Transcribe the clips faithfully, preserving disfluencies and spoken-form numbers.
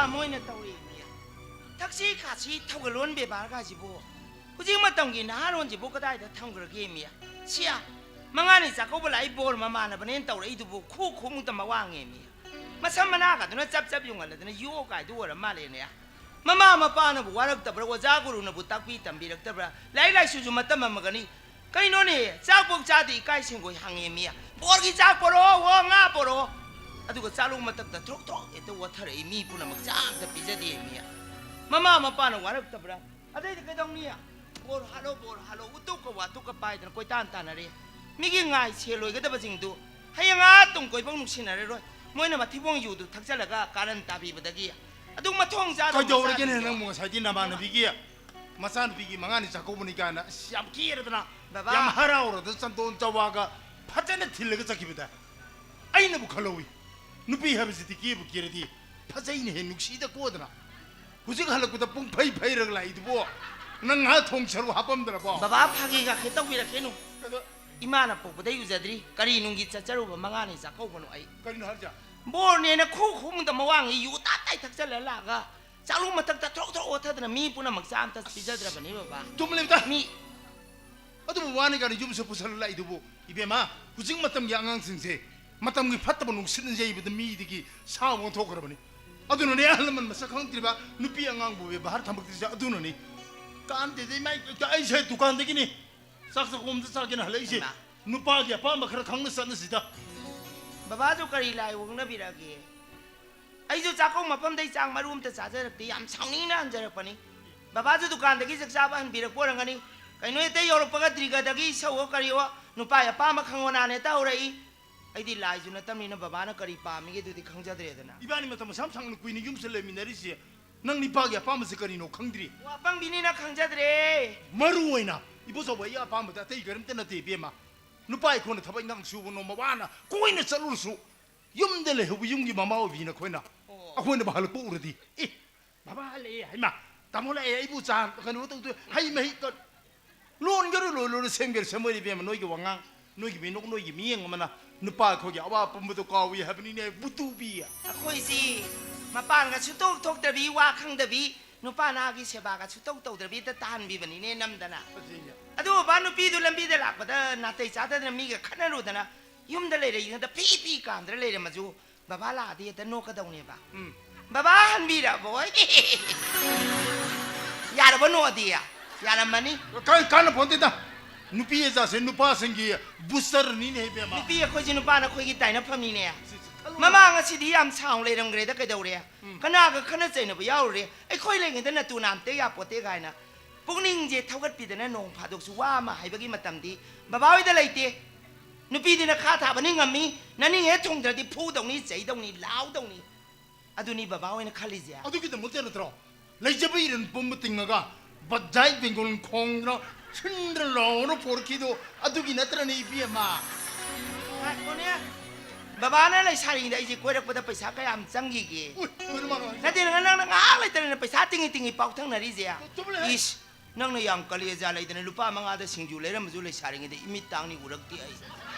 ꯃꯣꯏꯅ ꯇꯧꯔꯤꯅꯦ꯫ ꯊꯛꯁꯤ ꯈꯥꯁꯤ ꯊꯧꯒꯜꯂꯣꯟ ꯕꯦꯕꯥꯔ ꯀꯥꯏꯁꯤꯕꯨ ꯍꯧꯖꯤꯛ ꯃꯇꯝꯒꯤ ꯅꯍꯥꯔꯣꯟꯁꯤꯕꯨ ꯀꯗꯥꯏꯗ ꯊꯝꯈ꯭ꯔꯒꯦ ꯃꯤ? ꯁꯤꯌꯥ, ꯃꯉꯥꯅꯤ ꯆꯥꯛꯀꯧꯕ ꯂꯥꯛꯏ, ꯕꯣꯔ ꯃꯃꯥꯟꯅꯕꯅꯦꯅ ꯇꯧꯔꯛꯏꯗꯨꯕꯨ ꯈꯨ ꯈꯨꯃꯨꯛꯇ ꯃꯋꯥ ꯉꯦꯃꯤ꯫ ꯃꯁꯝ ꯃꯅꯥꯒꯗꯨꯅ ꯆꯞ ꯆꯞ ꯌꯨꯡꯍꯜꯂꯗꯅ ꯌꯣ ꯀꯥꯏꯗꯨ ꯑꯣꯏꯔ ꯃꯥꯜꯂꯦꯅꯦ꯫ ꯃꯃꯥ ꯃꯄꯥꯅꯕꯨ ꯋꯥꯔꯛꯇꯕ꯭ꯔꯥ, ꯑꯣꯖꯥ ꯒꯨꯔꯨꯅꯕꯨ ꯇꯥꯛꯄꯤ ꯇꯝꯕꯤꯔꯛꯇꯕ꯭ꯔꯥ? ꯂꯥꯏꯔꯤꯛ ꯂꯥꯏꯁꯨꯁꯨ ꯃꯇꯝ ꯑꯃꯒꯅꯤ꯫ ꯀꯩꯅꯣꯅꯦ, ꯆꯥꯛ ꯄꯣꯛ ꯆꯥꯗꯦ, ꯏꯀꯥꯏ ꯁꯦꯡꯒꯣꯏ ꯍꯪꯉꯦ ꯃꯤ꯫ ꯕꯣꯔꯒꯤ ꯆꯥꯛ ꯄꯣꯔꯛꯑꯣ, ꯑꯣ, ꯉꯥ ꯄꯣꯔꯛꯑꯣ꯫ ꯑꯗꯨꯒ ꯆꯥꯂꯣꯡ ꯃꯊꯛꯇ ꯊ꯭ꯔꯣꯛ ꯊ꯭ꯔꯣꯛ ꯍꯦꯛꯇ ꯋꯥꯊꯔꯛꯏ, ꯃꯤ ꯄꯨꯝꯅꯃꯛ ꯆꯥ ꯑꯝꯇ ꯄꯤꯖꯗꯦ ꯃꯤ꯫ ꯃꯃꯥ ꯃꯄꯥꯅ ꯋꯥꯔꯛꯇꯕ꯭ꯔꯥ? ꯑꯗꯩꯗꯤ ꯀꯩꯗꯧꯅꯤ? ꯕꯣꯔ ꯍꯥꯠꯂꯣ, ꯕꯣꯔ ꯍꯥꯠꯂꯣ, ꯎꯇꯨꯞꯀ ꯋꯥꯇꯨꯞꯀ ꯄꯥꯏꯗꯅ ꯀꯣꯏꯇꯥꯟ ꯇꯥꯟꯅꯔꯦ꯫ ꯃꯤꯒꯤ ꯉꯥꯏ ꯁꯦꯜ ꯂꯣꯏꯒꯗꯕꯁꯤꯡꯗꯨ ꯍꯌꯦꯡ ꯑꯥ ꯇꯨꯡ ꯀꯣꯏꯐꯥꯎ ꯅꯨꯡꯁꯤꯅꯔꯔꯣꯏ꯫ ꯃꯣꯏꯅ ꯃꯊꯤꯕꯣꯡ ꯌꯨꯗꯨ ꯊꯛꯆꯜꯂꯒ ꯀꯥꯔꯟ ꯇꯥꯕꯤꯕꯗꯒꯤ ꯑꯗꯨꯝ ꯃꯊꯣꯡ ꯆꯥꯗꯕ ꯀꯩꯗꯧꯔꯒꯦꯅꯦ ꯃꯆꯥꯁꯤꯡꯗꯣ꯫ ꯅꯪꯕꯨ ꯉꯁꯥꯏꯗꯤ ꯅꯃꯥꯟꯅꯕꯤꯒꯤ ꯃꯆꯥꯅꯨꯄꯤꯒꯤ ꯃꯉꯥꯅꯤ ꯆꯥꯛꯀꯧꯕꯅꯤ ꯀꯥꯏꯅ ꯑꯁ ꯌꯥꯝ ꯀꯦꯔꯗꯅ, ꯕꯕꯥ꯫ ꯌꯥꯝ ꯍꯔꯥꯎꯔꯗꯅ ꯆꯟꯗꯣꯟ ꯆꯋꯥꯒ ꯐꯖꯅ ꯊꯤꯜꯂꯒ ꯆꯠꯈꯤꯕꯗ ꯑꯩꯅꯕꯨ ꯈꯜꯍꯧꯏ, ꯅꯨꯄꯤ ꯍꯥꯏꯕꯁꯤꯗꯤ ꯀꯦꯕꯨ ꯀꯦꯔꯗꯤ ꯐꯖꯩꯅ ꯍꯦ ꯅꯨꯡꯁꯤꯗ ꯀꯣꯗꯅ꯫ ꯍꯧꯖꯤꯛ ꯍꯜꯂꯛꯄꯗ ꯄꯨꯡ ꯐꯩ ꯐꯩꯔꯒ ꯂꯥꯛꯏꯗꯨꯕꯣ, ꯅꯪ ꯉꯥ ꯊꯣꯡ ꯁꯔꯨ ꯍꯥꯞꯄꯝꯗ꯭ꯔꯕꯣ? ꯕꯕꯥ, ꯐꯥꯒꯤ ꯒꯥꯈꯦ ꯇꯧꯕꯤꯔꯛꯀꯦꯅꯨ꯫ ꯑꯗꯣ ꯏꯃꯥꯅ ꯄꯣꯛꯄꯗꯩ ꯎꯖꯗ꯭ꯔꯤ, ꯀꯔꯤ ꯅꯨꯡꯒꯤ ꯆꯠꯆꯔꯨꯕ ꯃꯉꯥꯅꯤ ꯆꯥꯛꯀꯧꯕꯅꯣ ꯑꯩ? ꯀꯔꯤꯅꯣ ꯍꯥꯏꯔꯤꯁꯦ? ꯕꯣꯔꯅꯦꯅ ꯈꯨ ꯈꯨꯃꯨꯛꯇ ꯃꯋꯥꯡꯉꯤ ꯌꯨ ꯇꯥꯞ ꯇꯥꯏ ꯊꯛꯆꯜꯂ ꯂꯥꯛꯑꯒ ꯆꯥꯛꯂꯨ ꯃꯊꯛꯇ ꯊ꯭ꯔꯣꯛ ꯊ꯭ꯔꯣꯛ ꯑꯣꯠꯊꯗꯅ ꯃꯤ ꯄꯨꯝꯅꯃꯛ ꯆꯥ ꯑꯝꯇ ꯄꯤꯖꯗ꯭ꯔꯕꯅꯤ ꯕꯕꯥ꯫ ꯇꯨꯝꯂꯤꯕꯗ ꯃꯤ ꯑꯗꯨꯕꯨ ꯋꯥꯅꯤ ꯀꯥꯏꯅ ꯌꯨꯝꯁꯨ ꯄꯨꯁꯜꯂ ꯂꯥꯛꯏꯗꯨꯕꯨ? ꯏꯕꯦꯝꯃ, ꯍꯧꯖꯤꯛ ꯃꯇꯝꯒꯤ ꯑꯉꯥꯡꯁꯤꯡꯁꯦ ꯃꯇꯝꯒꯤ ꯐꯠꯇꯕ ꯅꯨꯡꯁꯤꯠꯅ ꯌꯩꯕꯗ ꯃꯤꯗꯒꯤ ꯁꯥ ꯑꯣꯟꯊꯣꯛꯈ꯭ꯔꯕꯅꯤ꯫ ꯑꯗꯨꯅꯅꯦ ꯑꯍꯜ ꯂꯃꯟ ꯃꯁꯛ ꯈꯪꯗ꯭ꯔꯤꯕ ꯅꯨꯄꯤ ꯑꯉꯥꯡꯕꯨ ꯕꯦꯕꯥꯔ ꯊꯝꯃꯛꯇ꯭ꯔꯤꯁꯦ ꯑꯗꯨꯅꯅꯤ꯫ ꯀꯥꯟꯗꯦꯗ ꯏꯃꯥ, ꯑꯩꯁꯦ ꯗꯨꯀꯥꯟꯗꯒꯤꯅꯤ꯫ ꯆꯥꯛ ꯆꯥꯛꯈꯣꯝꯗ ꯆꯥꯒꯦꯅ ꯍꯜꯂꯛꯏꯁꯦ꯫ ꯍꯩꯃꯥ꯫ ꯅꯨꯄꯥꯒꯤ ꯑꯄꯥꯝꯕ ꯈꯔ ꯈꯪꯅ ꯆꯠꯅꯁꯤꯗ꯫ ꯕꯕꯥꯁꯨ ꯀꯔꯤ ꯂꯥꯏ ꯑꯣꯛꯅꯕꯤꯔꯛꯑꯒꯦ? ꯑꯩꯁꯨ ꯆꯥꯛꯈꯨꯝ ꯃꯐꯝꯗꯩ ꯆꯥꯛ ꯃꯔꯨ ꯑꯝꯇ ꯆꯥꯖꯔꯛꯇꯦ, ꯌꯥꯝ ꯁꯥꯎꯅꯤꯡꯅ ꯍꯟꯖꯔꯛꯄꯅꯤ꯫ ꯕꯕꯥꯁꯨ ꯗꯨꯀꯥꯟꯗꯒꯤ ꯆꯥꯛ ꯆꯥꯕ ꯍꯟꯕꯤꯔꯛꯄ ꯑꯣꯏꯔꯝꯒꯅꯤ꯫ ꯀꯩꯅꯣ, ꯍꯦꯛꯇ ꯌꯧꯔꯛꯄꯒ ꯗ꯭ꯔꯤꯒꯗꯒꯤ ꯏꯁꯧꯑꯣ ꯀꯔꯤꯑꯣ, ꯅꯨꯄꯥ ꯑꯄꯥꯝꯕ ꯈꯪꯉꯣꯅꯥꯅ ꯍꯦꯛꯇ ꯍꯧꯔꯛꯏ꯫ ꯑꯩꯗꯤ ꯂꯥꯏꯁꯨ ꯅꯠꯇꯕꯅꯤꯅ ꯕꯕꯥꯅ ꯀꯔꯤ ꯄꯥꯝꯃꯤꯒꯦ ꯑꯗꯨꯗꯤ ꯈꯪꯖꯗ꯭ꯔꯦꯗꯅ꯫ ꯏꯕꯥꯅꯤ ꯃꯇꯝ ꯑꯁꯥꯝ ꯁꯥꯡꯅ ꯀꯨꯏꯅ ꯌꯨꯝꯁꯦ ꯂꯩꯃꯤꯟꯅꯔꯤꯁꯦ, ꯅꯪ ꯅꯤꯄꯥꯒꯤ ꯑꯄꯥꯝꯕꯁꯦ ꯀꯔꯤꯅꯣ ꯈꯪꯗ꯭ꯔꯤ꯫ ꯑꯣ, ꯑꯄꯪꯕꯤꯅꯤꯅ ꯈꯪꯖꯗ꯭ꯔꯦ꯫ ꯃꯔꯨ ꯑꯣꯏꯅ ꯏꯕꯣꯆꯧꯕ ꯑꯩꯒꯤ ꯑꯄꯥꯝꯕꯗ ꯑꯇꯩ ꯀꯔꯤꯝꯇ ꯅꯠꯇꯦ ꯏꯕꯦꯝꯃ꯫ ꯅꯨꯄꯥ ꯑꯩꯈꯣꯏꯅ ꯊꯕꯛ ꯏꯪꯈꯥꯡ ꯁꯨꯕ ꯅꯣꯝꯕ ꯋꯥꯅ ꯀꯣꯏꯅ ꯆꯠꯂꯨꯔꯁꯨ, ꯌꯨꯝꯗ ꯂꯩꯍꯧꯕ ꯌꯨꯝꯒꯤ ꯃꯃꯥ ꯑꯣꯏꯕꯤ ꯅꯈꯣꯏꯅ ꯑꯣ꯫ ꯑꯩꯈꯣꯏꯅꯕꯨ ꯍꯜꯂꯛꯄ ꯎꯔꯗꯤ, "ꯑꯦ, ꯕꯕꯥ ꯍꯜꯂꯛꯑꯦ, ꯍꯩꯃꯥ, ꯇꯥꯃꯣ ꯂꯥꯛꯑꯦ, ꯑꯩꯕꯨ ꯆꯥ ꯀꯩꯅꯣ ꯇꯧꯗꯣꯏ, ꯍꯩ ꯃꯍꯤ ꯀ-, ꯂꯣꯟꯒꯦꯔꯨ ꯂꯣꯏ ꯂꯣꯏꯔ ꯁꯦꯝꯒꯦꯔꯨ ꯁꯦꯝꯃꯣꯏꯔ ꯏꯕꯦꯝꯃ, ꯅꯣꯏꯒꯤ ꯋꯥꯉꯥꯡ, ꯅꯣꯏꯒꯤ ꯃꯤꯅꯣꯛ, ꯅꯣꯏꯒꯤ ꯃꯤꯌꯦꯡ ꯑꯃꯅ ꯅꯨꯄꯥ ꯑꯩꯈꯣꯏꯒꯤ ꯑꯋꯥ ꯄꯨꯝꯕꯗꯣ ꯀꯥꯎꯏ ꯍꯥꯏꯕꯅꯤꯅꯦ, ꯕꯨꯇꯨꯕꯤ"꯫ ꯑꯩꯈꯣꯏꯁꯤ ꯃꯄꯥꯟꯒ ꯁꯨꯊꯣꯛ ꯊꯣꯛꯇ꯭ꯔꯕꯤ, ꯋꯥ ꯈꯪꯗꯕꯤ, ꯅꯨꯄꯥ ꯅꯍꯥꯒꯤ ꯁꯦꯕꯥꯒ ꯁꯨꯇꯧ ꯇꯧꯗ꯭ꯔꯕꯤ ꯍꯦꯛꯇ ꯇꯥꯍꯟꯕꯤꯕꯅꯤꯅꯦ ꯅꯝꯗꯅ꯫ ꯑꯗꯨ ꯕꯕꯥ, ꯅꯨꯄꯤꯗꯨ ꯂꯝꯕꯤꯗ ꯂꯥꯛꯄꯗ ꯅꯥꯇꯩ ꯆꯥꯗꯗꯅ ꯃꯤꯒ ꯈꯠꯅꯔꯨꯗꯅ ꯌꯨꯝꯗ ꯂꯩꯔ ꯌꯨꯝꯗ ꯐꯤ ꯐꯤ ꯀꯥꯝꯗꯅ ꯂꯩꯔꯝꯃꯁꯨ, ꯕꯕꯥ ꯂꯥꯛꯑꯗꯤ ꯍꯦꯛꯇ ꯅꯣꯛꯀꯗꯧꯅꯦꯕ꯫ ꯎꯝ꯫ "ꯕꯕꯥ ꯍꯟꯕꯤꯔꯕꯣꯏ?" ꯌꯥꯔꯕ ꯅꯣꯛꯑꯗꯤ? ꯌꯥꯔꯝꯃꯅꯤ꯫ ꯀꯥꯟ-, ꯀꯥꯟꯅ ꯐꯣꯟꯗꯦꯗ꯫ ꯅꯨꯄꯤ ꯑꯆꯥꯁꯦ ꯅꯨꯄꯥꯁꯤꯡꯒꯤ ꯕꯨꯁꯇꯔꯅꯤꯅꯦ ꯏꯕꯦꯝꯃ꯫ ꯅꯨꯄꯤ ꯑꯩꯈꯣꯏꯁꯦ ꯅꯨꯄꯥꯅ ꯑꯩꯈꯣꯏꯒꯤ ꯇꯥꯏꯅꯐꯝꯅꯤꯅꯦ꯫ ꯁꯤ, ꯁꯤ, ꯈꯜꯂꯨ꯫ ꯃꯃꯥ ꯉꯁꯤꯗꯤ ꯌꯥꯝ ꯁꯥꯎ ꯂꯩꯔꯝꯈ꯭ꯔꯦꯗ, ꯀꯩꯗꯧꯔꯦ? ꯎꯝ꯫ ꯀꯅꯥꯒ ꯈꯠꯅ ꯆꯩꯅꯕ ꯌꯥꯎꯔꯨꯔꯦ? ꯑꯩꯈꯣꯏ ꯂꯩꯉꯩꯗ ꯅꯇꯨ ꯅꯥꯝꯇ ꯌꯥꯄꯣꯠꯇꯦ ꯀꯥꯏꯅ꯫ ꯄꯨꯛꯅꯤꯡꯁꯦ ꯊꯧꯒꯠꯄꯤꯗꯅ ꯅꯣꯡ ꯐꯥꯗꯣꯛꯁꯨ ꯋꯥ ꯑꯃ ꯍꯥꯏꯕꯒꯤ ꯃꯇꯝꯗꯤ ꯕꯕꯥ ꯍꯣꯏꯗ ꯂꯩꯇꯦ꯫ ꯅꯨꯄꯤꯗꯤ ꯅꯈꯥ ꯊꯥꯕꯅꯤ ꯉꯝꯃꯤ, ꯅꯅꯤꯡ ꯍꯦꯛ ꯊꯨꯡꯗ꯭ꯔꯗꯤ ꯐꯨꯗꯧꯅꯤ, ꯆꯩꯗꯧꯅꯤ, ꯂꯥꯎꯗꯧꯅꯤ꯫ ꯑꯗꯨꯅꯤ ꯕꯕꯥ ꯍꯣꯏꯅ ꯈꯜꯂꯤꯁꯦ꯫ ꯑꯗꯨꯒꯤꯗꯃꯛꯇ ꯅꯠꯇ꯭ꯔꯣ ꯂꯩꯖꯕ ꯏꯔꯟ ꯄꯨꯝꯕ ꯇꯤꯡꯉꯒ ꯕꯖꯥꯏ ꯕꯦꯡꯒꯣꯜ ꯈꯣꯡꯗꯅ ꯁꯤꯟꯗ꯭ꯔ ꯂꯥꯎꯅ ꯄꯣꯔꯛꯈꯤꯗꯣ? ꯑꯗꯨꯒꯤ ꯅꯠꯇ꯭ꯔꯅꯦ ꯏꯕꯦꯝꯃ? ꯉꯥꯏꯈꯣꯅꯦ꯫ ꯕꯕꯥꯅ ꯂꯩꯁꯥꯔꯤꯉꯩꯗ ꯑꯩꯁꯦ ꯀꯣꯏꯔꯛꯄꯗ ꯄꯩꯁꯥ ꯀꯌꯥꯝ ꯆꯪꯈꯤꯒꯦ? ꯎꯏ, ꯀꯩꯅꯣ ꯃꯥꯅ ꯍꯥꯏꯁꯦ? ꯅꯠꯇꯦ, ꯅꯪ-, ꯅꯪꯅ ꯉꯥꯏꯍꯥꯛ ꯂꯩꯇꯅ ꯄꯩꯁꯥ ꯇꯤꯡꯉꯤ ꯇꯤꯡꯉꯤ ꯄꯥꯎ ꯊꯛꯅꯔꯤꯁꯦ꯫ ꯆꯨꯝꯂꯦ꯫ ꯏꯁ, ꯅꯪꯅ ꯌꯥꯝ ꯀꯂꯦꯖꯥ ꯂꯩꯗꯅ ꯂꯨꯄꯥ ꯃꯉꯥꯗ ꯁꯤꯡꯖꯨ ꯂꯩꯔꯝꯕꯁꯨ ꯂꯩꯁꯥꯔꯤꯉꯩꯗ ꯏꯃꯤꯠ ꯇꯥꯡꯅꯤ ꯎꯔꯛꯇꯦ ꯑꯩ꯫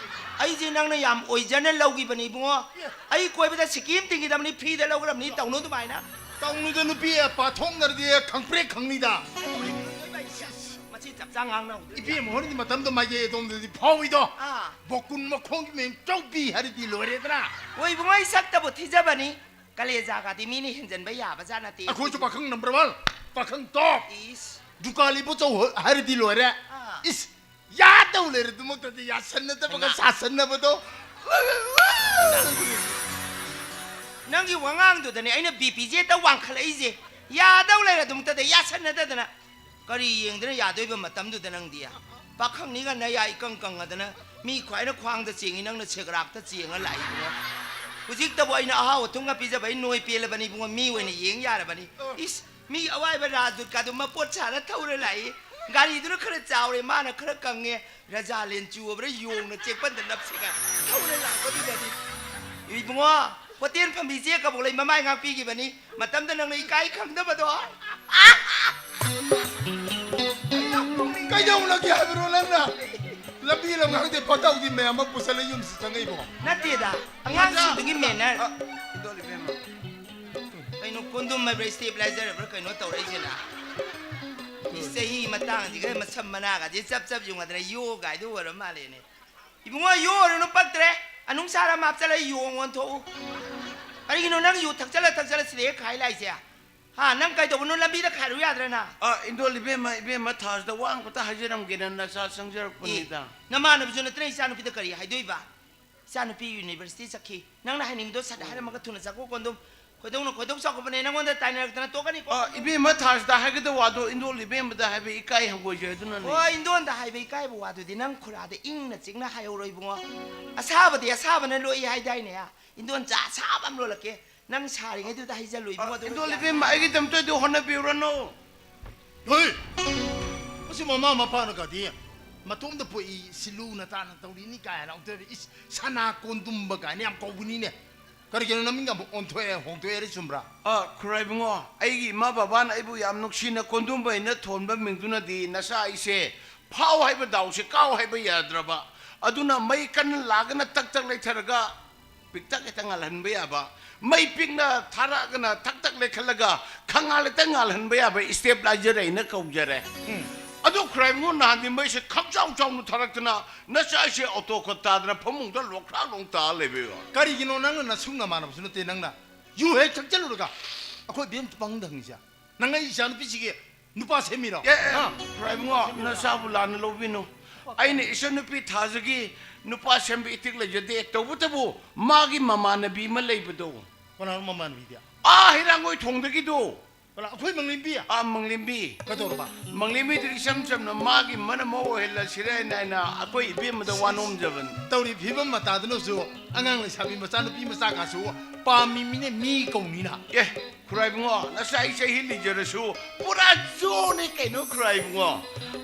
ꯑꯩꯁꯦ ꯅꯪꯅ ꯌꯥꯝ ꯑꯣꯏꯖꯅ ꯂꯧꯈꯤꯕꯅꯤ ꯏꯕꯨꯡꯉꯣ꯫ ꯑꯦ꯫ ꯑꯩ ꯀꯣꯏꯕꯗ ꯁꯤꯀꯤ ꯑꯃ ꯇꯤꯡꯈꯤꯗꯕꯅꯤ, ꯐ꯭ꯔꯤꯗ ꯂꯧꯈ꯭ꯔꯕꯅꯤ, ꯇꯧꯅꯨ ꯑꯗꯨꯃꯥꯏꯅ꯫ ꯇꯧꯅꯨꯗ ꯅꯨꯄꯤ, ꯄꯥꯊꯣꯛꯅꯔꯗꯤ ꯈꯪꯄ꯭ꯔꯦꯛ ꯈꯪꯅꯤꯗ꯫ ꯃꯁꯤ ꯆꯞ ꯆꯥ ꯉꯥꯡꯅꯍꯧꯗ꯭ꯔꯦ꯫ ꯏꯕꯦꯝꯃ ꯍꯣꯏꯅꯗꯤ ꯃꯇꯝꯗꯣ ꯃꯥꯏꯀꯩ ꯑꯗꯣꯝꯗꯗꯤ ꯐꯥꯎꯏꯗꯣ꯫ ꯑꯥ꯫ ꯕꯣꯀꯨꯟ ꯃꯈꯣꯡꯒꯤ ꯃꯦꯝ ꯆꯧꯕꯤ ꯍꯥꯏꯔꯗꯤ ꯂꯣꯏꯔꯦꯗꯅ꯫ ꯍꯣꯏ ꯏꯕꯨꯡꯉꯣ, ꯑꯩ ꯁꯛꯇꯕꯨ ꯊꯤꯖꯕꯅꯤ꯫ ꯀꯂꯦꯖꯥꯒꯗꯤ ꯃꯤꯅ ꯍꯦꯟꯖꯟꯕ ꯌꯥꯕꯖꯥꯠ ꯅꯠꯇꯦ꯫ ꯑꯩꯈꯣꯏꯁꯨ ꯄꯥꯈꯪ ꯅꯝꯕꯔ ꯋꯥꯟ, ꯄꯥꯈꯪ ꯇꯣꯞ꯫ ꯏꯁ꯫ ꯗꯨꯀꯥꯟ ꯏꯕꯣꯆꯧ ꯍꯥꯏꯔꯗꯤ ꯂꯣꯏꯔꯦ꯫ ꯑꯥ꯫ ꯏꯁ, ꯌꯥꯗꯧ ꯂꯩꯔꯗꯨꯃꯛꯇꯗꯤ ꯌꯥꯁꯟꯅꯗꯕꯒ ꯍꯩꯃꯥ꯫ ꯁꯥꯁꯟꯅꯕꯗꯣ꯫ ꯅꯪꯒꯤ ꯋꯥꯉꯥꯡꯗꯨꯗꯅꯦ ꯑꯩꯅ ꯕꯤ ꯄꯤꯁꯦ ꯍꯦꯛꯇ ꯋꯥꯡꯈꯠꯂꯛꯏꯁꯦ꯫ ꯌꯥꯗꯧ ꯂꯩꯔꯗꯨꯃꯛꯇꯗ ꯌꯥꯁꯟꯅꯗꯗꯅ꯫ ꯀꯔꯤ ꯌꯦꯡꯗꯅ ꯌꯥꯗꯣꯏꯕ ꯃꯇꯝꯗꯨꯗ ꯅꯪꯗꯤ? ꯄꯥꯈꯪꯅꯤꯒ ꯅꯌꯥ ꯏꯀꯪ ꯀꯪꯉꯗꯅ ꯃꯤ ꯈ꯭ꯋꯥꯏꯅ ꯈ꯭ꯋꯥꯡꯗ ꯆꯦꯡꯉꯤ, ꯅꯪꯅ ꯁꯦꯒ꯭ꯔꯥꯛꯇ ꯆꯦꯡꯉ ꯂꯥꯛꯏꯗꯨꯅ꯫ ꯍꯧꯖꯤꯛꯇꯕꯨ ꯑꯩꯅ ꯑꯍꯥꯎ ꯑꯊꯨꯝꯒ ꯄꯤꯖꯕ ꯑꯩ ꯅꯣꯏ ꯄꯦꯜꯂꯕꯅꯤ ꯏꯕꯨꯡꯉꯣ, ꯃꯤ ꯑꯣꯏꯅ ꯌꯦꯡ ꯌꯥꯔꯕꯅꯤ꯫ ꯏꯁ, ꯃꯤ ꯑꯋꯥꯏꯕ ꯔꯥꯖꯗꯨꯠꯀꯥꯗꯨ ꯃꯄꯣꯠ ꯁꯥꯔ ꯊꯧꯔ ꯂꯥꯛꯏ꯫ ꯒꯥꯔꯤꯗꯨꯅ ꯈꯔ ꯆꯥꯎꯔꯦ, ꯃꯥꯅ ꯈꯔ ꯀꯪꯉꯦ꯫ ꯔꯖꯥꯂꯦꯟ ꯆꯨꯕ꯭ꯔꯥ ꯌꯣꯡꯅ ꯆꯦꯛꯄꯟꯗ ꯅꯞꯁꯤꯒ ꯊꯧꯔ ꯂꯥꯛꯄꯗꯨꯗꯗꯤ꯫ ꯏꯕꯨꯡꯉꯣ, ꯍꯣꯇꯦꯜ ꯐꯝꯕꯤ ꯆꯦ ꯀꯕꯣꯛ ꯂꯩ ꯃꯃꯥꯏ ꯉꯥꯛꯄꯤꯈꯤꯕꯅꯤ꯫ ꯃꯇꯝꯗ ꯅꯪꯅ ꯏꯀꯥꯏ ꯈꯪꯗꯕꯗꯣ꯫ ꯀꯩꯗꯧꯅꯒꯦ ꯍꯥꯏꯕꯅꯣ ꯅꯪꯅ? ꯂꯝꯕꯤ ꯂꯝꯈꯥꯡꯗꯩ ꯐꯠꯇ ꯍꯥꯎꯗꯤ ꯃꯌꯥꯝ ꯑꯃ ꯄꯨꯁꯜꯂ ꯌꯨꯝꯁꯤ ꯆꯪꯉꯛꯏꯕꯣ? ꯅꯠꯇꯦꯗ, ꯑꯉꯥꯡꯁꯤꯡꯗꯨꯒꯤ ꯃꯦꯅꯔ꯫ ꯑ, ꯏꯗꯣꯜ ꯏꯕꯦꯝꯃ, ꯀꯣꯟꯗꯨꯝ ꯍꯥꯏꯕ꯭ꯔꯥ, ꯁ꯭ꯇꯦꯕꯤꯂꯥꯏꯖꯔ ꯍꯥꯏꯕ꯭ꯔꯥ ꯀꯩꯅꯣ ꯇꯧꯔꯛꯏꯁꯤꯅ? ꯏꯁ, ꯆꯍꯤ ꯃꯇꯥꯡꯁꯤꯒ ꯃꯁꯝ ꯃꯅꯥꯒꯁꯦ ꯆꯞ ꯆꯞ ꯌꯨꯡꯉꯗꯅ ꯌꯣꯒꯥꯏꯗꯨ ꯑꯣꯏꯔ ꯃꯥꯜꯂꯦꯅꯦ꯫ ꯏꯕꯨꯡꯉꯣ, ꯌꯣ ꯑꯣꯏꯔꯨꯅꯨ, ꯄꯛꯇ꯭ꯔꯦ꯫ ꯑꯅꯨꯡ ꯁꯥꯔ ꯑꯃ ꯍꯥꯞꯆꯜꯂ ꯌꯣ ꯑꯣꯟꯊꯣꯛꯎ꯫ ꯀꯔꯤꯒꯤꯅꯣ ꯅꯪ ꯌꯨ ꯊꯛꯆꯜꯂ ꯊꯛꯆꯜꯂ ꯁꯤꯗ ꯍꯦꯛ ꯈꯥꯏ ꯂꯥꯛꯏꯁꯦ? ꯍꯥ, ꯅꯪ ꯀꯩꯗꯧꯕꯅꯣ? ꯂꯝꯕꯤꯗ ꯈꯥꯏꯔꯨ ꯌꯥꯗ꯭ꯔꯅ? ꯑ, ꯏꯟꯗꯣꯜ ꯏꯕꯦꯝꯃ, ꯏꯕꯦꯝꯃ ꯊꯥꯖꯗ ꯋꯥ ꯑꯃꯈꯛꯇ ꯍꯥꯏꯖꯔꯝꯒꯦꯅ ꯅꯆꯥ ꯆꯪꯖꯔꯛꯄꯅꯤꯗ꯫ ꯑꯦ, ꯅꯃꯥꯟꯅꯕꯁꯨ ꯅꯠꯇꯅ ꯏꯆꯥꯅꯨꯄꯤꯗ ꯀꯔꯤ ꯍꯥꯏꯗꯣꯏꯕ? ꯏꯆꯥꯅꯨꯄꯤ ꯌꯨꯅꯤꯚꯔꯁꯤꯇꯤ ꯆꯠꯈꯤ꯫ ꯅꯪꯅ ꯍꯥꯏꯅꯤꯡꯕꯗꯣ ꯁꯠ ꯍꯥꯏꯔꯝꯃꯒ ꯊꯨꯅ ꯆꯠꯈꯣ, ꯀꯣꯟꯗꯨꯝ꯫ ꯈꯣꯏꯗꯧꯅ ꯈꯣꯏꯗꯧ ꯆꯥꯎꯈꯠꯄꯅꯦ, ꯅꯪꯉꯣꯟꯗ ꯇꯥꯏꯅꯔꯛꯇꯅ ꯇꯣꯛꯀꯅꯤꯀꯣ꯫ ꯑ, ꯏꯕꯦꯝꯃ ꯊꯥꯖꯗ ꯍꯥꯏꯒꯗꯕ ꯋꯥꯗꯣ ꯏꯟꯗꯣꯜ ꯏꯕꯦꯝꯃꯗ ꯍꯥꯏꯕ ꯏꯀꯥꯏ ꯍꯪꯒꯣꯏꯖꯩ, ꯑꯗꯨꯅꯅꯦ꯫ ꯑꯣ, ꯏꯟꯗꯣꯟꯗ ꯍꯥꯏꯕ ꯏꯀꯥꯏꯕ ꯋꯥꯗꯨꯗꯤ ꯅꯪ ꯈꯨꯔꯥꯗ ꯏꯪꯅ ꯆꯤꯛꯅ ꯍꯥꯏꯍꯧꯔꯣ ꯏꯕꯨꯡꯉꯣ꯫ ꯑꯁꯥꯕꯗꯤ ꯑꯁꯥꯕꯅ ꯂꯣꯛꯏ ꯍꯥꯏꯗꯥꯏꯅꯦ? ꯏꯟꯗꯣꯟ ꯆꯥ ꯑꯁꯥꯕ ꯑꯃ ꯂꯣꯜꯂꯛꯀꯦ꯫ ꯅꯪ ꯁꯥꯔꯤꯉꯩꯗꯨꯗ ꯍꯩꯖꯜꯂꯨ ꯏꯕꯨꯡꯉꯣ, ꯑ, ꯑꯗꯨ ꯏꯟꯗꯣꯜ ꯏꯕꯦꯝꯃ, ꯑꯩꯒꯤꯗꯃꯛꯇꯗꯤ ꯍꯣꯠꯅꯕꯤꯔꯨꯔꯅꯨ꯫ ꯍꯣꯏ! ꯃꯁꯤ ꯃꯃꯥ ꯃꯄꯥꯅꯒꯗꯤ ꯃꯇꯣꯝꯗ ꯄꯣꯛꯏ, ꯁꯤ ꯂꯨꯅ ꯇꯥꯅ ꯇꯧꯔꯤꯅꯤ ꯀꯥꯏꯅ ꯑꯃꯨꯛꯇ, ꯏꯁ, ꯁꯅꯥ ꯀꯣꯟꯗꯨꯝꯕ ꯀꯥꯏꯅ ꯌꯥꯝ ꯀꯧꯕꯅꯤꯅꯦ꯫ ꯀꯔꯤꯒꯤꯅꯣ ꯅꯃꯤꯡ ꯑꯃꯨꯛ ꯑꯣꯟꯊꯣꯛꯑꯦ, ꯍꯣꯡꯗꯣꯛꯑꯦ ꯍꯥꯏꯔꯤ ꯆꯨꯝꯕ꯭ꯔꯥ? ꯑ, ꯈꯨꯔꯥꯏ ꯏꯕꯨꯡꯉꯣ, ꯑꯩꯒꯤ ꯏꯃꯥ ꯕꯕꯥꯅ ꯑꯩꯕꯨ ꯌꯥꯝ ꯅꯨꯡꯁꯤꯅ ꯀꯣꯟꯗꯨꯝꯕ ꯍꯥꯏꯅ ꯊꯣꯟꯕ ꯃꯤꯡꯗꯨꯅꯗꯤ ꯅꯆꯥ ꯑꯩꯁꯦ ꯐꯥꯎ ꯍꯥꯏꯕ ꯗꯥꯎꯁꯦ ꯀꯥꯎ ꯍꯥꯏꯕ ꯌꯥꯗ꯭ꯔꯕ꯫ ꯑꯗꯨꯅ ꯃꯩ ꯀꯟꯅ ꯂꯥꯛꯑꯒꯅ ꯇꯛ ꯇꯛ ꯂꯩꯊꯔꯒ ꯄꯤꯛꯇꯛ ꯍꯦꯛꯇ ꯉꯥꯜꯍꯟꯕ ꯌꯥꯕ, ꯃꯩ ꯄꯤꯛꯅ ꯊꯥꯔꯛꯑꯒꯅ ꯊꯛ ꯊꯛ ꯂꯩꯈꯠꯂꯒ ꯈꯪꯉꯥꯜ ꯍꯦꯛꯇ ꯉꯥꯜꯍꯟꯕ ꯌꯥꯕ ꯏꯁꯇꯦꯕꯤꯂꯥꯏꯖꯔ ꯑꯩꯅ ꯀꯧꯖꯔꯦ꯫ ꯎꯝ꯫ ꯑꯗꯨ ꯈꯨꯔꯥꯏꯕꯨꯡꯉꯣ ꯅꯍꯥꯟꯗꯤ ꯃꯩꯁꯦ ꯈꯪꯆꯥꯎ ꯆꯥꯎꯅ ꯊꯥꯔꯛꯇꯅ ꯅꯆꯥ ꯑꯩꯁꯦ ꯑꯣꯇꯣ ꯈꯣꯠ ꯇꯥꯗꯅ ꯐꯃꯨꯡꯗ ꯂꯣꯛꯈ꯭ꯔꯥꯛ ꯂꯣꯡ ꯇꯥ ꯂꯩꯕ꯫ ꯀꯔꯤꯒꯤꯅꯣ ꯅꯪꯅ ꯅꯁꯨꯡ ꯅꯃꯥꯟꯅꯕꯁꯨ ꯅꯠꯇꯦ, ꯅꯪꯅ ꯌꯨ ꯍꯦꯛ ꯊꯛꯆꯜꯂꯨꯔꯒ ꯑꯩꯈꯣꯏ ꯕꯦꯝ ꯄꯪꯗ ꯍꯪꯉꯤꯁꯦ? ꯅꯪ ꯑꯩ ꯏꯆꯥꯅꯨꯄꯤꯁꯤꯒꯤ ꯅꯨꯄꯥ ꯁꯦꯝꯃꯤꯔꯣ? ꯑꯦ, ꯑꯦ, ꯍꯥ? ꯈꯨꯔꯥꯏꯕꯨꯡꯉꯣ, ꯅꯆꯥꯕꯨ ꯂꯥꯟꯅ ꯂꯧꯕꯤꯅꯨ꯫ ꯑꯩꯅ ꯏꯆꯟꯅꯨꯄꯤ ꯊꯥꯖꯒꯤ ꯅꯨꯄꯥ ꯁꯦꯝꯕ ꯏꯊꯤꯛ ꯂꯩꯖꯗꯦ꯫ ꯇꯧꯕꯇꯕꯨ ꯃꯥꯒꯤ ꯃꯃꯥꯟꯅꯕꯤ ꯑꯃ ꯂꯩꯕꯗꯣ꯫ ꯀꯅꯥꯅꯣ ꯃꯃꯥꯟꯅꯕꯤꯗꯤ? ꯑꯥ, ꯍꯩꯔꯥꯡꯒꯣꯏ ꯊꯣꯡꯗꯒꯤꯗꯣ꯫ ꯀꯅꯥ? ꯑꯩꯈꯣꯏ ꯃꯪꯂꯦꯝꯕꯤ? ꯑꯥ, ꯃꯪꯂꯦꯝꯕꯤ꯫ ꯀꯩꯗꯧꯔꯕ? ꯃꯪꯂꯦꯝꯕꯤꯗꯨ ꯏꯆꯝ ꯆꯝꯅ ꯃꯥꯒꯤ ꯃꯅꯝ ꯑꯃ ꯑꯣꯏꯍꯜꯂꯁꯤꯔ ꯍꯥꯏꯅ ꯑꯩꯅ ꯑꯩꯈꯣꯏ ꯏꯕꯦꯝꯃꯗ ꯋꯥ ꯅꯣꯝꯖꯕꯅꯤ꯫ ꯇꯧꯔꯤ ꯐꯤꯕꯝ ꯃꯇꯥꯗꯨꯅꯁꯨ ꯑꯉꯥꯡ ꯂꯩꯁꯥꯕꯤ ꯃꯆꯥꯅꯨꯄꯤ ꯃꯆꯥ ꯀꯥꯁꯨ ꯄꯥꯝꯃꯤ ꯃꯤꯅꯦ, ꯃꯤ ꯀꯧꯅꯤꯅ꯫ ꯑꯦ, ꯈꯨꯔꯥꯏꯕꯨꯡꯉꯣ, ꯅꯆꯥ ꯑꯩ ꯆꯍꯤ ꯂꯤꯖꯔꯁꯨ ꯄꯨꯔꯥ ꯖꯣꯅꯤ ꯀꯩꯅꯣ ꯈꯨꯔꯥꯏꯕꯨꯡꯉꯣ꯫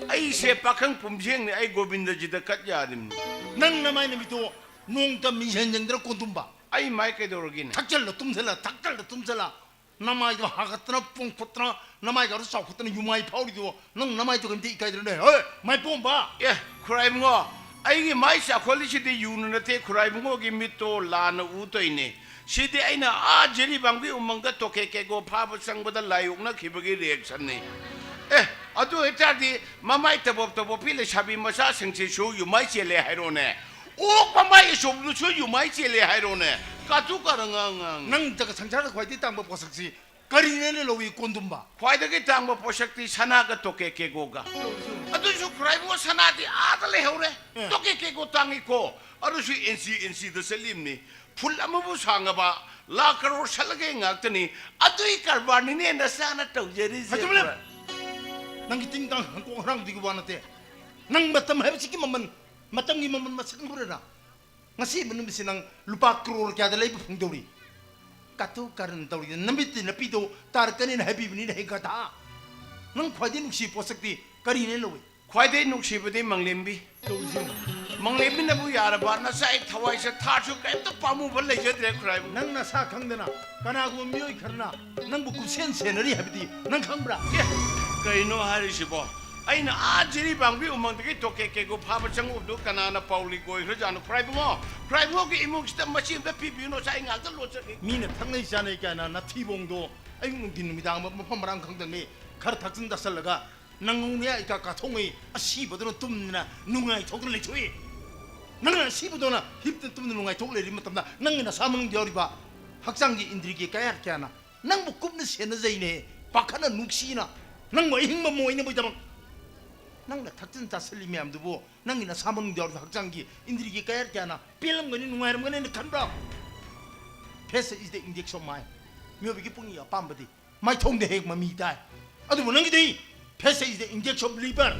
ꯑꯩꯁꯦ ꯄꯥꯈꯪ ꯄꯨꯝꯖꯦꯡꯅꯤ, ꯑꯩ ꯒꯣꯕꯤꯟꯗꯖꯤꯗ ꯀꯠ ꯌꯥꯔꯤꯕꯅꯤ꯫ ꯅꯪ ꯅꯃꯥꯏ ꯅꯃꯤꯠꯇꯣ ꯅꯣꯡꯇ ꯃꯤꯡꯁꯦꯟ ꯌꯦꯡꯗ꯭ꯔ ꯀꯣꯟꯗꯨꯝꯕ? ꯑꯩ ꯃꯥꯏ ꯀꯩꯗꯧꯔꯒꯦꯅꯦ? ꯊꯛꯆꯜꯂ ꯇꯨꯝꯁꯜꯂ, ꯊꯛꯆꯜꯂ ꯇꯨꯝꯁꯜꯂ, ꯅꯃꯥꯏꯗꯣ ꯍꯥꯒꯠꯇꯅ ꯄꯣꯡꯈꯠꯇꯅ, ꯅꯃꯥꯏꯒꯗꯣ ꯆꯥꯎꯈꯠꯇꯅ ꯌꯨꯃꯥꯏ ꯐꯥꯎꯔꯤꯗꯨꯕꯣ, ꯅꯪ ꯅꯃꯥꯏꯗꯣ ꯀꯩꯝꯇ ꯏꯀꯥꯏꯗ꯭ꯔꯅꯦ? ꯍꯣꯏ, ꯃꯥꯏꯄꯣꯝꯕ! ꯑꯦ, ꯈꯨꯔꯥꯏꯕꯨꯡꯉꯣ, ꯑꯩꯒꯤ ꯃꯥꯏ ꯆꯥꯎꯈꯠꯂꯤꯁꯤꯗꯤ ꯌꯨꯅ ꯅꯠꯇꯦ, ꯈꯨꯔꯥꯏꯕꯨꯡꯉꯣꯒꯤ ꯃꯤꯠꯇꯣ ꯂꯥꯟꯅ ꯎ ꯇꯧꯏꯅꯦ꯫ ꯁꯤꯗꯤ ꯑꯩꯅ ꯑꯥ ꯖꯤꯔꯤꯕꯥꯝꯒꯤ ꯎꯃꯪꯗ ꯇꯣꯀꯦ ꯀꯦꯒꯣ ꯐꯥꯕ ꯆꯪꯕꯗ ꯂꯥꯏ ꯑꯣꯛꯅꯈꯤꯕꯒꯤ ꯔꯤꯌꯦꯛꯁꯟꯅꯤ꯫ ꯑꯦ, ꯑꯗꯨ ꯑꯣꯏꯇꯥꯔꯗꯤ ꯃꯃꯥꯏ ꯇꯕꯣꯞ ꯇꯕꯣꯞꯄꯤ ꯂꯩꯁꯥꯕꯤ ꯃꯆꯥꯁꯤꯡꯁꯤꯁꯨ ꯌꯨꯃꯥꯏ ꯆꯦꯜꯂꯦ ꯍꯥꯏꯔꯣꯅꯦ꯫ ꯑꯣꯛ ꯃꯃꯥꯏ ꯑꯆꯧꯕꯗꯨꯁꯨ ꯌꯨꯃꯥꯏ ꯆꯦꯜꯂꯦ ꯍꯥꯏꯔꯣꯅꯦ꯫ ꯀꯥꯇꯨ ꯀꯥꯔꯟ ꯉꯥꯡ ꯉꯥꯡ꯫ ꯅꯪ ꯖꯒꯠ ꯁꯪꯁꯥꯔꯗ ꯈ꯭ꯋꯥꯏꯗꯒꯤ ꯇꯥꯡꯕ ꯄꯣꯠꯁꯛꯁꯤ ꯀꯔꯤꯅꯦꯅ ꯂꯧꯏ, ꯀꯣꯟꯗꯨꯝꯕ? ꯈ꯭ꯋꯥꯏꯗꯒꯤ ꯇꯥꯡꯕ ꯄꯣꯠꯁꯛꯇꯤ ꯁꯅꯥꯒ ꯇꯣꯀꯦ ꯀꯦꯒꯣꯒ꯫ ꯑꯗꯨꯁꯨ ꯈꯨꯔꯥꯏꯕꯨ ꯁꯅꯥꯗꯤ ꯑꯥꯗ ꯂꯩꯍꯧꯔꯦ꯫ ꯑꯦ꯫ ꯇꯣꯀꯦ ꯀꯦꯒꯣ ꯇꯥꯡꯉꯤꯀꯣ꯫ ꯑꯗꯨꯁꯨ ꯏꯟꯆꯤ ꯏꯟꯆꯤꯗ ꯆꯠꯂꯤꯕꯅꯤ꯫ ꯐꯨꯠ ꯑꯃꯕꯨ ꯁꯥꯡꯉꯕ ꯂꯥꯈ ꯀꯔꯣꯔ ꯁꯠꯂꯒꯦ ꯉꯥꯛꯇꯅꯤ꯫ ꯑꯗꯨꯏ ꯀꯔꯕꯥꯔꯅꯤꯅꯦ ꯅꯆꯥꯅ ꯇꯧꯖꯔꯤꯁꯦ꯫ ꯍꯥꯏꯖꯃꯂꯦ! ꯅꯪꯒꯤ ꯇꯤꯡ ꯇꯥꯡ ꯍꯪꯀꯣꯛ ꯍꯔꯥꯡꯗꯨꯒꯤ ꯋꯥ ꯅꯠꯇꯦ꯫ ꯅꯪ ꯃꯇꯝ ꯍꯥꯏꯕꯁꯤꯒꯤ ꯃꯃꯜ, ꯃꯇꯝꯒꯤ ꯃꯃꯜ ꯃꯁꯛ ꯈꯪꯕ꯭ꯔꯥ ꯅꯪ? ꯉꯁꯤ ꯅꯨꯃꯤꯠꯁꯤ ꯅꯪ ꯂꯨꯄꯥ ꯀ꯭ꯔꯣꯔ ꯀꯌꯥꯗ ꯂꯩꯕ ꯐꯪꯗꯧꯔꯤ? ꯀꯥꯇꯨ ꯀꯥꯔꯟ ꯇꯧꯔꯤꯗ ꯅꯃꯤꯠꯇꯤ ꯅꯄꯤꯗꯣ ꯇꯥꯔꯛꯀꯅꯤꯅ ꯍꯥꯏꯕꯤꯕꯅꯤꯅ, ꯍꯦ ꯒꯙꯥ꯫ ꯅꯪ ꯈ꯭ꯋꯥꯏꯗꯒꯤ ꯅꯨꯡꯁꯤꯕ ꯄꯣꯠꯁꯛꯇꯤ ꯀꯔꯤꯅꯦ ꯂꯧꯏ? ꯈ꯭ꯋꯥꯏꯗꯒꯤ ꯅꯨꯡꯁꯤꯕꯗꯤ ꯃꯪꯂꯦꯝꯕꯤ꯫ ꯇꯧꯔꯤꯁꯤ ꯌꯦꯡꯉꯨ꯫ ꯃꯪꯂꯦꯝꯕꯤꯅꯕꯨ ꯌꯥꯔꯕ ꯅꯆꯥ ꯑꯩ ꯊꯋꯥꯏꯁꯦ ꯊꯥꯔꯁꯨ ꯀꯔꯤꯝꯇ ꯄꯥꯝꯃꯨꯕ ꯂꯩꯖꯗ꯭ꯔꯦ ꯈꯨꯔꯥꯏꯕꯨ꯫ ꯅꯪ ꯅꯁꯥ ꯈꯪꯗꯅ ꯀꯅꯥꯒꯨꯝꯕ ꯃꯤꯑꯣꯏ ꯈꯔꯅ ꯅꯪꯕꯨ ꯀꯨꯞꯁꯦꯟ ꯁꯦꯟꯅꯔꯤ ꯍꯥꯏꯕꯗꯤ ꯅꯪ ꯈꯪꯕ꯭ꯔꯥ? ꯑꯦ, ꯀꯩꯅꯣ ꯍꯥꯏꯔꯤꯁꯤꯕꯣ? ꯑꯩꯅ ꯑꯥ ꯖꯤꯔꯤꯕꯥꯝꯒꯤ ꯎꯃꯪꯗꯒꯤ ꯇꯣꯀꯦ ꯀꯦꯒꯨ ꯐꯥꯕ ꯆꯪꯉꯨꯕꯗꯨ ꯀꯅꯥꯅ ꯄꯥꯎꯂꯤ ꯀꯣꯏꯈ꯭ꯔꯖꯥꯠꯅꯣ? ꯈꯨꯔꯥꯏꯕꯨꯡꯉꯣ, ꯈꯨꯔꯥꯏꯕꯨꯡꯉꯣꯒꯤ ꯏꯃꯨꯡꯁꯤꯗ ꯃꯆꯤ ꯑꯝꯇ ꯄꯤꯕꯤꯌꯨꯅꯣ, ꯉꯁꯥꯏ ꯑꯩ ꯉꯥꯛꯇ ꯂꯣꯠꯆꯒꯦ꯫ ꯃꯤꯅ ꯊꯛꯅꯩ ꯆꯥꯅꯩ ꯀꯥꯏꯅ ꯅꯊꯤꯕꯣꯡꯗꯣ ꯑꯌꯨꯛ ꯅꯨꯡꯊꯤꯟ ꯅꯨꯃꯤꯗꯥꯡ ꯃꯐꯝ ꯃꯔꯥꯡ ꯈꯪꯗꯉꯩ ꯈꯔ ꯊꯛꯆꯤꯟ ꯆꯥꯁꯤꯜꯂꯒ ꯅꯪ ꯉꯧꯅ ꯏꯀꯥ ꯀꯥꯊꯣꯛꯉꯩ ꯑꯁꯤꯕꯗꯨꯅ ꯇꯨꯝꯗꯅ ꯅꯨꯡꯉꯥꯏꯊꯣꯛꯇꯅ ꯂꯩꯊꯣꯛꯏ꯫ ꯅꯪꯅ ꯑꯁꯤꯕꯗꯨꯅ ꯍꯤꯞꯇꯅ ꯇꯨꯝꯗꯅ ꯅꯨꯡꯉꯥꯏꯊꯣꯛ ꯂꯩꯔꯤ ꯃꯇꯝꯗ ꯅꯪꯒꯤ ꯅꯁꯥ ꯃꯅꯨꯡꯗ ꯌꯥꯎꯔꯤꯕ ꯍꯛꯆꯥꯡꯒꯤ ꯏꯟꯗ꯭ꯔꯤꯒꯤ ꯀꯌꯥꯠ ꯀꯌꯥꯅ ꯅꯪꯕꯨ ꯀꯨꯞꯅ ꯁꯦꯟꯅꯖꯩꯅꯦ, ꯄꯥꯈꯠꯅ ꯅꯨꯡꯁꯤꯅ ꯅꯪꯕꯨ ꯑꯍꯤꯡꯕ ꯃꯣꯏꯅꯕꯒꯤꯗꯃꯛ꯫ ꯅꯪꯅ ꯊꯛꯆꯤꯟ ꯆꯥꯁꯤꯜꯂꯤ ꯃꯌꯥꯝꯗꯨꯕꯨ ꯅꯪꯒꯤ ꯅꯁꯥ ꯃꯅꯨꯡꯗ ꯌꯥꯎꯔꯤꯕ ꯍꯛꯆꯥꯡꯒꯤ ꯏꯟꯗ꯭ꯔꯤꯒꯤ ꯀꯌꯥꯠ ꯀꯌꯥꯅ ꯄꯦꯜꯂꯝꯒꯅꯤ, ꯅꯨꯡꯉꯥꯏꯔꯝꯒꯅꯤ ꯍꯥꯏꯅ ꯈꯟꯕ꯭ꯔꯣ? Fashion is the index of mind. ꯃꯤꯑꯣꯏꯕꯒꯤ ꯄꯨꯛꯅꯤꯡꯒꯤ ꯑꯄꯥꯝꯕꯗꯤ ꯃꯥꯏꯊꯣꯡꯗ ꯍꯦꯛ ꯃꯃꯤ ꯇꯥꯏ꯫ ꯑꯗꯨꯕꯨ ꯅꯪꯒꯤꯗꯤ fashion is the index of liver.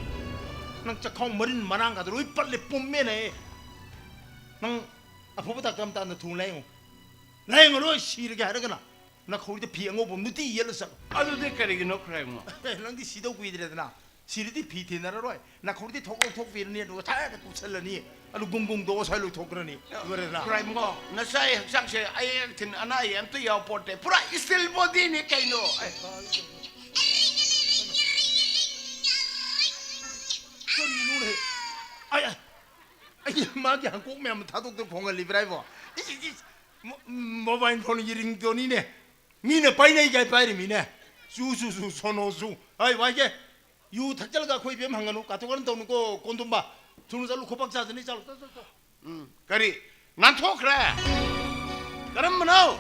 ꯅꯪ ꯆꯈꯥꯎ ꯃꯔꯤꯟ ꯃꯔꯥꯡꯒꯗꯣ ꯂꯣꯏ ꯄꯠꯂꯦ, ꯄꯨꯝꯃꯦꯅꯦ꯫ ꯅꯪ ꯑꯐꯕ ꯗꯥꯛꯇꯔ ꯑꯃꯇ ꯊꯨꯅ ꯂꯥꯌꯦꯡꯉꯨ꯫ ꯂꯥꯌꯦꯡꯉꯔꯣꯏ, ꯁꯤꯔꯒꯦ ꯍꯥꯏꯔꯒꯅ ꯅꯈꯧꯔꯤꯗ ꯐꯤ ꯑꯉꯧꯕ ꯑꯃ ꯅꯨꯡꯇꯤ ꯌꯦꯠꯂ ꯆꯠꯂꯣ꯫ ꯑꯗꯨꯗꯤ ꯀꯔꯤꯒꯤꯅꯣ ꯈ꯭ꯔꯥꯏꯕꯨꯡꯉꯣ? ꯅꯪꯗꯤ ꯁꯤꯗꯧ ꯀꯨꯏꯗ꯭ꯔꯦꯗꯅ꯫ ꯁꯤꯔꯗꯤ ꯐꯤ ꯊꯤꯅꯔꯔꯣꯏ꯫ ꯅꯈꯧꯔꯤꯗꯤ ꯊꯣꯛ ꯂꯧꯊꯣꯛꯄꯤꯔꯅꯤ, ꯑꯗꯨꯒ ꯊꯥꯏꯅ ꯀꯨꯞꯁꯜꯂꯅꯤ꯫ ꯑꯗꯨ ꯒꯨꯡ ꯒꯨꯡꯗꯣ ꯁ꯭ꯋꯥꯏ ꯂꯣꯏꯊꯣꯛꯈ꯭ꯔꯅꯤ꯫ ꯂꯣꯏꯔꯦꯗꯅ꯫ ꯈ꯭ꯔꯥꯏꯕꯨꯡꯉꯣ, ꯅꯆꯥ ꯑꯩ ꯍꯛꯆꯥꯡꯁꯦ ꯑꯌꯦꯛ ꯑꯊꯤꯟ ꯑꯅꯥ ꯑꯌꯦꯛ ꯑꯝꯇ ꯌꯥꯎ ꯄꯣꯠꯇꯦ꯫ ꯄꯨꯔꯥ steel body ꯅꯤ ꯀꯩꯅꯣ꯫ ꯑꯩ ꯀꯔꯤꯅꯣꯅꯦ? ꯑꯩ, ꯑꯩ, ꯑꯩ ꯃꯥꯒꯤ ꯍꯪꯀꯣꯛ ꯃꯌꯥꯝ ꯊꯥꯗꯣꯛꯇꯅ ꯈꯣꯡꯍꯜꯂꯤꯕ꯭ꯔꯥ ꯍꯥꯏꯕꯣ? ꯏꯁ, ꯏꯁ, ꯏꯁ꯫ ꯃꯣ-, ꯃꯣꯕꯥꯏꯜ ꯐꯣꯟꯒꯤ ꯔꯤꯡꯇꯣꯟꯅꯤꯅꯦ꯫ ꯃꯤꯅ ꯄꯥꯏꯅꯩ ꯀꯥꯏ ꯄꯥꯏꯔꯤꯃꯤꯅꯦ꯫ ꯆꯨ, ꯆꯨ, ꯆꯨ, ꯁꯣꯅꯣ ꯆꯨ꯫ ꯍꯥꯏ, ꯋꯥꯏꯒꯦ꯫ ꯌꯨ ꯊꯛꯆꯜꯂꯒ ꯑꯩꯈꯣꯏ ꯏꯕꯦꯝ ꯍꯪꯒꯅꯨ꯫ ꯀꯥꯇꯨ ꯀꯥꯔꯟ ꯇꯧꯅꯨꯀꯣ, ꯀꯣꯟꯗꯨꯝꯕ꯫ ꯊꯨꯅ ꯆꯠꯂꯨ, ꯈꯨꯕꯥꯛ ꯆꯥꯖꯅꯤ, ꯆꯠꯂꯨ, ꯆꯠꯂꯨ, ꯆꯠꯂꯨ꯫ ꯎꯝ, ꯀꯔꯤ? ꯅꯥꯟꯊꯣꯛꯈ꯭ꯔꯦ? ꯀꯔꯝꯕꯅꯣ?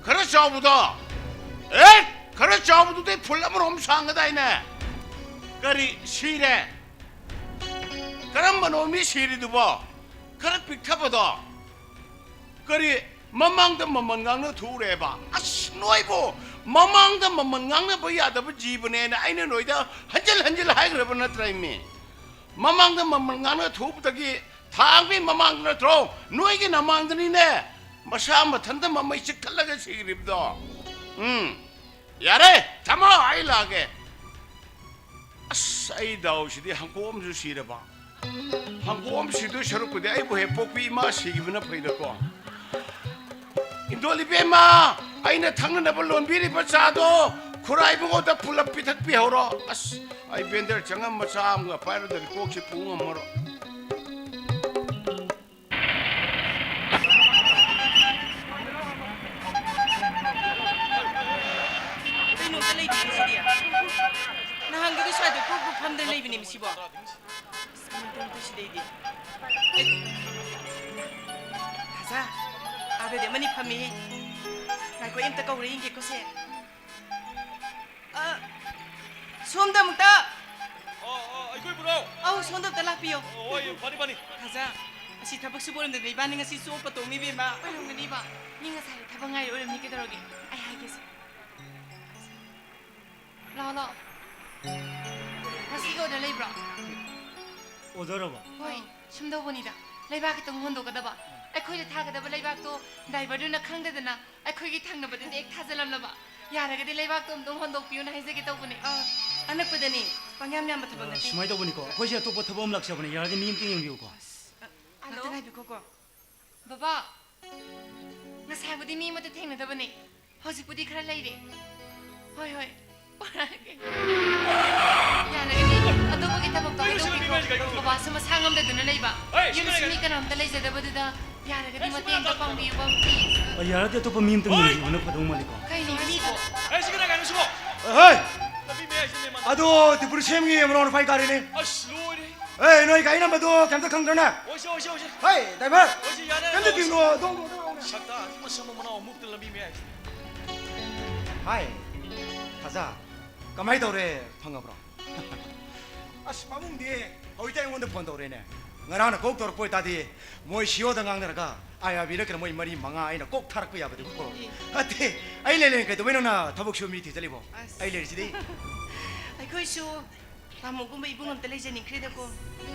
ꯈꯔ ꯆꯥꯎꯕꯗꯣ? ꯑꯦ, ꯈꯔ ꯆꯥꯎꯕꯗꯨꯗꯤ ꯐꯨꯜ ꯑꯃꯔꯣꯝ ꯁꯥꯡꯒꯗꯥꯏꯅꯦ? ꯀꯔꯤ, ꯁꯤꯔꯦ? ꯀꯔꯝꯕꯅꯣ ꯃꯤ ꯁꯤꯔꯤꯗꯨꯕꯣ? ꯈꯔ ꯄꯤꯛꯊꯕꯗꯣ? ꯀꯔꯤ, ꯃꯃꯥꯡꯗ ꯃꯃꯜ ꯉꯥꯡꯅ ꯊꯣꯛꯎꯔꯦꯕ? ꯑꯁ, ꯅꯣꯏꯕꯨ ꯃꯃꯥꯡꯗ ꯃꯃꯜ ꯉꯥꯡꯅꯕ ꯌꯥꯗꯕ ꯖꯤꯕꯅꯦꯅ ꯑꯩꯅ ꯅꯣꯏꯗ ꯍꯟꯖꯤꯜ ꯍꯟꯖꯤꯜ ꯍꯥꯏꯈ꯭ꯔꯕ ꯅꯠꯇ꯭ꯔ, ꯏꯃꯤ? ꯃꯃꯥꯡꯗ ꯃꯃꯜ ꯉꯥꯡꯅ ꯊꯣꯛꯎꯕꯗꯒꯤ ꯊꯥ ꯑꯃꯒꯤ ꯃꯃꯥꯡꯗ ꯅꯠꯇ꯭ꯔꯣ? ꯅꯣꯏꯒꯤ ꯅꯃꯥꯡꯗꯅꯤꯅꯦ ꯃꯁꯥ ꯃꯊꯟꯇ ꯃꯃꯩ ꯆꯤꯛꯊꯠꯂꯒ ꯁꯤꯈ꯭ꯔꯤꯕꯗꯣ꯫ ꯎꯝ, ꯌꯥꯔꯦ, ꯊꯝꯃꯣ, ꯑꯩ ꯂꯥꯛꯑꯒꯦ꯫ ꯑꯁ, ꯑꯩ ꯗꯥꯎꯁꯤꯗꯤ ꯍꯪꯀꯣꯛ ꯑꯃꯁꯨ ꯁꯤꯔꯕ꯫ ꯍꯪꯀꯣꯛ ꯑꯃ ꯁꯤꯗꯣꯏ ꯁꯔꯨꯛꯄꯨꯗꯤ ꯑꯩꯕꯨ ꯍꯦꯛ ꯄꯣꯛꯄꯤ ꯏꯃꯥ ꯁꯤꯈꯤꯕꯅ ꯐꯩꯗꯀꯣ꯫ ꯏꯟꯗꯣꯜ ꯏꯕꯦꯝꯃ, ꯑꯩꯅ ꯊꯛꯅꯅꯕ ꯂꯣꯟꯕꯤꯔꯤꯕ ꯆꯥꯗꯣ ꯈꯨꯔꯥꯏ ꯏꯕꯨꯡꯉꯣꯗ ꯄꯨꯂꯞ ꯄꯤꯊꯛꯄꯤꯍꯧꯔꯣ꯫ ꯑꯁ, ꯑꯩ ꯕꯦꯟꯗꯔ ꯆꯪꯉꯝ ꯃꯆꯥ ꯑꯃꯒ ꯄꯥꯏꯔꯗꯗꯤ ꯀꯣꯛꯁꯤ ꯄꯨ ꯉꯝꯃꯔꯣꯏ꯫ ꯀꯩꯅꯣꯝꯇ ꯂꯩꯇꯦ ꯁꯤꯗꯤ꯫ ꯅꯍꯥꯟꯒꯤꯗꯨ ꯁ꯭ꯋꯥꯏꯗ ꯀ꯭ꯔꯨꯛ ꯀ꯭ꯔꯨꯛ ꯐꯝꯗꯅ ꯂꯩꯕꯅꯦ ꯁꯤꯕꯣ꯫ ꯑꯁ, ꯀꯃꯥꯏꯅ ꯇꯧꯅꯤ ꯁꯤꯗꯩꯗꯤ? ꯑꯩ, ꯊꯥꯖ, ꯑꯥꯗꯗꯤ ꯑꯃꯅꯤ ꯐꯝꯃꯤꯍꯦ꯫ ꯉꯥꯏꯈꯣ, ꯑꯩ ꯑꯝꯇ ꯀꯧꯔ ꯌꯦꯡꯒꯦꯀꯣ ꯁꯦ꯫ ꯑ, ꯁꯣꯝꯗ ꯑꯃꯨꯛꯇ꯫ ꯑꯣ, ꯑꯣ, ꯑꯩꯈꯣꯏꯕꯨꯔꯣ? ꯑꯧ, ꯁꯣꯝꯗ ꯑꯝꯇ ꯂꯥꯛꯄꯤꯌꯣ꯫ ꯑꯣ, ꯍꯣꯏ, ꯐꯅꯤ, ꯐꯅꯤ꯫ ꯊꯥꯖ, ꯑꯁꯤ ꯊꯕꯛ ꯁꯨꯕ ꯑꯣꯏꯔꯝꯗꯅ ꯏꯕꯥꯅꯤ ꯉꯁꯤ ꯆꯣꯞꯄ ꯇꯣꯡꯅꯤ, ꯏꯕꯦꯝꯃ꯫ ꯑꯣꯏꯔꯝꯒꯅꯤꯕ꯫ ꯃꯤ ꯉꯁꯥꯏ ꯊꯕꯛ ꯉꯥꯏꯔ ꯑꯣꯏꯔꯝꯅꯤ, ꯀꯩꯗꯧꯔꯒꯦ? ꯑꯩ ꯍꯥꯏꯒꯦꯁꯦ꯫ ꯂꯥꯛꯑꯣ, ꯂꯥꯛꯑꯣ꯫ ꯉꯁꯤꯒꯤ ꯑꯣꯔꯗꯔ ꯂꯩꯕ꯭ꯔꯣ? ꯑꯣꯔꯗꯔ ꯑꯕ? ꯍꯣꯏ, ꯁꯨꯝ ꯇꯧꯕꯅꯤꯗ꯫ ꯂꯩꯕꯥꯛ ꯈꯤꯇꯪ ꯍꯣꯟꯗꯣꯛꯀꯗꯕ꯫ ꯑꯩꯈꯣꯏꯗ ꯊꯥꯒꯗꯕ ꯂꯩꯕꯥꯛꯇꯣ ꯗ꯭ꯔꯥꯏꯚꯔꯗꯨꯅ ꯈꯪꯗꯗꯅ ꯑꯩꯈꯣꯏꯒꯤ ꯊꯪꯅꯕꯗꯗꯤ ꯍꯦꯛ ꯊꯥꯖꯜꯂꯝꯂꯕ꯫ ꯌꯥꯔꯒꯗꯤ ꯂꯩꯕꯥꯛꯇꯣ ꯑꯝꯇꯪ ꯍꯣꯟꯗꯣꯛꯄꯤꯌꯨꯅ ꯍꯥꯏꯖꯒꯦ ꯇꯧꯕꯅꯦ꯫ ꯑ, ꯑꯅꯛꯄꯗꯅꯤ꯫ ꯄꯪꯌꯥꯝ ꯌꯥꯝꯕ ꯊꯕꯛ ꯑ, ꯅꯠꯇꯦ꯫ ꯁꯨꯃꯥꯏꯅ ꯇꯧꯕꯅꯤꯀꯣ, ꯑꯩꯈꯣꯏꯁꯦ ꯑꯇꯣꯞꯄ ꯊꯕꯛ ꯑꯃ ꯂꯥꯛꯆꯕꯅꯦ꯫ ꯌꯥꯔꯒꯗꯤ ꯃꯤ ꯑꯝꯇ ꯌꯦꯡꯕꯤꯌꯨꯀꯣ꯫ ꯑꯁ, ꯑ, ꯍꯜꯂꯣ? ꯑꯝꯇ ꯉꯥꯏꯕꯤꯈꯣꯀꯣ꯫ ꯕꯕꯥ, ꯉꯁꯥꯏꯕꯨꯗꯤ ꯃꯤ ꯑꯃꯠꯇ ꯊꯦꯡꯅꯗꯕꯅꯦ꯫ ꯍꯧꯖꯤꯛꯄꯨꯗꯤ ꯈꯔ ꯂꯩꯔꯦ꯫ ꯍꯣꯏ, ꯍꯣꯏ꯫ ꯄꯣꯔꯛꯑꯒꯦ꯫ ꯌꯥꯔꯒꯗꯤ ꯑꯇꯣꯞꯄꯒꯤ ꯊꯕꯛꯇꯣ ꯍꯥꯏꯗꯣꯛꯄꯤꯈꯣ꯫ ꯕꯕꯥꯁꯨ ꯃꯁꯥ ꯉꯝꯗꯗꯨꯅ ꯂꯩꯕ꯫ ꯌꯨꯝꯁꯨ ꯃꯤ ꯀꯅꯥꯝꯇ ꯂꯩꯖꯗꯕꯗꯨꯗ ꯌꯥꯔꯒꯗꯤ ꯃꯇꯦꯡ ꯑꯝꯇ ꯄꯥꯡꯕꯤꯌꯨꯕ, please. ꯑ, ꯌꯥꯔꯗꯤ ꯑꯇꯣꯞꯄ ꯃꯤ ꯑꯝꯇ ꯍꯣꯏ! ꯉꯥꯏꯕꯤꯕꯅ ꯐꯗꯧ ꯃꯥꯜꯂꯤꯀꯣ꯫ ꯀꯩꯅꯣ ꯍꯥꯏꯁꯤꯕꯣ? ꯑꯦ, ꯁꯤ ꯀꯅꯥ ꯀꯥꯏꯅꯣ ꯁꯤꯕꯣ? ꯍꯣꯏ! ꯂꯝꯕꯤ ꯃꯌꯥꯏꯁꯤꯗ ꯂꯩ ꯃꯥ꯫ ꯑꯗꯣ ꯇ꯭ꯔꯤꯄꯨꯔ ꯁꯦꯝꯒꯤ ꯃꯅꯥꯎ ꯅꯨꯄꯥꯒꯤ ꯒꯥꯔꯤꯅꯦ꯫ ꯑꯁ, ꯂꯣꯏꯔꯦ꯫ ꯑꯦ, ꯅꯣꯏ ꯒꯥꯔꯤ ꯅꯝꯕꯗꯣ ꯀꯩꯝꯇ ꯈꯪꯗ꯭ꯔꯅꯦ? ꯑꯣꯏꯁꯦ, ꯑꯣꯏꯁꯦ, ꯑꯣꯏꯁꯦ꯫ ꯍꯣꯏ, ꯗ꯭ꯔꯥꯏꯚꯔ! ꯑꯣꯏꯁꯦ, ꯌꯥꯔꯦ, ꯀꯩꯝꯇ ꯌꯥꯔꯦ, ꯇꯤꯡꯉꯣ, ꯑꯣꯏꯁꯦ꯫ ꯗꯣꯡ, ꯗꯣꯡ, ꯗꯣꯡ, ꯗꯣꯡ꯫ ꯁꯛꯇꯥꯁꯤꯗꯤ ꯃꯁꯝ ꯃꯅꯥꯎ ꯑꯃꯨꯛꯇ ꯂꯝꯕꯤ ꯃꯌꯥꯏꯁꯤꯗ꯫ ꯍꯥꯏ, ꯊꯥꯖ, ꯀꯃꯥꯏ ꯇꯧꯔꯦ? ꯐꯪꯉꯕ꯭ꯔꯣ? ꯑꯁ, ꯄꯥꯕꯨꯡꯗꯤ ꯍꯧꯖꯤꯛꯇ ꯑꯩꯉꯣꯟꯗ ꯐꯣꯟ ꯇꯧꯔꯦꯅꯦ꯫ ꯉꯔꯥꯡꯅ ꯀꯣꯛ ꯇꯧꯔꯛꯄ ꯑꯣꯏꯇꯥꯗꯤ ꯃꯣꯏ ꯁꯤꯑꯣꯗ ꯉꯥꯡꯅꯔꯒ ꯑꯥꯏ ꯑꯥꯔ ꯕꯤ ꯅꯠꯇ꯭ꯔꯒ ꯃꯣꯏ ꯃꯔꯤ ꯃꯉꯥ ꯑꯩꯅ ꯀꯣꯛ ꯊꯥꯔꯛꯄ ꯌꯥꯕꯗꯨꯕꯨ꯫ ꯑꯦ꯫ ꯅꯠꯇꯦ, ꯑꯩ ꯂꯩ ꯂꯩ ꯀꯩꯗꯧꯕꯩ ꯅꯪꯅ ꯊꯕꯛ ꯁꯨꯕ ꯃꯤ ꯊꯤꯖꯜꯂꯤꯕꯣ? ꯑꯁ꯫ ꯑꯩ ꯂꯩꯔꯤꯁꯤꯗꯤ꯫ ꯑꯩꯈꯣꯏꯁꯨ ꯇꯥꯃꯣꯒꯨꯝꯕ ꯏꯕꯨꯡ ꯑꯝꯇ ꯂꯩꯖꯅꯤꯡꯈ꯭ꯔꯦꯗꯀꯣ꯫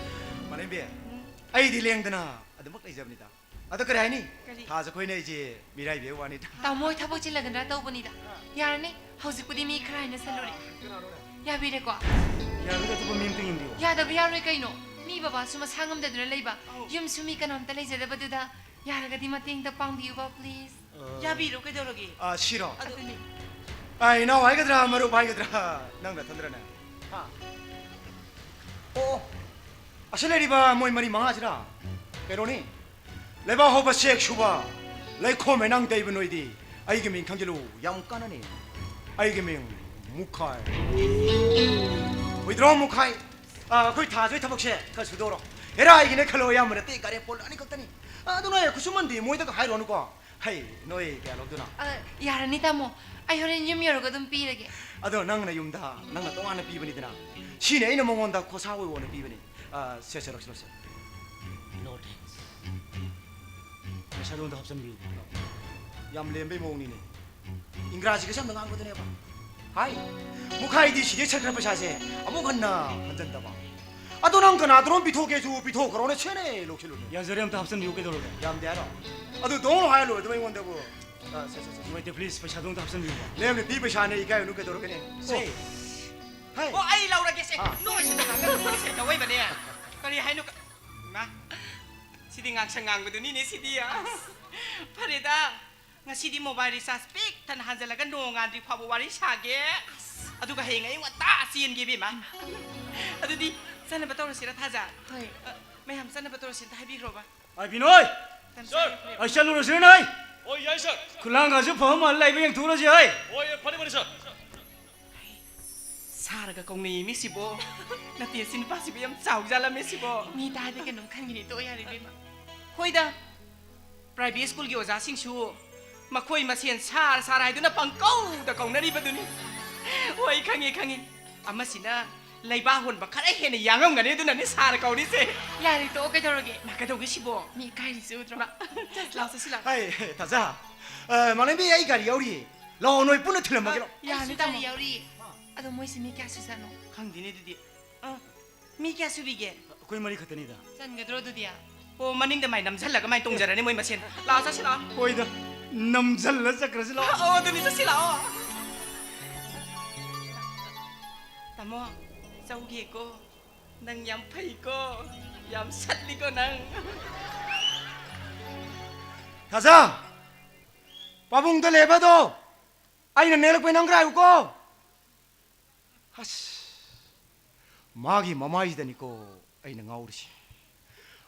ꯃꯥꯂꯦꯝꯕꯤ, ꯎꯝ꯫ ꯑꯩꯗꯤ ꯂꯦꯡꯗꯅ ꯑꯗꯨꯃꯛ ꯂꯩꯖꯕꯅꯤꯗ꯫ ꯑꯗꯣ ꯀꯔꯤ ꯍꯥꯏꯅꯤ? ꯀꯔꯤ? ꯊꯥꯖ ꯑꯩꯈꯣꯏꯅ ꯑꯩꯁꯦ ꯃꯤꯔꯥꯏꯕꯤꯕ ꯋꯥꯅꯤꯗ꯫ ꯇꯥꯃꯣ ꯍꯣꯏ ꯊꯕꯛ ꯆꯤꯜꯂꯒꯗ꯭ꯔꯥ ꯇꯧꯕꯅꯤꯗ꯫ ꯌꯥꯔꯅꯤ, ꯍꯧꯖꯤꯛꯄꯨꯗꯤ ꯃꯤ ꯈꯔ ꯍꯥꯏꯅ ꯁꯜꯂꯨꯔꯦ꯫ ꯌꯥꯕꯤꯔꯦꯀꯣ? ꯌꯥꯔꯒꯗꯤ ꯑꯇꯣꯞꯄ ꯃꯤ ꯑꯝꯇ ꯌꯦꯡꯕꯤꯌꯨ꯫ ꯌꯥꯗꯕ ꯌꯥꯔꯣꯏ ꯀꯩꯅꯣ? ꯃꯤ ꯕꯕꯥꯁꯨ ꯃꯁꯥ ꯉꯝꯗꯗꯨꯅ ꯂꯩꯕ, ꯑꯧ꯫ ꯌꯨꯝꯁꯨ ꯃꯤ ꯀꯅꯥꯝꯇ ꯂꯩꯖꯗꯕꯗꯨꯗ ꯌꯥꯔꯒꯗꯤ ꯃꯇꯦꯡꯗ ꯄꯥꯡꯕꯤꯌꯨꯕ, please꯫ ꯑ, ꯌꯥꯕꯤꯔꯣ, ꯀꯩꯗꯧꯔꯒꯦ? ꯑ, ꯁꯤꯔꯣ? ꯑꯗꯨꯅꯤ꯫ ꯑ, ꯏꯅꯥꯎ ꯍꯥꯏꯒꯗ꯭ꯔꯥ, ꯃꯔꯨꯞ ꯍꯥꯏꯒꯗ꯭ꯔꯥ, ꯅꯪ ꯅꯊꯟꯗ꯭ꯔꯅꯦ? ꯍꯥ? ꯑꯣ, ꯑꯣ꯫ ꯑꯁꯤ ꯂꯩꯔꯤꯕ ꯃꯣꯏ ꯃꯔꯤ ꯃꯉꯥꯁꯤꯔꯥ? ꯀꯩꯅꯣꯅꯤ, ꯂꯩꯕꯥꯛ ꯍꯧꯕ ꯆꯦꯛ ꯁꯨꯕ, ꯂꯩꯈꯣꯝ ꯍꯩꯅꯥꯡ ꯇꯩꯕ ꯅꯣꯏꯗꯤ ꯑꯩꯒꯤ ꯃꯤꯡ ꯈꯪꯖꯤꯜꯂꯨ, ꯌꯥꯝ ꯀꯥꯟꯅꯅꯤ꯫ ꯑꯩꯒꯤ ꯃꯤꯡ ꯃꯨꯈꯥꯏ꯫ ꯋꯤꯗ꯭ꯔꯣ ꯃꯨꯈꯥꯏ꯫ ꯑ, ꯑꯩꯈꯣꯏ ꯊꯥꯖꯣꯏ ꯊꯕꯛꯁꯦ ꯈꯔ ꯁꯨꯗꯧꯔꯣ꯫ ꯍꯦꯔꯥ, ꯑꯩꯒꯤꯅꯦ ꯈꯜꯂꯣ, ꯑꯌꯥꯝꯕ ꯅꯠꯇꯦ, ꯒꯥꯔꯤ ꯄꯣꯜ ꯑꯅꯤ ꯈꯛꯇꯅꯤ꯫ ꯑ, ꯑꯗꯨ ꯅꯣꯏ ꯈꯨꯠꯁꯨꯃꯟꯗꯤ ꯃꯣꯏꯗꯒ ꯍꯥꯏꯔꯨꯔꯅꯨꯀꯣ꯫ ꯍꯩ, ꯅꯣꯏ ꯀꯌꯥ ꯂꯧꯗꯣꯏꯅꯣ? ꯑ, ꯌꯥꯔꯅꯤ, ꯇꯥꯃꯣ꯫ ꯑꯩ ꯍꯣꯔꯦꯟ ꯌꯨꯝ ꯌꯧꯔꯒ ꯑꯗꯨꯝ ꯄꯤꯔꯒꯦ꯫ ꯑꯗꯣ ꯅꯪꯅ ꯌꯨꯝꯗ ꯅꯪꯅ ꯇꯣꯉꯥꯟꯅ ꯄꯤꯕꯅꯤꯗꯅ꯫ ꯁꯤꯅꯦ ꯑꯩꯅ ꯃꯉꯣꯟꯗ ꯈꯣꯔꯁꯥ ꯑꯣꯏ ꯑꯣꯏꯅ ꯄꯤꯕꯅꯤ꯫ ꯑ, ꯁꯦ, ꯁꯦ, ꯂꯧꯁꯤ, ꯂꯧꯁꯤ꯫ No thanks. ꯄꯩꯁꯥꯗꯣ ꯑꯝꯇ ꯍꯥꯞꯆꯤꯟꯕꯤꯌꯨ꯫ ꯌꯥꯝ ꯂꯦꯝꯕꯩ ꯃꯑꯣꯡꯅꯤꯅꯦ꯫ ꯏꯪꯒ꯭ꯔꯥꯖꯤꯒꯁꯦ ꯌꯥꯝꯅ ꯉꯥꯡꯕꯗꯅꯦꯕ꯫ ꯍꯥꯏ, ꯃꯨꯈꯥꯏꯗꯤ ꯁꯤꯗꯩ ꯆꯠꯈ꯭ꯔ ꯄꯩꯁꯥꯁꯦ ꯑꯃꯨꯛ ꯍꯟꯅ ꯍꯟꯖꯟꯗꯕ꯫ ꯑꯗꯣ ꯅꯪ ꯀꯅꯥꯗꯅꯣꯝ ꯄꯤꯊꯣꯛꯀꯦꯁꯨ ꯄꯤꯊꯣꯛꯈ꯭ꯔꯣꯅꯦ, ꯁꯦꯅꯦ ꯂꯧꯁꯤꯜꯂꯨꯅꯦ꯫ ꯌꯥꯖꯔꯦ, ꯑꯝꯇ ꯍꯥꯞꯆꯤꯟꯕꯤꯌꯨ, ꯀꯩꯗꯧꯔꯒꯦ? ꯌꯥꯝꯗꯦ ꯍꯥꯏꯔꯣ? ꯑꯗꯨ ꯗꯣꯡ ꯍꯥꯏꯔ ꯂꯣꯏꯔꯦ ꯑꯗꯨꯝ ꯑꯩꯉꯣꯟꯗꯕꯨ꯫ ꯑ, ꯁꯦ, ꯁꯦ, ꯁꯦ, ꯁꯦ꯫ ꯅꯨꯡꯉꯥꯏꯇꯦ, please, ꯄꯩꯁꯥꯗꯣ ꯑꯝꯇ ꯍꯥꯞꯆꯤꯟꯕꯤꯌꯨ꯫ ꯂꯦꯝꯅ ꯄꯤ ꯄꯩꯁꯥꯅꯦ, ꯏꯀꯥꯏꯔꯨꯅꯨ, ꯀꯩꯗꯧꯔꯒꯦꯅꯦ? ꯁꯦ꯫ ꯑꯣ꯫ ꯍꯥꯏ꯫ ꯑꯣ, ꯑꯩ ꯂꯧꯔꯒꯦꯁꯦ꯫ ꯑꯥ꯫ ꯅꯣꯏꯁꯤꯗ ꯉꯥꯛꯇ ꯅꯣꯏꯁꯦ ꯇꯧꯋꯏꯕꯅꯦ꯫ ꯀꯔꯤ ꯍꯥꯏꯅꯣ ꯀ-, ꯏꯃꯥ, ꯁꯤꯗꯤ ꯉꯥꯡꯁꯪ ꯉꯥꯡꯕꯗꯨꯅꯤꯅꯦ ꯁꯤꯗꯤ꯫ ꯑꯁ, ꯐꯔꯦꯗ꯫ ꯉꯁꯤꯗꯤ mobile recharge ꯄꯤꯛ ꯊꯟꯅ ꯍꯥꯟꯖꯜꯂꯒ ꯅꯣꯡꯉꯥꯟꯗ꯭ꯔꯤ ꯐꯥꯎꯕ ꯋꯥꯔꯤ ꯁꯥꯒꯦ꯫ ꯑꯁ꯫ ꯑꯗꯨꯒ ꯍꯌꯦꯡ ꯑꯌꯨꯛ ꯉꯟꯇꯥ ꯆꯦꯟꯒꯦ ꯏꯕꯦꯝꯃ꯫ ꯑꯗꯨꯗꯤ ꯆꯠꯅꯕ ꯇꯧꯔꯁꯤꯔ ꯊꯥꯖ? ꯍꯣꯏ꯫ ꯑ, ꯃꯌꯥꯝ ꯆꯠꯅꯕ ꯇꯧꯔꯁꯤ ꯑꯝꯇ ꯍꯥꯏꯕꯤꯈ꯭ꯔꯣꯕ꯫ ꯑꯥꯏ ꯕꯤꯅꯣꯏ! ꯁꯥꯔ! ꯑꯩ ꯆꯠꯂꯨꯔꯁꯤꯔ ꯅꯣꯏ? ꯍꯣꯏ, ꯌꯥꯏ, ꯁꯥꯔ꯫ ꯈꯨꯂꯥꯡꯒꯁꯨ ꯐꯕ ꯃꯥꯜꯂꯦ, ꯂꯩꯕ ꯌꯦꯡꯊꯣꯛꯎꯔꯁꯤ, ꯍꯣꯏ꯫ ꯍꯣꯏ, ꯐꯅꯤ, ꯐꯅꯤ, ꯁꯥꯔ꯫ ꯁꯥꯔꯒ ꯀꯧꯅꯩꯌꯦ ꯃꯤꯁꯤꯕꯣ꯫ ꯅꯠꯇꯦ, ꯁꯤ ꯅꯨꯄꯥꯁꯤꯕꯨ ꯌꯥꯝ ꯆꯥꯎꯖꯥꯠꯂꯝꯃꯦ ꯁꯤꯕꯣ꯫ ꯃꯤ ꯇꯥꯔꯗꯤ ꯀꯩꯅꯣꯝ ꯈꯟꯒꯤꯅꯤ, ꯇꯣꯛꯑꯣ ꯌꯥꯔꯦ ꯏꯕꯦꯝꯃ꯫ ꯍꯣꯏꯗ, ꯄ꯭ꯔꯥꯏꯚꯦꯠ ꯁ꯭ꯀꯨꯜꯒꯤ ꯑꯣꯖꯥꯁꯤꯡꯁꯨ ꯃꯈꯣꯏ ꯃꯁꯦꯟ ꯁꯥꯔ, ꯁꯥꯔ ꯍꯥꯏꯗꯨꯅ ꯄꯪꯀꯧꯗ ꯀꯧꯅꯔꯤꯕꯗꯨꯅꯤ꯫ ꯍꯣꯏ, ꯈꯪꯉꯦ, ꯈꯪꯉꯦ꯫ ꯑꯃꯁꯤꯅ ꯂꯩꯕꯥꯛ ꯍꯣꯟꯕ ꯈꯔ ꯍꯦꯟꯅ ꯌꯥꯡꯉꯝꯒꯅꯤ, ꯑꯗꯨꯅꯅꯤ ꯁꯥꯔ ꯀꯧꯔꯤꯁꯦ꯫ ꯌꯥꯔꯦ, ꯇꯣꯛꯑꯣ, ꯀꯩꯗꯧꯔꯒꯦ? ꯃꯥ ꯀꯩꯗꯧꯒꯦ ꯁꯤꯕꯣ? ꯃꯤ ꯏꯀꯥꯏꯔꯤꯁꯦ ꯎꯗ꯭ꯔꯣ? ꯃꯥ, ꯂꯥꯛꯑꯣ, ꯆꯠꯁꯤ ꯂꯥꯛꯑꯣ꯫ ꯍꯥꯏ, ꯊꯥꯖ꯫ ꯑ, ꯃꯥꯂꯦꯝꯕꯤ, ꯑꯩ ꯒꯥꯔꯤ ꯌꯥꯎꯔꯤꯌꯦ꯫ ꯂꯥꯛꯑꯣ, ꯅꯣꯏ ꯄꯨꯟꯅ ꯊꯤꯜꯂꯝꯃꯒꯦ, ꯂꯥꯛꯑꯣ꯫ ꯌꯥꯅꯤ, ꯑꯩꯁꯨ ꯒꯥꯔꯤ ꯇꯥꯃꯣ꯫ ꯌꯥꯎꯔꯤ꯫ ꯑꯗꯣ ꯃꯣꯏꯁꯦ ꯃꯤ ꯀꯌꯥ ꯁꯨꯖꯥꯠꯅꯣ? ꯈꯪꯗꯦꯅꯦ ꯑꯗꯨꯗꯤ꯫ ꯑ, ꯃꯤ ꯀꯌꯥ ꯁꯨꯕꯤꯒꯦ? ꯑꯩꯈꯣꯏ ꯃꯔꯤ ꯈꯛꯇꯅꯤꯗ꯫ ꯆꯟꯒꯗ꯭ꯔꯣ ꯑꯗꯨꯗꯤ? ꯑꯣ, ꯃꯅꯤꯡꯗ ꯃꯥꯏ ꯅꯝꯁꯤꯜꯂꯒ ꯃꯥꯏ ꯇꯣꯡꯖꯔꯅꯤ ꯃꯣꯏ ꯃꯁꯦꯟ꯫ ꯂꯥꯛꯑꯣ, ꯆꯠꯁꯤ ꯂꯥꯛꯑꯣ꯫ ꯍꯣꯏꯗ, ꯅꯝꯁꯤꯜꯂ ꯆꯠꯈ꯭ꯔꯁꯤ ꯂꯥꯛꯑꯣ꯫ ꯑꯣ, ꯑꯗꯨꯅꯤ, ꯆꯠꯁꯤ ꯂꯥꯛꯑꯣ꯫ ꯇꯥꯃꯣ, ꯆꯧꯒꯦꯀꯣ꯫ ꯅꯪ ꯌꯥꯝ ꯐꯩꯀꯣ꯫ ꯌꯥꯝ ꯁꯠꯂꯤꯀꯣ ꯅꯪ꯫ ꯊꯥꯖ! ꯄꯥꯕꯨꯡꯗ ꯂꯩꯕꯗꯣ ꯑꯩꯅ ꯅꯦꯛꯂꯛꯄꯩ ꯅꯪ ꯀꯔꯥꯏ ꯎꯀꯣ? ꯑꯁ, ꯃꯥꯒꯤ ꯃꯃꯥꯏꯁꯤꯗꯅꯤꯀꯣ ꯑꯩꯅ ꯉꯥꯎꯔꯤꯁꯦ꯫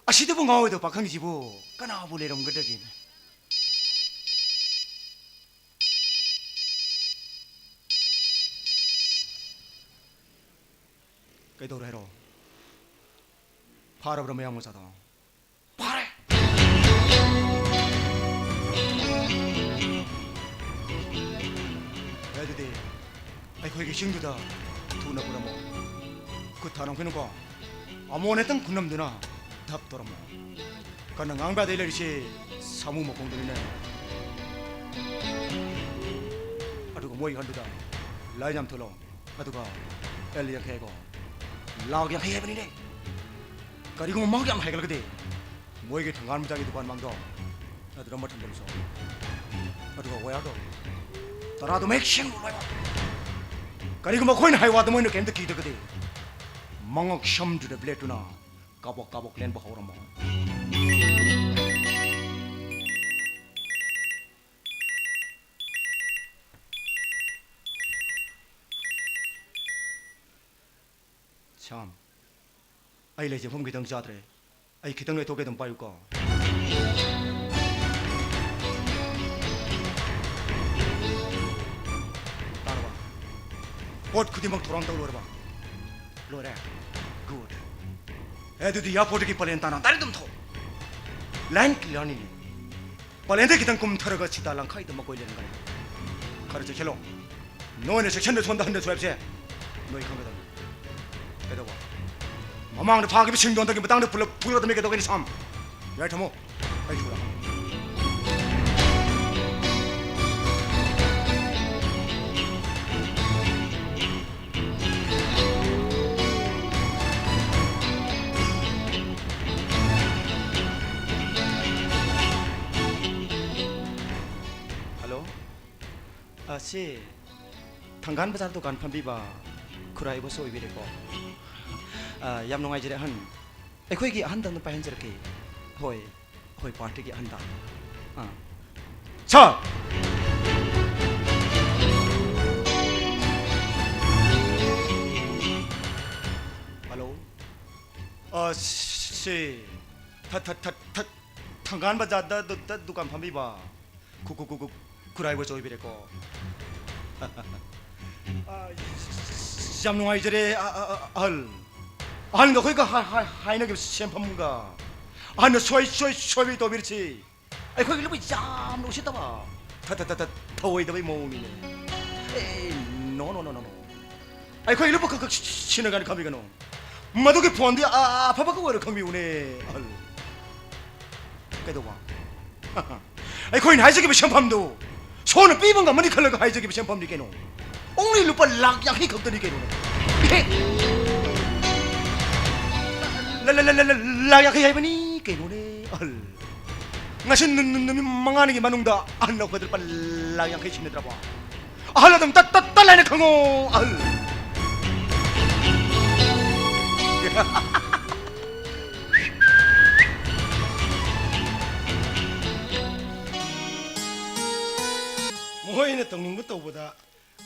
ꯑꯁꯤꯗꯕꯨ ꯉꯥꯎꯔꯣꯏꯗꯕ ꯄꯥꯈꯪꯁꯤꯕꯨ ꯀꯅꯥꯕꯨ ꯂꯩꯔꯝꯒꯗꯒꯦꯅꯦ? ꯀꯩꯗꯧꯔꯦ ꯍꯥꯏꯔꯣ? ꯐꯥꯔꯕ꯭ꯔꯥ ꯃꯌꯥꯡ ꯃꯆꯥꯗꯣ? ꯐꯥꯔꯦ! ꯑꯦ, ꯑꯗꯨꯗꯤ ꯑꯩꯈꯣꯏꯒꯤ ꯆꯤꯡꯗꯨꯗ ꯊꯨꯅ ꯄꯨꯔꯝꯃꯣ꯫ ꯈꯨꯠ ꯊꯥꯔꯝꯈꯤꯅꯨꯀꯣ꯫ ꯑꯃꯣꯟ ꯍꯦꯛꯇꯪ ꯈꯨꯅꯝꯗꯨꯅ ꯙꯞ ꯇꯧꯔꯝꯃꯣ꯫ ꯀꯟꯅ ꯉꯥꯡꯕ ꯌꯥꯗꯦ ꯂꯩꯔꯤꯁꯦ ꯁꯥꯃꯨ ꯃꯈꯣꯡꯗꯨꯅꯤꯅꯦ꯫ ꯑꯗꯨꯒ ꯃꯣꯏ ꯍꯟꯗꯨꯗ ꯂꯥꯏ ꯌꯥꯝ ꯊꯣꯛꯂꯛꯑꯣ꯫ ꯑꯗꯨꯒ ꯑꯦꯜ ꯌꯥꯡꯈꯩ ꯍꯥꯏꯀꯣ꯫ ꯂꯥꯛ ꯌꯥꯡꯈꯩ ꯍꯥꯏꯕꯅꯤꯅꯦ꯫ ꯀꯔꯤꯒꯨꯝꯕ ꯃꯥꯛ ꯌꯥꯝ ꯍꯥꯏꯒꯠꯂꯒꯗꯤ ꯃꯣꯏꯒꯤ ꯊꯪꯒꯥꯜ ꯃꯆꯥꯒꯤ ꯗꯨꯀꯥꯟ ꯃꯥꯡꯗꯣ ꯑꯗꯨꯗ ꯑꯃ ꯊꯝꯖꯤꯜꯂꯨꯁꯣ꯫ ꯑꯗꯨꯒ ꯋꯥꯌꯔꯗꯣ ꯇꯔꯥꯗꯨꯃ ꯍꯦꯛ ꯁꯦꯡꯅ ꯂꯣꯏꯕ꯫ ꯀꯔꯤꯒꯨꯝꯕ ꯑꯩꯈꯣꯏꯅ ꯍꯥꯏ ꯋꯥꯗ ꯃꯣꯏꯅ ꯀꯩꯝꯇ ꯀꯤꯗ꯭ꯔꯒꯗꯤ ꯃꯉꯛ ꯁꯝꯗꯨꯗ ꯕ꯭ꯂꯦꯗꯇꯨꯅ ꯀꯥꯕꯣꯛ ꯀꯥꯕꯣꯛ ꯂꯦꯟꯕ ꯍꯧꯔꯝꯃꯣ꯫ ꯁ꯭ꯌꯥꯝ, ꯑꯩ ꯂꯩꯖꯐꯝ ꯈꯤꯇꯪ ꯆꯥꯗ꯭ꯔꯦ꯫ ꯑꯩ ꯈꯤꯇꯪ ꯂꯩꯊꯣꯛꯀꯦ, ꯑꯗꯨꯝ ꯄꯥꯏꯌꯨꯀꯣ꯫ ꯇꯥꯔꯕ? ꯄꯣꯠ ꯈꯨꯗꯤꯡꯃꯛ ꯊꯧꯔꯥꯡ ꯇꯧ ꯂꯣꯏꯔꯕ? ꯂꯣꯏꯔꯦ꯫ ꯒꯨꯗ꯫ ꯑꯦ, ꯑꯗꯨꯗꯤ ꯏꯌꯥꯔꯄꯣꯔꯠꯇꯒꯤ ꯄꯂꯦꯟ ꯇꯥꯟꯅ ꯗꯥꯏꯔꯦꯛ ꯑꯗꯨꯝ ꯊꯧ꯫ ꯂꯥꯏꯟ ꯀ꯭ꯂꯤꯌꯥꯔꯅꯤꯅꯦ꯫ ꯄꯂꯦꯟꯗ ꯈꯤꯇꯪ ꯀꯨꯝꯊꯔꯒ ꯁꯤꯇꯥ ꯂꯪꯈꯥꯏꯗ ꯃꯀꯣꯏ ꯂꯩꯔꯝꯒꯅꯤ꯫ ꯈꯔ ꯆꯦꯛꯁꯤꯜꯂꯣ꯫ ꯅꯣꯏꯅ ꯆꯦꯛꯁꯤꯟꯗ ꯁꯣꯝꯗ ꯍꯟꯗꯁꯨ ꯍꯥꯏꯕꯁꯦ ꯅꯣꯏ ꯈꯪꯒꯗꯕꯅꯤ꯫ ꯀꯩꯗꯧꯕ? ꯃꯃꯥꯡꯗ ꯐꯥꯈꯤꯕꯁꯤꯡꯗꯣ ꯍꯟꯗꯛꯀꯤ ꯃꯇꯥꯡꯗ ꯄꯨꯂꯞ ꯐꯨꯒꯠꯂꯛꯇꯕꯅꯤ ꯀꯩꯗꯧꯒꯅꯤ ꯁꯥꯝ? ꯌꯥꯔꯦ, ꯊꯝꯃꯣ꯫ ꯑꯩ ꯊꯣꯛꯂꯛꯑꯒꯦ꯫ ꯍꯜꯂꯣ꯫ ꯑ, ꯁꯤ ꯊꯪꯒꯥꯜ ꯕꯖꯥꯔ ꯗꯨꯀꯥꯟ ꯐꯝꯕꯤꯕ ꯈꯨꯔꯥꯏ ꯕꯣꯁ ꯑꯣꯏꯕꯤꯔꯦꯀꯣ? ꯑ, ꯌꯥꯝ ꯅꯨꯡꯉꯥꯏꯖꯔꯦ ꯑꯍꯟ꯫ ꯑꯩꯈꯣꯏꯒꯤ ꯑꯍꯟꯗ ꯑꯗꯨꯝ ꯄꯥꯏꯍꯟꯖꯔꯛꯀꯦ꯫ ꯍꯣꯏ, ꯍꯣꯏ, ꯄꯥꯔꯇꯤꯒꯤ ꯑꯍꯟꯗ꯫ ꯑꯥ꯫ ꯁꯥꯔ! ꯍꯜꯂꯣ꯫ ꯑ, ꯁꯤ ꯊ-, ꯊ-, ꯊ-, ꯊ-, ꯊꯪꯒꯥꯜ ꯕꯖꯥꯔꯗ ꯗꯨ-, ꯗ ꯗꯨꯀꯥꯟ ꯐꯝꯕꯤꯕ ꯈꯨ-, ꯈꯨ-, ꯈꯨ-, ꯈꯨ-, ꯈꯨꯔꯥꯏ ꯕꯣꯁ ꯑꯣꯏꯕꯤꯔꯦꯀꯣ? ꯑ, ꯌꯥꯝ ꯅꯨꯡꯉꯥꯏꯖꯔꯦ, ꯑ, ꯑ, ꯑ, ꯑꯍꯜ꯫ ꯑꯍꯜꯒ ꯑꯩꯈꯣꯏꯒ ꯍꯥ-, ꯍꯥ-, ꯍꯥꯏꯅꯈꯤꯕ ꯁꯦꯟꯐꯝꯒ ꯑꯍꯜꯅ ꯁꯣꯏ-, ꯁꯣꯏ-, ꯁꯣꯏꯕꯤ ꯇꯧꯕꯤꯔꯁꯤ꯫ ꯑꯩꯈꯣꯏꯒꯤ ꯂꯨꯞꯄ ꯌꯥꯝꯅ ꯎꯁꯤꯠꯇꯕ, ꯊ-, ꯊ-, ꯊ-, ꯊ-, ꯊꯧꯑꯣꯏꯗꯕꯩ ꯃꯑꯣꯡꯅꯤꯅꯦ꯫ ꯑꯦ, no, no, no, no, no꯫ ꯑꯩꯈꯣꯏꯒꯤ ꯂꯨꯞꯄ ꯈꯛ, ꯈꯛ ꯁꯤꯟꯅ ꯀꯥꯟ ꯈꯪꯕꯤꯒꯅꯨ꯫ ꯃꯗꯨꯒꯤ ꯐꯣꯟꯗꯤ ꯑ-, ꯑ-, ꯑꯐꯕꯒ ꯑꯣꯏꯔꯣ ꯈꯪꯕꯤꯌꯨꯅꯦ, ꯑꯍꯜ꯫ ꯀꯩꯗꯧꯕ? ꯑꯩꯈꯣꯏꯅ ꯍꯥꯏꯖꯈꯤꯕ ꯁꯦꯟꯐꯝꯗꯨ ꯁꯣꯝꯅ ꯄꯤꯕ ꯉꯝꯃꯅꯤ ꯈꯜꯂꯒ ꯍꯥꯏꯖꯈꯤꯕ ꯁꯦꯟꯐꯝꯅꯤ ꯀꯩꯅꯣ꯫ Only ꯂꯨꯄꯥ ꯂꯥꯈ ꯌꯥꯡꯈꯩ ꯈꯛꯇꯅꯤ ꯀꯩꯅꯣꯅꯦ꯫ ꯏꯍꯦ! ꯂ-, ꯂ-, ꯂ-, ꯂ-, ꯂ-, ꯂꯥꯈ ꯌꯥꯡꯈꯩ ꯍꯥꯏꯕꯅꯤ ꯀꯩꯅꯣꯅꯦ, ꯑꯍꯜ꯫ ꯉꯁꯤ ꯅꯨ-, ꯅꯨ-, ꯅꯨꯃꯤꯠ ꯃꯉꯥꯅꯤꯒꯤ ꯃꯅꯨꯡꯗ ꯑꯍꯜ ꯑꯩꯈꯣꯏꯗ ꯂꯨꯄꯥ ꯂꯥꯈ ꯌꯥꯡꯈꯩ ꯁꯤꯟꯅꯗ꯭ꯔꯕ? ꯑꯍꯜ ꯑꯗꯨꯝ ꯇꯠ, ꯇꯠ, ꯇꯠ ꯍꯥꯏꯅ ꯈꯪꯉꯣ, ꯑꯍꯜ꯫ ꯃꯈꯣꯏꯅ ꯇꯧꯅꯤꯡꯕ ꯇꯧꯕꯗ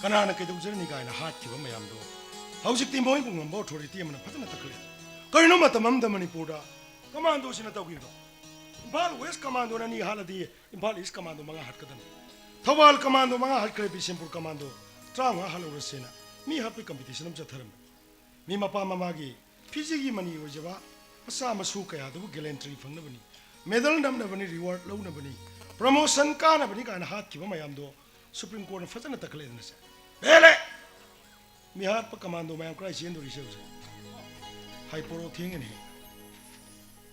ꯀꯅꯥꯅ ꯀꯩꯗꯧꯖꯔꯅꯤ ꯀꯥꯏꯅ ꯍꯥꯠꯈꯤꯕ ꯃꯌꯥꯝꯗꯣ ꯍꯧꯖꯤꯛꯇꯤ ꯃꯣꯏꯕꯨ ꯉꯝꯕ authority ꯑꯃꯅ ꯐꯖꯅ ꯇꯛꯈꯠꯂꯦ꯫ ꯀꯔꯤꯅꯣ ꯃꯇꯝ ꯑꯃꯗ ꯃꯅꯤꯄꯨꯔꯗ ꯀꯃꯥꯟꯗꯣꯁꯤꯅ ꯇꯧꯈꯤꯕꯗꯣ? ꯏꯝꯐꯥꯜ ꯋꯦꯁ ꯀꯃꯥꯟꯗꯣꯅ ꯑꯅꯤ ꯍꯥꯠꯂꯗꯤ ꯏꯝꯐꯥꯜ ꯏꯁ ꯀꯃꯥꯟꯗꯣ ꯃꯉꯥ ꯍꯥꯠꯀꯗꯕꯅꯤ꯫ ꯊꯧꯕꯥꯜ ꯀꯃꯥꯟꯗꯣ ꯃꯉꯥ ꯍꯥꯠꯈ꯭ꯔꯦ, ꯕꯤꯁꯦꯝꯄꯨꯔ ꯀꯃꯥꯟꯗꯣ ꯇꯔꯥꯃꯉꯥ ꯍꯥꯠꯍꯧꯔꯁꯦꯅ ꯃꯤ ꯍꯥꯠꯄꯒꯤ ꯀꯝꯄꯤꯇꯤꯁꯟ ꯑꯃ ꯆꯠꯊꯔꯝꯃꯤ꯫ ꯃꯤ ꯃꯄꯥ ꯃꯃꯥꯒꯤ ꯐꯤꯖꯤꯒꯤ ꯃꯅꯤ ꯑꯣꯏꯖꯕ ꯃꯆꯥ ꯃꯁꯨ ꯀꯌꯥꯗꯨꯕꯨ ꯒꯦꯂꯦꯟꯇ꯭ꯔꯤ ꯐꯪꯅꯕꯅꯤ, ꯃꯦꯗꯜ ꯅꯝꯅꯕꯅꯤ, ꯔꯤꯋꯥꯔꯗ ꯂꯧꯅꯕꯅꯤ, ꯄ꯭ꯔꯃꯣꯁꯟ ꯀꯥꯅꯕꯅꯤ ꯀꯥꯏꯅ ꯍꯥꯠꯈꯤꯕ ꯃꯌꯥꯝꯗꯣ ꯁꯨꯄ꯭ꯔꯤꯝ ꯀꯣꯔꯠꯅ ꯐꯖꯅ ꯇꯛꯈꯠꯂꯦꯗꯅ ꯁꯦ꯫ ꯄꯦꯜꯂꯦ! ꯃꯤ ꯍꯥꯠꯄ ꯀꯃꯥꯟꯗꯣ ꯃꯌꯥꯝ ꯀꯗꯥꯏ ꯆꯦꯟꯗꯣꯔꯤꯁꯦ ꯍꯧꯖꯤꯛ? ꯍꯥꯏ ꯄꯣꯔꯣ, ꯊꯦꯡꯉꯅꯤ꯫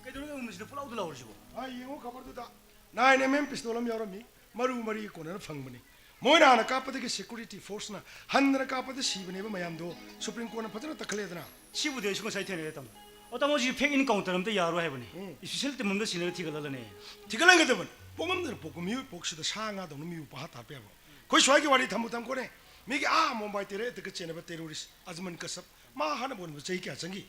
ꯀꯩꯗꯧꯔꯒꯦ ꯎꯃꯤꯁꯤꯗ ꯄꯨꯂꯥꯎꯗ ꯂꯥꯎꯔꯤꯁꯤꯕꯣ? ꯍꯥꯏ ꯌꯦꯡꯉꯣ ꯈꯕꯔꯗꯨꯗ꯫ ꯅꯥꯏꯟ ꯑꯦꯝ ꯑꯦꯝ ꯄꯤꯁꯇꯣꯜ ꯑꯃ ꯌꯥꯎꯔꯝꯃꯤ, ꯃꯔꯨ ꯃꯔꯤ ꯀꯣꯟꯅꯅ ꯐꯪꯕꯅꯤ꯫ ꯃꯣꯏꯅ ꯍꯥꯟꯅ ꯀꯥꯞꯄꯗꯒꯤ ꯁꯦꯀ꯭ꯌꯨꯔꯤꯇꯤ ꯐꯣꯔꯁꯅ ꯍꯟꯗꯅ ꯀꯥꯞꯄꯗ ꯁꯤꯕꯅꯦꯕ ꯃꯌꯥꯝꯗꯣ, ꯁꯨꯄ꯭ꯔꯤꯝ ꯀꯣꯔꯠꯅ ꯐꯖꯅ ꯇꯛꯈꯠꯂꯦꯗꯅ꯫ ꯁꯤꯕꯨꯗꯤ ꯑꯩꯁꯨ ꯉꯁꯥꯏ ꯊꯦꯡꯅꯔꯦ, ꯇꯥꯃꯣ꯫ ꯑꯣ, ꯇꯥꯃꯣ, ꯍꯧꯖꯤꯛ ꯐꯦꯛ ꯏꯟꯀꯥꯎꯟꯇꯔ ꯑꯝꯇ ꯌꯥꯔꯣꯏ ꯍꯥꯏꯕꯅꯤ꯫ ꯎꯝ꯫ ꯏꯁꯄꯤꯁꯦꯜ ꯇꯤꯝ ꯑꯝꯗ ꯁꯤꯟꯅꯔ ꯊꯤꯒꯠꯍꯜꯂꯅꯦ꯫ ꯊꯤꯒꯠꯍꯟꯒꯗꯕꯅꯤ꯫ ꯄꯣꯛꯉꯝꯗꯅ ꯄꯣꯛꯄ ꯃꯤꯑꯣꯏ ꯄꯣꯛꯁꯤꯗ ꯁꯥ ꯉꯥꯗꯧꯅ ꯃꯤꯕꯨ ꯄꯪꯍꯥꯠ ꯍꯥꯠꯄ ꯌꯥꯕ꯭ꯔꯣ? ꯑꯩꯈꯣꯏ ꯁ꯭ꯋꯥꯏꯒꯤ ꯋꯥꯔꯤ ꯊꯝꯕꯨ ꯊꯝꯈꯣꯅꯦ꯫ ꯃꯤꯒꯤ ꯑꯥ ꯃꯨꯝꯕꯥꯏ ꯇꯦꯔꯦꯠꯇꯒ ꯆꯦꯟꯅꯕ ꯇꯦꯔꯣꯔꯤꯁ ꯑꯖꯃꯟ ꯀꯁꯕ, ꯃꯥ ꯍꯥꯠꯅꯕ ꯍꯣꯠꯅꯕ ꯆꯍꯤ ꯀꯌꯥ ꯆꯪꯈꯤ?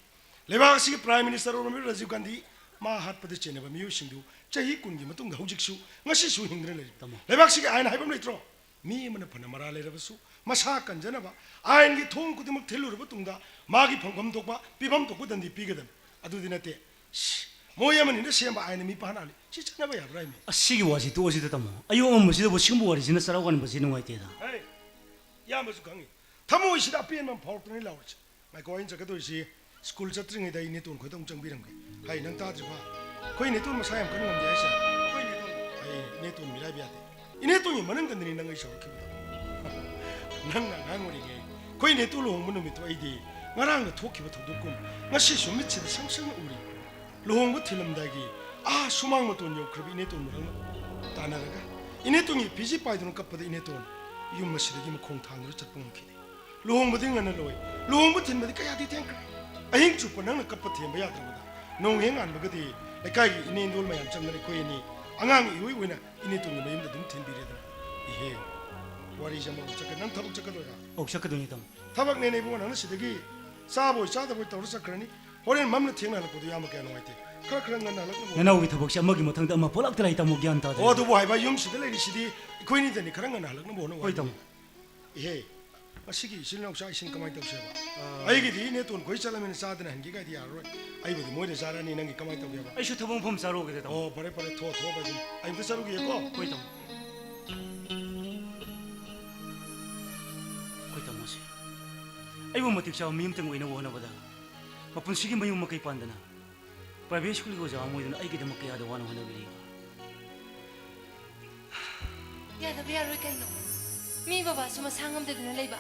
ꯂꯩꯕꯥꯛ ꯑꯁꯤꯒꯤ ꯄ꯭ꯔꯥꯏꯝ ꯃꯤꯅꯤꯁꯇꯔ ꯑꯣꯏꯔꯝꯃꯤꯕ ꯔꯥꯖꯤꯕ ꯒꯥꯟꯙꯤ, ꯃꯥ ꯍꯥꯠꯄꯗ ꯆꯦꯟꯅꯕ ꯃꯤꯑꯣꯏꯁꯤꯡꯗꯨ ꯆꯍꯤ ꯀꯨꯟꯒꯤ ꯃꯇꯨꯡꯗ ꯍꯧꯖꯤꯛꯁꯨ, ꯉꯁꯤꯁꯨ ꯍꯤꯡꯗꯨꯅ ꯂꯩꯔꯤ꯫ ꯇꯥꯃꯣ꯫ ꯂꯩꯕꯥꯛꯁꯤꯒꯤ ꯑꯥꯏꯟ ꯍꯥꯏꯕ ꯑꯃ ꯂꯩꯇ꯭ꯔꯣ? ꯃꯤ ꯑꯃꯅ ꯐꯅ ꯃꯔꯥ ꯂꯩꯔꯕꯁꯨ, ꯃꯁꯥ ꯀꯟꯖꯅꯕ ꯑꯥꯏꯟꯒꯤ ꯊꯣꯡ ꯈꯨꯗꯤꯡꯃꯛ ꯊꯤꯜꯂꯨꯔꯕ ꯇꯨꯡꯗ, ꯃꯥꯒꯤ ꯐꯪꯐꯝ ꯊꯣꯛꯄ, ꯄꯤꯐꯝ ꯊꯣꯛꯄ ꯗꯟꯗꯤ ꯄꯤꯒꯗꯕꯅꯤ꯫ ꯑꯗꯨꯗꯤ ꯅꯠꯇꯦ, ꯁꯤ, ꯃꯣꯏ ꯑꯃꯅꯤꯅ ꯁꯦꯝꯕ ꯑꯥꯏꯟꯅ ꯃꯤ ꯄꯪꯍꯥꯠ ꯍꯥꯠꯂꯤ꯫ ꯁꯤ ꯆꯠꯅꯕ ꯌꯥꯕ꯭ꯔꯥ ꯍꯥꯏꯃꯤ? ꯑꯁꯤꯒꯤ ꯋꯥꯁꯤ ꯇꯣꯛꯑꯁꯤꯗ, ꯇꯥꯃꯣ꯫ ꯑꯌꯨꯛ ꯑꯉꯟꯕꯁꯤꯗꯕꯨ ꯁꯤꯒꯨꯝꯕ ꯋꯥꯔꯤꯁꯤꯅ ꯆꯔꯥ ꯋꯥꯟꯕꯁꯤ ꯅꯨꯡꯉꯥꯏꯇꯦꯗ꯫ ꯍꯩ, ꯏꯌꯥꯝꯕꯁꯨ ꯈꯪꯉꯤ꯫ ꯊꯃꯣꯏꯁꯤꯗ ꯑꯄꯦꯟꯕ ꯑꯃ ꯐꯥꯎꯔꯛꯇꯅ ꯂꯥꯎꯔꯤꯁꯦ꯫ ꯉꯥꯏꯈꯣ, ꯑꯩꯅ ꯆꯠꯀꯗꯣꯏꯁꯤ, ꯁ꯭ꯀꯨꯜ ꯆꯠꯇ꯭ꯔꯤꯉꯩꯗ ꯑꯩ ꯏꯅꯦꯇꯣꯟ ꯈꯣꯏꯗ ꯑꯃꯨꯛ ꯆꯪꯕꯤꯔꯝꯒꯦ꯫ ꯍꯥꯏ, ꯅꯪ ꯇꯥꯗ꯭ꯔꯤꯕ? ꯑꯩꯈꯣꯏ ꯏꯅꯦꯇꯣꯟ ꯃꯁꯥ ꯌꯥꯝ ꯀꯟꯅ ꯉꯝꯗꯦ ꯍꯥꯏꯁꯦ꯫ ꯑꯩꯈꯣꯏ ꯏꯅꯦꯇꯣꯟ? ꯑꯩ ꯏꯅꯦꯇꯣꯟ ꯃꯤꯔꯥꯏꯕ ꯌꯥꯗꯦ꯫ ꯏꯅꯦꯇꯣꯟꯒꯤ ꯃꯅꯨꯡꯗꯅꯤ ꯅꯪ ꯑꯩ ꯁꯥꯎꯔꯛꯈꯤꯕꯗꯣ꯫ ꯅꯪꯅ ꯑꯉꯥꯡ ꯑꯣꯏꯔꯤꯉꯩ ꯑꯩꯈꯣꯏ ꯏꯅꯦꯇꯣꯟ ꯂꯨꯍꯣꯡꯕ ꯅꯨꯃꯤꯠꯇꯣ ꯑꯩꯗꯤ ꯉꯔꯥꯡꯅ ꯊꯣꯛꯈꯤꯕ ꯊꯧꯗꯣꯛꯀꯨꯝ ꯉꯁꯤꯁꯨ ꯃꯤꯠꯁꯤꯗ ꯁꯪ ꯁꯪꯅ ꯎꯔꯤ꯫ ꯂꯨꯍꯣꯡꯕ ꯊꯤꯜꯂꯝꯗꯥꯏꯒꯤ ꯑꯥ ꯁꯨꯃꯥꯡ ꯃꯇꯣꯟ ꯌꯧꯈ꯭ꯔꯕ ꯏꯅꯦꯇꯣꯟ ꯃꯔꯛꯅ ꯇꯥꯟꯅꯔꯒ ꯏꯅꯦꯇꯣꯟꯒꯤ ꯐꯤꯖꯤ ꯄꯥꯏꯗꯨꯅ ꯀꯞꯄꯗ ꯏꯅꯦꯇꯣꯟ ꯌꯨꯝ ꯑꯁꯤꯗꯒꯤ ꯃꯈꯣꯡ ꯊꯥꯡꯗꯨꯅ ꯆꯠꯄ ꯉꯝꯈꯤꯗꯦ꯫ ꯂꯨꯍꯣꯡꯕꯗꯤ ꯉꯟꯅ ꯂꯣꯏ꯫ ꯂꯨꯍꯣꯡꯕ ꯊꯤꯟꯕꯗꯤ ꯀꯌꯥꯗꯤ ꯊꯦꯡꯈ꯭ꯔꯦ꯫ ꯑꯍꯤꯡ ꯆꯨꯞꯄ ꯅꯪꯅ ꯀꯞꯄ ꯊꯦꯝꯕ ꯌꯥꯗ꯭ꯔꯕꯗ ꯅꯣꯡ ꯍꯦꯛ ꯉꯥꯟꯕꯒꯗꯤ ꯂꯩꯀꯥꯏꯒꯤ ꯏꯅꯦ ꯏꯟꯗꯣꯜ ꯃꯌꯥꯝ ꯆꯪꯗꯅ ꯑꯩꯈꯣꯏ ꯑꯅꯤ ꯑꯉꯥꯡ ꯏꯑꯣꯏ ꯑꯣꯏꯅ ꯏꯅꯦꯇꯣꯟꯒꯤ ꯃꯌꯨꯝꯗ ꯑꯗꯨꯝ ꯊꯤꯟꯕꯤꯔꯦꯗꯅ꯫ ꯏꯍꯦ, ꯋꯥꯔꯤꯁꯦ ꯑꯃꯔꯣꯝ ꯆꯠꯈ꯭ꯔꯦ꯫ ꯅꯪ ꯊꯕꯛ ꯆꯠꯀꯗꯣꯏꯔꯥ? ꯑꯧ, ꯆꯠꯀꯗꯣꯏꯅꯤ, ꯇꯥꯃꯣ꯫ ꯊꯕꯛꯅꯦꯅ ꯏꯕꯨꯡꯉꯣ, ꯅꯪꯅ ꯁꯤꯗꯒꯤ ꯆꯥꯕꯣꯏ ꯆꯥꯗꯕꯣꯏ ꯇꯧꯔ ꯆꯠꯈ꯭ꯔꯅꯤ꯫ ꯍꯣꯔꯦꯟ ꯃꯝꯅ ꯊꯦꯡꯅ ꯍꯜꯂꯛꯄꯗꯣ ꯏꯌꯥꯝꯕ ꯀꯌꯥ ꯅꯨꯡꯉꯥꯏꯇꯦ꯫ ꯈꯔ ꯈꯔ ꯉꯟꯅ ꯍꯜꯂꯛꯅꯕ ꯍꯣꯠꯅꯧ꯫ ꯅꯅꯥꯎꯒꯤ ꯊꯕꯛꯁꯦ ꯑꯃꯒꯤ ꯃꯊꯪꯗ ꯑꯃ ꯄꯣꯂꯛꯇ ꯂꯩ, ꯇꯥꯃꯣ, ꯒ꯭ꯌꯥꯟ ꯇꯥꯗꯦ꯫ ꯑꯣ, ꯑꯗꯨꯕꯨ ꯍꯥꯏꯕ, ꯌꯨꯝꯁꯤꯗ ꯂꯩꯔꯤꯁꯤꯗꯤ ꯑꯩꯈꯣꯏꯅꯤꯗꯅꯤ, ꯈꯔ ꯉꯟꯅ ꯍꯜꯂꯛꯅꯕ ꯍꯣꯠꯅꯧ ꯍꯣꯏ, ꯍꯥꯏꯕꯅꯤ꯫ ꯇꯥꯃꯣ꯫ ꯏꯍꯦ, ꯑꯁꯤꯒꯤ ꯏꯆꯤꯜ ꯏꯅꯥꯎ ꯆꯥꯛ ꯏꯁꯤꯡ ꯀꯃꯥꯏꯅ ꯇꯧꯁꯦꯕ? ꯑꯥ꯫ ꯑꯩꯒꯤꯗꯤ ꯏꯅꯦꯇꯣꯟ ꯈꯣꯏ ꯆꯠꯂꯝꯃꯤꯅ ꯆꯥꯗꯅ ꯍꯟꯒꯦ ꯀꯥꯏꯗꯤ ꯌꯥꯔꯔꯣꯏ꯫ ꯑꯩꯕꯨꯗꯤ ꯃꯣꯏꯗ ꯆꯥꯔꯅꯤ, ꯅꯪꯒꯤ ꯀꯃꯥꯏꯅ ꯇꯧꯒꯦꯕ? ꯑꯩꯁꯨ ꯊꯕꯛ ꯃꯐꯝ ꯆꯥꯔꯨꯒꯦꯗ, ꯇꯥꯃꯣ꯫ ꯑꯣ, ꯐꯔꯦ, ꯐꯔꯦ, ꯊꯣꯛꯑꯣ, ꯊꯣꯛꯑꯣ, ꯚꯥꯏ, ꯑꯗꯨꯝ꯫ ꯑꯩ ꯑꯝꯇ ꯆꯠꯂꯨꯒꯦꯀꯣ꯫ ꯍꯣꯏ, ꯇꯥꯃꯣ꯫ ꯑꯩꯈꯣꯏ ꯇꯥꯃꯣꯁꯦ ꯑꯩꯕꯨ ꯃꯇꯤꯛ ꯆꯥꯕ ꯃꯤ ꯑꯃꯇꯪ ꯑꯣꯏꯅꯕ ꯍꯣꯠꯅꯕꯗ ꯃꯄꯨꯟꯁꯤꯒꯤ ꯃꯌꯨꯝ ꯃꯀꯩ ꯄꯥꯟꯗꯅ ꯄ꯭ꯔꯥꯏꯚꯦꯠ ꯁ꯭ꯀꯨꯜꯒꯤ ꯑꯣꯖꯥ ꯑꯃ ꯑꯣꯏꯗꯨꯅ ꯑꯩꯒꯤꯗꯃꯛ ꯀꯌꯥꯗ ꯋꯥꯅ ꯍꯣꯠꯅꯕꯤꯔꯤꯕ? ꯌꯥꯗꯕ ꯌꯥꯔꯣꯏ ꯀꯩꯅꯣ? ꯃꯤ ꯕꯕꯥꯁꯨ ꯃꯁꯥ ꯉꯝꯗꯗꯨꯅ ꯂꯩꯕ,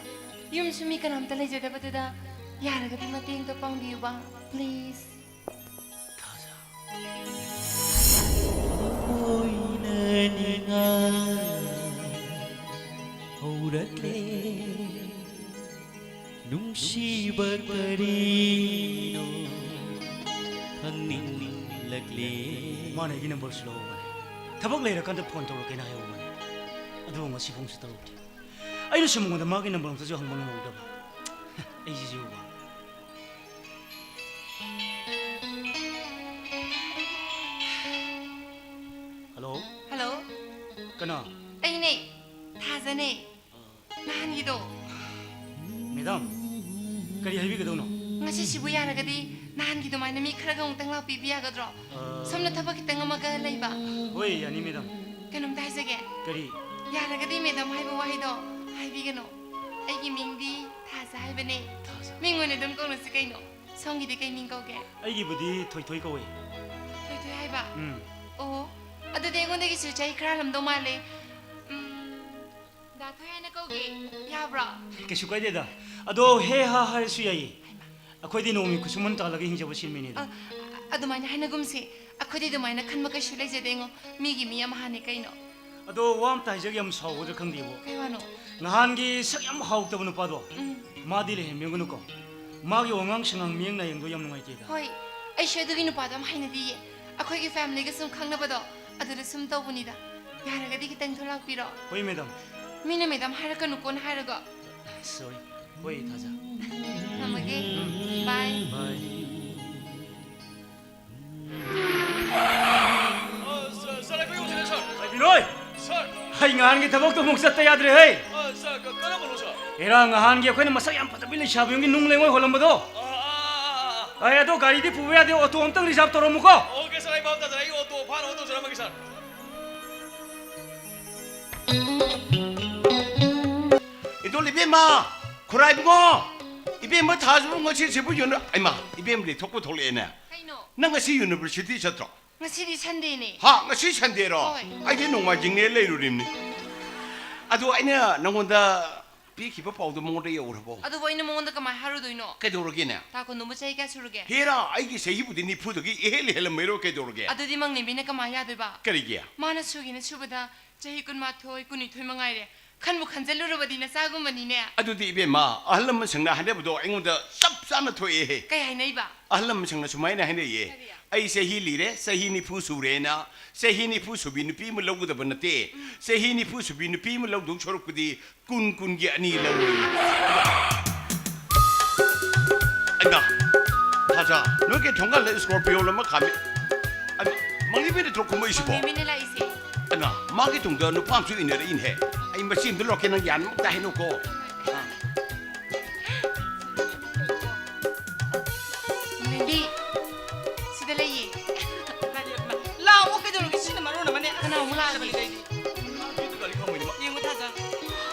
ꯌꯨꯝꯁꯨ ꯃꯤ ꯀꯅꯥꯝꯇ ꯂꯩꯖꯗꯕꯗꯨꯗ, ꯌꯥꯔꯒꯗꯤ ꯃꯇꯦꯡꯗꯣ ꯄꯥꯡꯕꯤꯌꯨꯕ, please꯫ ꯊꯥꯖ꯫ ꯑꯣꯏꯅꯅꯤꯡꯉꯥꯏ ꯍꯧꯔꯛꯂꯦ꯫ ꯅꯨꯡꯁꯤꯕ ꯀꯔꯤꯅꯣ ꯈꯪꯅꯤꯡꯂꯛꯂꯦ꯫ ꯃꯥꯅ ꯑꯩꯒꯤ ꯅꯝꯕꯔꯁꯨ ꯂꯧꯍꯧꯕꯅꯦ꯫ ꯊꯕꯛ ꯂꯩꯔꯀꯥꯟꯗ ꯐꯣꯟ ꯇꯧꯔꯛꯀꯦꯅ ꯍꯥꯏꯍꯧꯕꯅꯦ꯫ ꯑꯗꯨꯕꯨ ꯉꯁꯤ ꯐꯣꯟꯁꯨ ꯇꯧꯔꯛꯇꯦ꯫ ꯑꯩꯅꯁꯨ ꯃꯉꯣꯟꯗ ꯃꯥꯒꯤ ꯅꯝꯕꯔ ꯑꯝꯇꯁꯨ ꯍꯪꯕ ꯉꯝꯍꯧꯗꯕ꯫ ꯑꯩꯁꯤꯁꯨꯕ꯫ ꯍꯜꯂꯣ꯫ ꯍꯜꯂꯣ꯫ ꯀꯅꯥ? ꯑꯩꯅꯦ, ꯊꯥꯖꯅꯦ꯫ ꯅꯍꯥꯟꯒꯤꯗꯣ꯫ ꯃꯦꯗꯥꯝ, ꯀꯔꯤ ꯍꯥꯏꯕꯤꯒꯗꯧꯅꯣ? ꯉꯁꯤꯁꯤꯕꯨ ꯌꯥꯔꯒꯗꯤ ꯅꯍꯥꯟꯒꯤ ꯑꯗꯨꯃꯥꯏꯅ ꯃꯤ ꯈꯔꯒ ꯑꯃꯨꯛꯇꯪ ꯂꯥꯛꯄꯤꯕ ꯌꯥꯒꯗ꯭ꯔꯣ? ꯑ, ꯁꯣꯝꯅ ꯊꯕꯛ ꯈꯤꯇꯪ ꯑꯃꯒ ꯂꯩꯕ꯫ ꯍꯣꯏ, ꯌꯥꯅꯤ, ꯃꯦꯗꯥꯝ꯫ ꯀꯩꯅꯣꯝꯇ ꯍꯥꯏꯖꯒꯦ꯫ ꯀꯔꯤ? ꯌꯥꯔꯒꯗꯤ ꯃꯦꯗꯥꯝ ꯍꯥꯏꯕ ꯋꯥꯍꯩꯗꯣ ꯍꯥꯏꯕꯤꯒꯅꯨ꯫ ꯑꯩꯒꯤ ꯃꯤꯡꯗꯤ ꯊꯥꯖ ꯍꯥꯏꯕꯅꯦ꯫ ꯊꯥꯖ꯫ ꯃꯤꯡ ꯑꯣꯏꯅ ꯑꯗꯨꯝ ꯀꯧꯅꯁꯤ ꯀꯩꯅꯣ꯫ ꯁꯣꯝꯒꯤꯗꯤ ꯀꯩ ꯃꯤꯡ ꯀꯧꯒꯦ? ꯑꯩꯒꯤꯕꯨꯗꯤ ꯊꯣꯏꯊꯣꯏ ꯀꯧꯋꯦ꯫ ꯊꯣꯏꯊꯣꯏ ꯍꯥꯏꯕ? ꯎꯝ꯫ ꯑꯣ, ꯑꯗꯨꯗꯤ ꯑꯩꯉꯣꯟꯗꯒꯤꯁꯨ ꯆꯍꯤ ꯈꯔ ꯍꯜꯂꯝꯗꯧ ꯃꯥꯜꯂꯦ꯫ ꯎꯝ, ꯗꯥ ꯊꯣꯏ ꯍꯥꯏꯅ ꯀꯧꯒꯦ, ꯌꯥꯕ꯭ꯔꯣ? ꯀꯩꯁꯨ ꯀꯥꯏꯗꯦꯗ꯫ ꯑꯗꯣ ꯍꯦ ꯍꯥ ꯍꯥꯏꯔꯁꯨ ꯌꯥꯏꯌꯦ꯫ ꯍꯩꯃꯥ꯫ ꯑꯩꯈꯣꯏꯗꯤ ꯅꯣꯡꯃꯒꯤ ꯈꯨꯠꯁꯨꯃꯟ ꯇꯥꯜꯂꯒ ꯍꯤꯡꯖꯕ ꯁꯤꯟꯃꯤꯅꯤꯗ꯫ ꯑ, ꯑꯗꯨꯃꯥꯏꯅ ꯍꯥꯏꯅꯒꯨꯝꯁꯦ꯫ ꯑꯩꯈꯣꯏꯗꯤ ꯑꯗꯨꯃꯥꯏꯅ ꯈꯟꯕ ꯀꯩꯁꯨ ꯂꯩꯖꯗꯦꯉꯣ꯫ ꯃꯤꯒꯤ ꯃꯤ ꯑꯃ ꯍꯥꯟꯅꯦ ꯀꯩꯅꯣ꯫ ꯑꯗꯣ ꯋꯥ ꯑꯝꯇ ꯍꯥꯏꯖꯒꯦ, ꯌꯥꯝ ꯁꯥꯎꯒꯗ꯭ꯔꯥ ꯈꯪꯗꯦꯕꯣ꯫ ꯀꯩ ꯋꯥꯅꯣ? ꯅꯍꯥꯟꯒꯤ ꯁꯛ ꯌꯥꯝ ꯍꯥꯎꯇꯕ ꯅꯨꯄꯥꯗꯣ, ꯎꯝ꯫ ꯃꯥꯗꯤ ꯂꯩꯍꯟꯕꯤꯒꯅꯨꯀꯣ꯫ ꯃꯥꯒꯤ ꯋꯥꯉꯥꯡ ꯁꯉꯥꯡ, ꯃꯤꯌꯦꯡ ꯅꯥꯌꯦꯡꯗꯣ ꯌꯥꯝ ꯅꯨꯡꯉꯥꯏꯇꯦꯗ꯫ ꯍꯣꯏ, ꯑꯩꯁꯨ ꯑꯗꯨꯒꯤ ꯅꯨꯄꯥꯗꯣ ꯌꯥꯝ ꯍꯩꯅꯗꯤꯌꯦ꯫ ꯑꯩꯈꯣꯏꯒꯤ ꯐꯦꯃꯤꯂꯤꯒ ꯁꯨꯝ ꯈꯪꯅꯕꯗꯣ, ꯑꯗꯨꯗ ꯁꯨꯝ ꯇꯧꯕꯅꯤꯗ꯫ ꯌꯥꯔꯒꯗꯤ ꯈꯤꯇꯪ ꯊꯣꯛꯂꯥꯛꯄꯤꯔꯣ꯫ ꯍꯣꯏ, ꯃꯦꯗꯥꯝ꯫ ꯃꯤꯅ ꯃꯦꯗꯥꯝ ꯍꯥꯏꯔꯛꯀꯅꯨꯀꯣꯅ ꯍꯥꯏꯔꯒ꯫ ꯁꯣꯔꯤ꯫ ꯍꯣꯏ, ꯊꯥꯖ꯫ ꯊꯝꯃꯒꯦ꯫ ꯎꯝ꯫ ꯕꯥꯏ꯫ ꯕꯥꯏ꯫ ꯑ, ꯁꯥꯔ, ꯁꯥꯔ, ꯑꯩꯈꯣꯏ ꯌꯧꯁꯤꯜꯂꯦ, ꯁꯥꯔ꯫ ꯉꯥꯏꯕꯤꯔꯣꯏ! ꯁꯥꯔ! ꯑꯩ ꯉꯍꯥꯟꯒꯤ ꯊꯕꯛꯇꯣ ꯑꯃꯨꯛ ꯆꯠꯇ ꯌꯥꯗ꯭ꯔꯦ, ꯍꯦ! ꯑ, ꯁꯥꯔ, ꯀ-, ꯀꯔꯝꯕꯅꯣ, ꯁꯥꯔ? ꯍꯦꯔꯥ, ꯅꯍꯥꯟꯒꯤ ꯑꯩꯈꯣꯏꯅ ꯃꯁꯛ ꯌꯥꯝ ꯐꯖꯕꯤ ꯂꯩꯁꯥꯕꯤ ꯑꯃꯒꯤ ꯅꯨꯡ ꯂꯩꯉꯣꯏ ꯍꯣꯜꯂꯝꯕꯗꯣ? ꯑꯥ, ꯑꯥ, ꯑꯥ, ꯑꯥ, ꯑꯥ꯫ ꯑꯦ, ꯑꯗꯣ ꯒꯥꯔꯤꯗꯤ ꯄꯨꯕ ꯌꯥꯗꯦ, ꯑꯣꯇꯣ ꯑꯝꯇꯪ ꯔꯤꯖꯥꯕ ꯇꯧꯔꯝꯃꯨꯀꯣ꯫ ꯑꯣꯀꯦ, ꯁꯥꯔ, ꯑꯩ ꯚꯥꯞ ꯇꯥꯖꯔꯦ꯫ ꯑꯩ ꯑꯣꯇꯣ ꯐꯥꯅꯕ ꯇꯧꯖꯔꯝꯃꯒꯦ, ꯁꯥꯔ꯫ ꯏꯗꯣꯜ ꯏꯕꯦꯝꯃ, ꯈꯨꯔꯥꯏꯕꯨꯡꯉꯣ, ꯏꯕꯦꯝꯃ ꯊꯥꯖꯕꯨ ꯉꯁꯤꯁꯤꯕꯨ ꯌꯨꯅ-, ꯑꯩꯃꯥ, ꯏꯕꯦꯝ ꯂꯦꯛꯊꯣꯛꯄ ꯊꯣꯛꯂꯛꯑꯦꯅꯦ꯫ ꯀꯩꯅꯣ? ꯅꯪ ꯉꯁꯤ ꯌꯨꯅꯤꯚꯔꯁꯤꯇꯤ ꯆꯠꯇ꯭ꯔꯣ? ꯉꯁꯤꯗꯤ ꯁꯟꯗꯦꯅꯦ꯫ ꯍꯥ, ꯉꯁꯤ ꯁꯟꯗꯦꯔꯣ? ꯍꯣꯏ꯫ ꯑꯩꯗꯤ ꯅꯣꯡꯃꯥꯏꯖꯤꯡꯅꯦ ꯂꯩꯔꯨꯔꯤꯕꯅꯤ꯫ ꯑꯗꯣ ꯑꯩꯅ ꯅꯪꯉꯣꯟꯗ ꯄꯤꯈꯤꯕ ꯄꯥꯎꯗꯣ ꯃꯉꯣꯟꯗ ꯌꯧꯔꯕꯣ? ꯑꯗꯨꯕꯨ ꯑꯩꯅ ꯃꯉꯣꯟꯗ ꯀꯃꯥꯏ ꯍꯥꯏꯔꯨꯗꯣꯏꯅꯣ? ꯀꯩꯗꯧꯔꯒꯦꯅꯦ? ꯇꯥ ꯀꯣꯟꯗꯨꯕꯨ ꯆꯍꯤ ꯀꯌꯥ ꯁꯨꯔꯒꯦ? ꯍꯦꯔꯥ, ꯑꯩꯒꯤ ꯆꯍꯤꯕꯨꯗꯤ ꯅꯤꯐꯨꯗꯒꯤ ꯏꯍꯦꯜ ꯍꯦꯜꯂꯝꯃꯩꯔꯣ, ꯀꯩꯗꯧꯔꯒꯦ? ꯑꯗꯨꯗꯤ ꯃꯪꯂꯦꯝꯕꯤꯅ ꯀꯃꯥꯏ ꯌꯥꯗꯣꯏꯕ? ꯀꯔꯤꯒꯤ? ꯃꯥꯅ ꯁꯨꯒꯦꯅ ꯁꯨꯕꯗ ꯆꯍꯤ ꯀꯨꯟꯃꯥꯊꯣꯏ, ꯀꯨꯟꯅꯤꯊꯣꯏ ꯃꯉꯥꯏꯔꯦ꯫ ꯈꯟꯕꯨ ꯈꯟꯖꯜꯂꯨꯔꯕꯗꯤ ꯅꯆꯥꯒꯨꯝꯕꯅꯤꯅꯦ꯫ ꯑꯗꯨꯗꯤ ꯏꯕꯦꯝꯃ, ꯑꯍꯜ ꯂꯃꯟꯁꯤꯡꯅ ꯍꯥꯏꯅꯕꯗꯣ ꯑꯩꯉꯣꯟꯗ ꯆꯞ ꯆꯥꯅ ꯊꯣꯛꯑꯦꯍꯦ꯫ ꯀꯩ ꯍꯥꯏꯅꯩꯕ? ꯑꯍꯜ ꯂꯃꯟꯁꯤꯡꯅ ꯁꯨꯃꯥꯏꯅ ꯍꯥꯏꯅꯩꯌꯦ, ꯀꯔꯤ? "ꯑꯩ ꯆꯍꯤ ꯂꯤꯔꯦ, ꯆꯍꯤ ꯅꯤꯐꯨ ꯁꯨꯔꯦꯅ, ꯆꯍꯤ ꯅꯤꯐꯨ ꯁꯨꯕꯤ ꯅꯨꯄꯤ ꯑꯃ ꯂꯧꯒꯗꯕ ꯅꯠꯇꯦ꯫ ꯎꯝ꯫ ꯆꯍꯤ ꯅꯤꯐꯨ ꯁꯨꯕꯤ ꯅꯨꯄꯤ ꯑꯃ ꯂꯧꯗꯧ ꯁꯔꯨꯛꯄꯨꯗꯤ ꯀꯨꯟ ꯀꯨꯟꯒꯤ ꯑꯅꯤ ꯂꯧꯔꯣꯌꯦ꯫" ꯑꯩꯅ, "ꯊꯥꯖ, ꯅꯣꯏꯒꯤ ꯊꯣꯡꯒꯥꯜꯗ ꯁ꯭ꯀꯣꯔꯄꯤꯌꯣ ꯑꯃ ꯈꯥꯝꯃꯤ꯫ ꯑꯗꯨ ꯃꯪꯂꯤꯕꯤꯅ ꯊꯣꯛ ꯀꯨꯝꯕ ꯏꯁꯤꯕꯣ?" ꯃꯪꯂꯤꯕꯤꯅ ꯂꯥꯛꯏꯁꯦ꯫ ꯑꯩꯅ, "ꯃꯥꯒꯤ ꯇꯨꯡꯗ ꯅꯨꯄꯥ ꯑꯃꯁꯨ ꯏꯟꯅꯔꯛꯏꯅꯦ꯫ ꯑꯩ ꯃꯁꯤ ꯑꯝꯇ ꯂꯧꯔꯛꯀꯦ, ꯅꯪ ꯌꯥꯅꯤ ꯑꯝꯇ ꯍꯥꯏꯅꯧꯀꯣ꯫" ꯑꯥ꯫ ꯃꯦꯝꯕꯤ, ꯁꯤꯗ ꯂꯩꯌꯦ꯫ ꯂꯥꯛꯑꯣ, ꯀꯩꯗꯧꯔꯒꯦ? ꯁꯤꯅ ꯃꯔꯣꯟ ꯑꯃꯅꯦ꯫ ꯀꯅꯥ ꯑꯃꯨꯛ ꯂꯥꯛꯑꯒꯦ? ꯒꯥꯔꯤ ꯈꯥꯝꯃꯣꯏꯅꯦ ꯃꯥ꯫ ꯌꯦꯡꯉꯨ, ꯊꯥꯖ꯫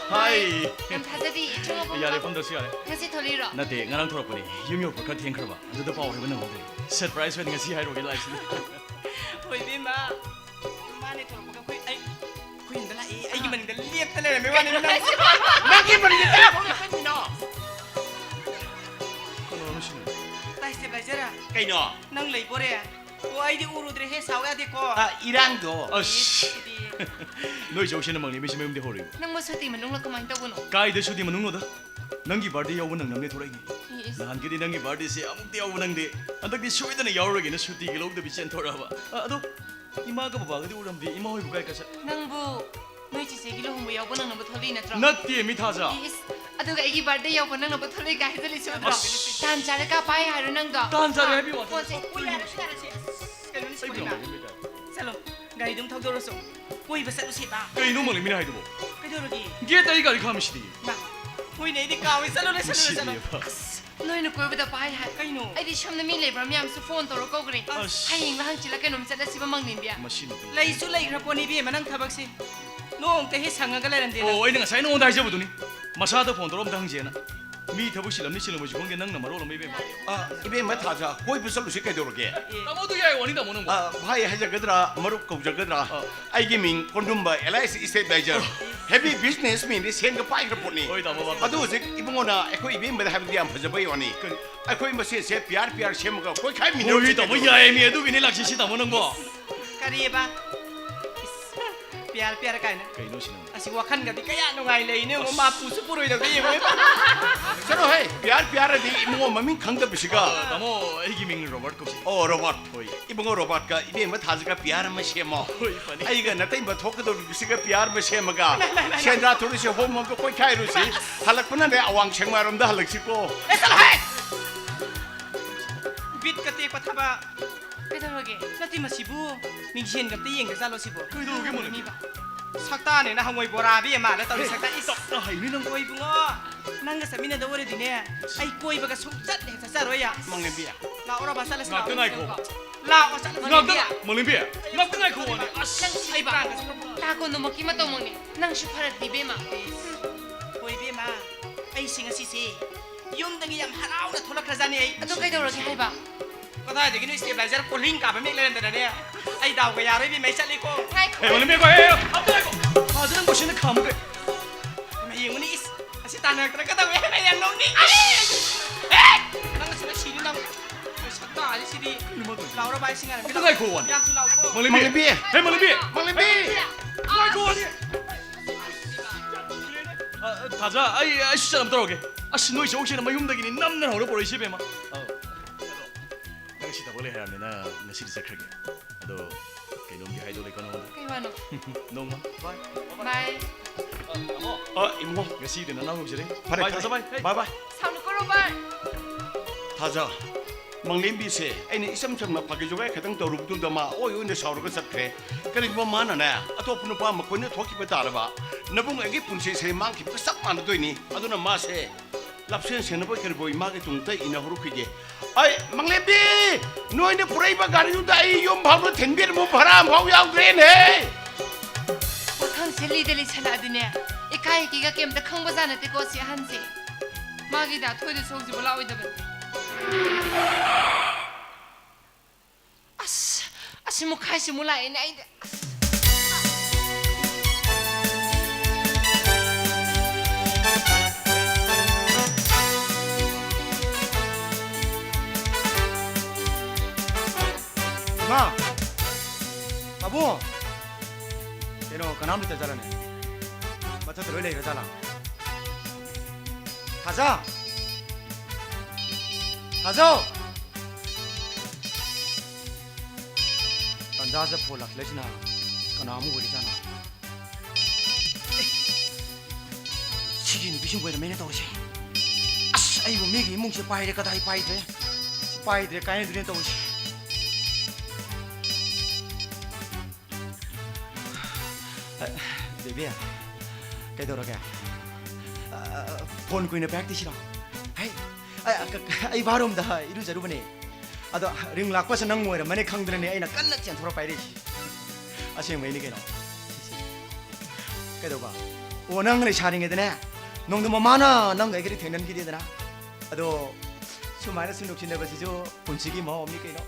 ꯍꯥꯏ꯫ ꯌꯥꯝ ꯊꯥꯖꯗꯦ, ꯏꯆꯨ ꯃꯐꯝ ꯌꯥꯔꯦ, ꯐꯝꯗ꯭ꯔꯁꯨ ꯌꯥꯔꯦ꯫ ꯉꯁꯤ ꯊꯣꯛꯂꯛꯏꯔꯣ? ꯅꯠꯇꯦ, ꯉꯔꯥꯡ ꯊꯣꯛꯂꯛꯄꯅꯦ꯫ ꯌꯨꯝ ꯌꯧꯔꯛꯄ ꯈꯔ ꯊꯦꯡꯈ꯭ꯔꯕ꯫ ꯑꯗꯨꯗ ꯄꯥꯎ ꯍꯥꯏꯕ ꯅꯪꯍꯧꯗ꯭ꯔꯦ꯫ ꯁꯔꯄ꯭ꯔꯥꯏꯖ ꯑꯣꯏꯅ ꯉꯁꯤ ꯍꯥꯏꯔꯨꯒꯦ ꯂꯥꯛꯏꯁꯤꯅꯦ꯫ ꯍꯣꯏ, ꯏꯕꯦꯝꯃ꯫ ꯃꯥꯅꯦ ꯊꯣꯔꯛꯄꯒ ꯑꯩꯈꯣꯏ, ꯑꯩ, ꯑꯩꯈꯣꯏ ꯌꯨꯝꯗ ꯂꯥꯛꯑꯦ꯫ ꯑꯩꯒꯤ ꯃꯅꯤꯡꯗ ꯂꯦꯞꯇ ꯂꯩꯔꯝꯃꯦ ꯋꯥꯅꯤ ꯅꯪ꯫ ꯅꯪꯒꯤ ꯃꯅꯤꯡꯗ ꯀꯅꯥ ꯐꯝꯃꯤꯅꯣ? ꯀꯅꯥꯅꯣ ꯁꯤꯅ? ꯇꯥꯏ ꯁ꯭ꯇꯦꯕꯤꯂꯥꯏꯖꯔ꯫ ꯀꯩꯅꯣ? ꯅꯪ ꯂꯩꯕꯣꯔꯦ? ꯑꯣ, ꯑꯩꯗꯤ ꯎꯔꯨꯗ꯭ꯔꯦꯍꯦ, ꯁꯥꯎ ꯌꯥꯗꯦꯀꯣ꯫ ꯑ, ꯏꯔꯥꯡꯗꯣ꯫ ꯑꯁ꯫ ꯏꯁ, ꯁꯤꯗꯤ꯫ ꯅꯣꯏ ꯆꯧꯁꯤꯅ ꯃꯪꯂꯦꯝꯕꯤꯁꯤ ꯃꯌꯨꯝꯗꯤ ꯍꯧꯔꯛꯏ꯫ ꯅꯪꯕꯨ ꯁꯨꯇꯤ ꯃꯅꯨꯡꯂ ꯀꯃꯥꯏꯅ ꯇꯧꯕꯅꯣ? ꯀꯥꯏꯗ ꯁꯨꯇꯤ ꯃꯅꯨꯡꯅꯣꯗ? ꯅꯪꯒꯤ ꯕꯥꯔꯗꯦ ꯌꯥꯎꯕ ꯅꯪꯅꯕꯅꯦ ꯊꯣꯔꯛꯏꯅꯤ꯫ ꯏꯁ꯫ ꯅꯍꯥꯟꯒꯤꯗꯤ ꯅꯪꯒꯤ ꯕꯥꯔꯗꯦꯁꯦ ꯑꯃꯨꯛꯇ ꯌꯥꯎꯕ ꯅꯪꯗꯦ꯫ ꯍꯟꯗꯛꯇꯤ ꯁꯣꯏꯗꯅ ꯌꯥꯎꯔꯒꯦꯅ ꯁꯨꯇꯤꯒ ꯂꯧꯗꯕꯤ ꯆꯦꯟꯊꯣꯔꯛꯑꯕ꯫ ꯑ, ꯑꯗꯣ ꯏꯃꯥꯒ ꯕꯕꯥꯒꯗꯤ ꯎꯔꯝꯗꯦ, ꯏꯃꯥ ꯍꯣꯏꯕꯨ ꯀꯥꯏ ꯀꯥꯏ ꯆꯠ-? ꯅꯪꯕꯨ ꯅꯣꯏ ꯆꯤꯆꯦꯒꯤ ꯂꯨꯍꯣꯡꯕ ꯌꯥꯎꯕ ꯅꯪꯅꯕ ꯊꯣꯛꯂꯛꯏ ꯅꯠꯇ꯭ꯔꯣ? ꯅꯠꯇꯦ, ꯃꯤ ꯊꯥꯖ꯫ ꯏꯁ, ꯑꯗꯨꯒ ꯑꯩꯒꯤ ꯕꯥꯔꯗꯦ ꯌꯥꯎꯕ ꯅꯪꯅꯕ ꯊꯣꯛꯂꯛꯏ ꯀꯥꯏ ꯍꯥꯏꯖꯜꯂꯤꯁꯤ ꯎꯗ꯭ꯔꯣ? ꯑꯁ꯫ ꯇꯥꯟ ꯆꯥꯔꯦ ꯀꯥ ꯄꯥꯏ ꯍꯥꯏꯔꯣ ꯅꯪꯗꯣ? ꯇꯥꯟ ꯆꯥꯔꯦ ꯍꯥꯏꯕꯤ ꯋꯥꯅꯤ꯫ ꯄꯣꯠꯁꯦ꯫ ꯑꯣ, ꯌꯥꯔꯦ, ꯌꯥꯔꯦ, ꯁꯦ꯫ ꯑꯁ, ꯀꯩꯅꯣꯅꯦ ꯁꯤꯕꯣ? ꯑꯩꯕꯨ ꯌꯥꯝ ꯍꯩꯅꯗꯦ꯫ ꯆꯠꯂꯣ, ꯒꯥꯔꯤꯗꯨꯝ ꯊꯧꯗꯣꯔꯁꯨ꯫ ꯀꯣꯏꯕ ꯆꯠꯂꯨꯁꯦꯕ꯫ ꯀꯩꯅꯣ ꯃꯪꯂꯦꯝꯕꯤꯅ ꯍꯥꯏꯗꯨꯕꯣ? ꯀꯩꯗꯧꯔꯒꯦ? ꯒꯦꯠꯇ ꯑꯩ ꯒꯥꯔꯤ ꯈꯥꯝꯃꯤꯁꯤꯗꯤ꯫ ꯃꯥ, ꯍꯣꯏ, ꯑꯩꯗꯤ ꯀꯥꯎꯏ꯫ ꯆꯠꯂꯨ, ꯂꯩꯁꯜꯂꯨ, ꯂꯩꯁꯜꯂꯨ꯫ ꯅꯨꯡꯁꯤꯕꯤꯑꯕ꯫ ꯑꯁ, ꯅꯣꯏꯅ ꯀꯣꯏꯕꯗ ꯄꯥꯏ ꯍꯥꯏ꯫ ꯀꯩꯅꯣ? ꯑꯩꯗꯤ ꯁꯣꯝꯗ ꯃꯤ ꯂꯩꯕ꯭ꯔꯥ ꯃꯌꯥꯝꯁꯨ ꯐꯣꯟ ꯇꯧꯔ ꯀꯧꯈ꯭ꯔꯦ꯫ ꯑꯁ꯫ ꯍꯌꯦꯡꯂ ꯍꯪꯆꯤꯠꯂ ꯀꯩꯅꯣꯝ ꯆꯠꯂꯁꯤꯕ ꯃꯪꯂꯦꯝꯕꯤ꯫ ꯃꯁꯤ ꯅꯨꯄꯤ꯫ ꯂꯩꯁꯨ ꯂꯩꯈ꯭ꯔ ꯄꯣꯠꯅꯤ ꯏꯕꯦꯝꯃ, ꯅꯪ ꯊꯕꯛꯁꯦ꯫ ꯅꯣꯡꯇ ꯍꯦꯛ ꯁꯪꯉꯒ ꯂꯩꯔꯝꯗꯦ ꯅꯪ꯫ ꯑꯣ, ꯑꯩꯅ ꯉꯁꯥꯏ ꯅꯉꯣꯟꯗ ꯍꯥꯏꯖꯕꯗꯨꯅꯤ꯫ ꯃꯁꯥꯗ ꯐꯣꯟ ꯇꯧꯔ ꯑꯝꯇ ꯍꯪꯁꯦꯅ꯫ ꯃꯤ ꯊꯕꯛ ꯆꯤꯜꯂꯝꯅꯤ ꯆꯤꯜꯂꯝꯃꯣꯏꯁꯨ ꯈꯪꯗꯦ, ꯅꯪꯅ ꯃꯔꯣꯜ ꯑꯃ ꯏꯕꯦꯝꯃ꯫ ꯑ, ꯏꯕꯦꯝꯃ ꯊꯥꯖ, ꯀꯣꯏꯕ ꯆꯠꯂꯨꯁꯤ ꯀꯩꯗꯧꯔꯒꯦ? ꯑꯦ, ꯇꯥꯃꯣꯗꯨ ꯌꯥꯏ ꯋꯥꯅꯤ ꯇꯥꯃꯣ ꯅꯪꯕꯣ꯫ ꯑ, ꯚꯥꯏ ꯍꯥꯏꯖꯒꯗ꯭ꯔꯥ, ꯃꯔꯨꯞ ꯀꯧꯖꯒꯗ꯭ꯔꯥ? ꯑꯩꯒꯤ ꯃꯤꯡ ꯀꯣꯟꯗꯨꯝꯕ, LIC stabilizer꯫ Heavy business manꯗꯤ ꯁꯦꯟꯒ ꯄꯥꯏꯈ꯭ꯔ ꯄꯣꯠꯅꯤ꯫ ꯍꯣꯏ ꯇꯥꯃꯣ, ꯕꯥ, ꯕꯥ꯫ ꯑꯗꯨ ꯍꯧꯖꯤꯛ ꯏꯕꯨꯡꯉꯣꯅ ꯑꯩꯈꯣꯏ ꯏꯕꯦꯝꯃꯗ ꯍꯥꯏꯕꯗꯤ ꯌꯥꯝ ꯐꯖꯕꯩ ꯋꯥꯅꯤ꯫ ꯀꯔꯤ? ꯑꯩꯈꯣꯏ ꯃꯁꯦꯟꯁꯦ ꯄꯤꯌꯥꯔ ꯄꯤꯌꯥꯔ ꯁꯦꯝꯃꯒ ꯍꯣꯏ ꯀꯣꯏꯈꯥꯏꯃꯤꯟꯅꯔꯨꯁꯤ ꯇꯥꯃꯣ, ꯀꯩꯗꯧꯔꯒꯦ? ꯌꯥꯏꯌꯦ ꯃꯤ, ꯑꯗꯨꯒꯤꯅꯤ ꯂꯥꯛꯁꯤꯁꯤ ꯇꯥꯃꯣ ꯅꯪꯕꯣ꯫ ꯀꯔꯤꯑꯕ? ꯏꯁ, ꯄꯤꯌꯥꯔ ꯄꯤꯌꯥꯔ ꯀꯥꯏꯅ꯫ ꯀꯩꯅꯣ ꯁꯤ ꯅꯪ? ꯑꯁꯤ ꯋꯥꯈꯜꯒꯗꯤ ꯀꯌꯥ ꯅꯨꯡꯉꯥꯏ ꯂꯩꯅꯦ, ꯌꯦꯡꯉꯣ, ꯃꯥ ꯄꯨꯁꯨ ꯄꯨꯔꯣꯏꯗꯧꯗ ꯌꯦꯡꯉꯣ꯫ ꯆꯠꯂꯣꯍꯦ, ꯄꯤꯌꯥꯔ ꯄꯤꯌꯥꯔꯗꯤ ꯏꯕꯨꯡꯉꯣ ꯃꯃꯤꯡ ꯈꯪꯗꯕꯁꯤꯒ꯫ ꯑ, ꯇꯥꯃꯣ, ꯑꯩꯒꯤ ꯃꯤꯡ ꯔꯣꯕꯥꯔꯠ ꯀꯧꯁꯤ꯫ ꯑꯣ, ꯔꯣꯕꯥꯔꯠ꯫ ꯍꯣꯏ꯫ ꯏꯕꯨꯡꯉꯣ ꯔꯣꯕꯥꯔꯠꯀ ꯏꯕꯦꯝꯃ ꯊꯥꯖꯒ ꯄꯤꯌꯥꯔ ꯑꯃ ꯁꯦꯝꯃꯣ꯫ ꯍꯣꯏ, ꯐꯅꯤ꯫ ꯑꯩꯒ ꯅꯇꯩꯃ ꯊꯣꯛꯀꯗꯧꯔꯤꯕꯁꯤꯒ ꯄꯤꯌꯥꯔ ꯑꯃ ꯁꯦꯝꯃꯒ ꯁꯦꯟꯗ꯭ꯔꯥ ꯊꯣꯛꯂꯤꯁꯦ ꯍꯣꯝ ꯍꯣꯝꯗ ꯀꯣꯏꯈꯥꯏꯔꯨꯁꯤ꯫ ꯍꯜꯂꯛꯄꯅꯅꯦ ꯑꯋꯥꯡ ꯁꯦꯛꯃꯥꯏꯔꯣꯝꯗ ꯍꯜꯂꯛꯁꯤꯀꯣ꯫ ꯑꯦ, ꯆꯠꯂꯣꯍꯦ! ꯕꯤꯠꯀ ꯇꯦꯛꯄ ꯊꯕꯛ꯫ ꯀꯩꯗꯧꯔꯒꯦ? ꯅꯠꯇꯦ, ꯃꯁꯤꯕꯨ ꯃꯤꯡꯁꯦꯟꯒ ꯑꯝꯇ ꯌꯦꯡꯗ ꯖꯥꯠꯂꯣ ꯁꯤꯕꯨ? ꯀꯩꯗꯧꯔꯒꯦ ꯃꯣꯂꯦꯝꯕꯤ? ꯃꯤꯕ꯫ ꯁꯛꯇꯥꯅꯦꯅ ꯍꯪꯉꯣꯏ ꯕꯣꯔꯥꯕꯤ ꯑꯃ ꯅꯠꯇꯧꯔꯤ ꯁꯛꯇꯥ꯫ ꯏꯁ! ꯇꯞꯅ ꯍꯩꯅꯤ ꯅꯪ꯫ ꯍꯣꯏ ꯏꯕꯨꯡꯉꯣ, ꯅꯪꯒ ꯆꯠꯃꯤꯟꯅꯗꯧ ꯑꯣꯏꯔꯗꯤꯅꯦ, ꯑꯩ ꯀꯣꯏꯕꯒ ꯁꯨꯡꯆꯠ ꯍꯦꯛ ꯆꯠꯆꯔꯣꯏ ꯌꯥ꯫ ꯃꯪꯂꯦꯝꯕꯤ꯫ ꯂꯥꯛꯑꯣ ꯔꯣꯕꯥ, ꯆꯠꯂꯁꯤ ꯉꯥꯛꯇ ꯂꯥꯛꯑꯣ꯫ ꯉꯥꯏꯈꯣ꯫ ꯂꯥꯛꯑꯣ, ꯆꯠꯂꯁꯤ ꯉꯥꯛꯇ ꯂꯥꯛꯑꯣ꯫ ꯉꯥꯏ-, ꯃꯣꯂꯦꯝꯕꯤ, ꯉꯥꯛꯇ ꯉꯥꯏꯈꯣ ꯋꯥꯅꯤ꯫ ꯑꯁ! ꯅꯪ ꯁꯤꯕ꯫ ꯇꯥꯀꯣ ꯅꯣꯃꯛꯀꯤ ꯃꯇꯧꯃꯛꯅꯦ꯫ ꯅꯪꯁꯨ ꯐꯔꯛꯇꯤ ꯏꯕꯦꯝꯃ꯫ ꯍꯣꯏ ꯏꯕꯦꯝꯃ, ꯑꯩꯁꯦ ꯉꯁꯤꯁꯦ ꯌꯨꯝꯗꯒꯤ ꯌꯥꯝ ꯍꯔꯥꯎꯅ ꯊꯣꯛꯂꯛꯈ꯭ꯔꯖꯥꯠꯅꯤ ꯑꯩ꯫ ꯑꯗꯨ ꯀꯩꯗꯧꯔꯒꯦ ꯍꯥꯏꯕ? ꯀꯗꯥꯏꯗꯒꯤꯅꯣ stabilizer ꯀꯣꯜꯍꯤꯡ ꯀꯥꯕ ꯃꯦꯛ ꯂꯩꯔꯝꯗꯅꯅꯦ꯫ ꯑꯩ ꯗꯥꯎꯒ ꯌꯥꯔꯣꯏ ꯏꯕꯦꯝꯃ, ꯑꯩ ꯆꯠꯂꯤꯀꯣ꯫ ꯉꯥꯏꯈꯣ꯫ ꯑꯦ, ꯃꯣꯂꯦꯝꯕꯤ, ꯉꯥꯏꯈꯣ, ꯑꯦ, ꯑꯝꯇ ꯉꯥꯏꯈꯣ꯫ ꯐꯥꯖꯅ ꯃꯁꯤꯅ ꯈꯥꯝꯃꯨ ꯀꯩ꯫ ꯌꯦꯡꯉꯨꯅꯦ, ꯏꯁ, ꯑꯁꯤ ꯇꯥꯟꯅꯔꯛꯇꯅ ꯀꯩꯗꯧꯋꯦ? ꯑꯩ ꯌꯥꯝ ꯅꯣꯛꯅꯤꯡꯉꯦ꯫ ꯑꯦ! ꯅꯪ ꯑꯁꯤꯗ ꯁꯤꯅꯤ ꯅꯪ꯫ ꯑꯩ ꯁꯛꯇꯥꯁꯤꯗꯤ꯫ ꯂꯥꯎꯔꯣ ꯚꯥꯏ, ꯁꯤ ꯉꯥꯏꯔꯝꯒꯦ꯫ ꯑꯝꯇ ꯉꯥꯏꯈꯣ ꯋꯥꯅꯤ꯫ ꯌꯥꯝ ꯊꯨ ꯂꯥꯎꯀꯣ꯫ ꯃꯣꯂꯦꯝꯕꯤ꯫ ꯃꯣꯂꯦꯝꯕꯤ꯫ ꯍꯦ, ꯃꯣꯂꯦꯝꯕꯤ꯫ ꯃꯣꯂꯦꯝꯕꯤ꯫ ꯉꯥꯏꯈꯣ ꯋꯥꯅꯤ꯫ ꯑ, ꯑ, ꯊꯥꯖ, ꯑꯩ, ꯑꯩ ꯁꯤ ꯑꯝꯇ ꯇꯧꯔꯒꯦ꯫ ꯑꯁ, ꯅꯣꯏ ꯆꯧꯁꯤꯅ ꯃꯌꯨꯝꯗꯒꯤꯅꯤ ꯅꯝꯗꯅ ꯍꯧꯔ ꯄꯨꯔꯛꯏꯁꯦ, ꯏꯕꯦꯝꯃ꯫ ꯑ, ꯅꯪ ꯁꯤ ꯊꯕꯛ ꯂꯩ ꯍꯥꯏꯔꯕꯅꯤꯅ ꯉꯁꯤꯗꯤ ꯆꯠꯈ꯭ꯔꯒꯦ꯫ ꯑꯗꯣ ꯀꯩꯅꯣꯝꯗꯤ ꯍꯥꯏꯗꯧ ꯂꯩꯀꯣ ꯅꯉꯣꯟꯗ꯫ ꯀꯩ ꯋꯥꯅꯣ? ꯅꯣꯡꯃ꯫ ꯕꯥꯏ꯫ ꯕꯥꯏ꯫ ꯑ, ꯏꯕꯨꯡꯉꯣ꯫ ꯉꯁꯤꯗꯤ ꯅꯅꯥꯎ ꯌꯧꯖꯔꯦ꯫ ꯐꯔꯦ, ꯕꯥꯏ, ꯐꯔꯦ꯫ ꯊꯥꯖ ꯕꯥꯏ꯫ ꯍꯦ꯫ ꯕꯥꯏ, ꯕꯥꯏ꯫ ꯁꯥꯎꯅꯨꯀꯣ ꯔꯣꯕꯥꯔꯠ꯫ ꯊꯥꯖ, ꯃꯪꯂꯦꯝꯕꯤꯁꯦ ꯑꯩꯅ ꯏꯆꯝ ꯆꯝꯅ ꯐꯥꯒꯤ ꯖꯣꯒꯥꯏ ꯈꯛꯇꯪ ꯇꯧꯔꯨꯕꯗꯨꯗ ꯃꯥ ꯑꯣꯏ ꯑꯣꯏꯅ ꯁꯥꯎꯔꯒ ꯆꯠꯈ꯭ꯔꯦ꯫ ꯀꯔꯤꯒꯨꯝꯕ ꯃꯥꯅꯅꯦ ꯑꯇꯣꯞꯄ ꯅꯨꯄꯥ ꯑꯃ ꯀꯣꯏꯅ ꯊꯣꯛꯈꯤꯕ ꯇꯥꯔꯕ, ꯅꯕꯨꯡ ꯑꯩꯒꯤ ꯄꯨꯟꯁꯤꯁꯦ ꯃꯥꯡꯈꯤꯕꯒ ꯆꯞ ꯃꯥꯟꯅꯗꯣꯏꯅꯤ꯫ ꯑꯗꯨꯅ ꯃꯥꯁꯦ ꯂꯞꯁꯦꯟ ꯁꯦꯟꯅꯕꯣꯏ ꯀꯔꯤꯕꯣꯏ ꯃꯥꯒꯤ ꯇꯨꯡꯗ ꯏꯟꯅꯍꯧꯔꯨꯈꯤꯒꯦ꯫ ꯑꯩ, ꯃꯪꯂꯦꯝꯕꯤ! ꯅꯣꯏꯅ ꯄꯨꯔꯛꯏꯕ ꯒꯥꯔꯤꯗꯨꯗ ꯑꯩ ꯌꯨꯝ ꯐꯥꯎꯕ ꯊꯤꯟꯕꯤꯔꯝꯃꯨ, ꯚꯔꯥ ꯑꯃꯐꯥꯎ ꯌꯥꯎꯗ꯭ꯔꯦꯅꯦꯍꯦ! ꯄꯥꯈꯪꯁꯦ ꯂꯤꯗ ꯂꯤꯁꯜꯂꯛꯑꯗꯤꯅꯦ, ꯏꯀꯥꯏ ꯀꯤꯒ ꯀꯩꯝꯇ ꯈꯪꯕꯖꯥꯠ ꯅꯠꯇꯦꯀꯣ ꯁꯤ ꯑꯍꯟꯁꯦ꯫ ꯃꯥꯒꯤ ꯗꯥ ꯊꯣꯏꯗ ꯁꯣꯛꯁꯤꯕꯨ ꯂꯥꯛꯑꯣꯏꯗꯕꯅꯤ꯫ ꯑꯁ, ꯑꯁꯤ ꯃꯨꯛꯈꯥꯏꯁꯤꯃꯨꯛ ꯂꯥꯛꯑꯦꯅꯦ ꯑꯩꯗꯤ꯫ ꯑꯁ꯫ ꯏꯃꯥ! ꯄꯥꯕꯨꯡ! ꯀꯩꯅꯣ, ꯀꯅꯥꯝ ꯂꯩꯇ ꯖꯥꯠꯂꯅꯦ? ꯃꯊꯛꯇ ꯂꯣꯏ ꯂꯩꯔ ꯖꯥꯠꯂꯥ? ꯊꯥꯖ! ꯊꯥꯖ! ꯇꯟꯖꯥꯁꯤꯗ ꯐꯣꯟ ꯂꯥꯛꯁꯤꯜꯂꯛꯏꯁꯤꯅ ꯀꯅꯥ ꯑꯃꯨꯛ ꯑꯣꯏꯔꯤꯖꯥꯠꯅꯣ? ꯑꯦ, ꯁꯤꯒꯤ ꯅꯨꯄꯤꯁꯤꯡ ꯑꯣꯏꯔꯝꯃꯦꯅꯦ ꯇꯧꯔꯤꯁꯦ꯫ ꯑꯁ, ꯑꯩꯕꯨ ꯃꯤꯒꯤ ꯏꯃꯨꯡꯁꯦ ꯄꯥꯏꯔꯦ, ꯀꯗꯥꯏ ꯄꯥꯏꯗ꯭ꯔꯦ? ꯁꯤ ꯄꯥꯏꯗ꯭ꯔꯦ, ꯀꯥꯏꯅꯗ꯭ꯔꯦꯅ ꯇꯧꯔꯤꯁꯦ꯫ ꯑ, ꯕꯦꯕꯤ, ꯀꯩꯗꯧꯔꯒꯦ? ꯑ, ꯐꯣꯟ ꯀꯨꯏꯅ ꯄꯥꯏꯔꯛꯇꯦ ꯁꯤꯔꯣ? ꯍꯩ, ꯑ, ꯑ, ꯑꯩ ꯕꯥꯠꯔꯨꯝꯗ ꯏꯔꯨꯖꯔꯨꯕꯅꯦ꯫ ꯑꯗꯣ ꯔꯤꯡ ꯂꯥꯛꯄꯁꯦ ꯅꯪ ꯑꯣꯏꯔꯝꯃꯅꯤ ꯈꯪꯗꯅꯅꯦ ꯑꯩꯅ ꯀꯟꯅ ꯆꯦꯟꯊꯣꯔ ꯄꯥꯏꯔꯛꯏꯁꯤ꯫ ꯑꯁꯦꯡꯕꯩꯅꯤ ꯀꯩꯅꯣ꯫ ꯀꯩꯗꯧꯕ? ꯑꯣ, ꯅꯪ ꯂꯩꯁꯥꯔꯤꯉꯩꯗꯅꯦ, ꯅꯣꯡꯗ ꯃꯃꯥꯅ ꯅꯪꯒ ꯑꯩꯒꯗꯤ ꯊꯦꯡꯅꯍꯟꯈꯤꯗꯦꯗꯅ꯫ ꯑꯗꯣ ꯁꯨꯃꯥꯏꯅ ꯁꯨꯝ ꯅꯨꯡꯁꯤꯅꯕꯁꯤꯁꯨ ꯄꯨꯟꯁꯤꯒꯤ ꯃꯍꯥꯎ ꯑꯃꯅꯤ ꯀꯩꯅꯣ꯫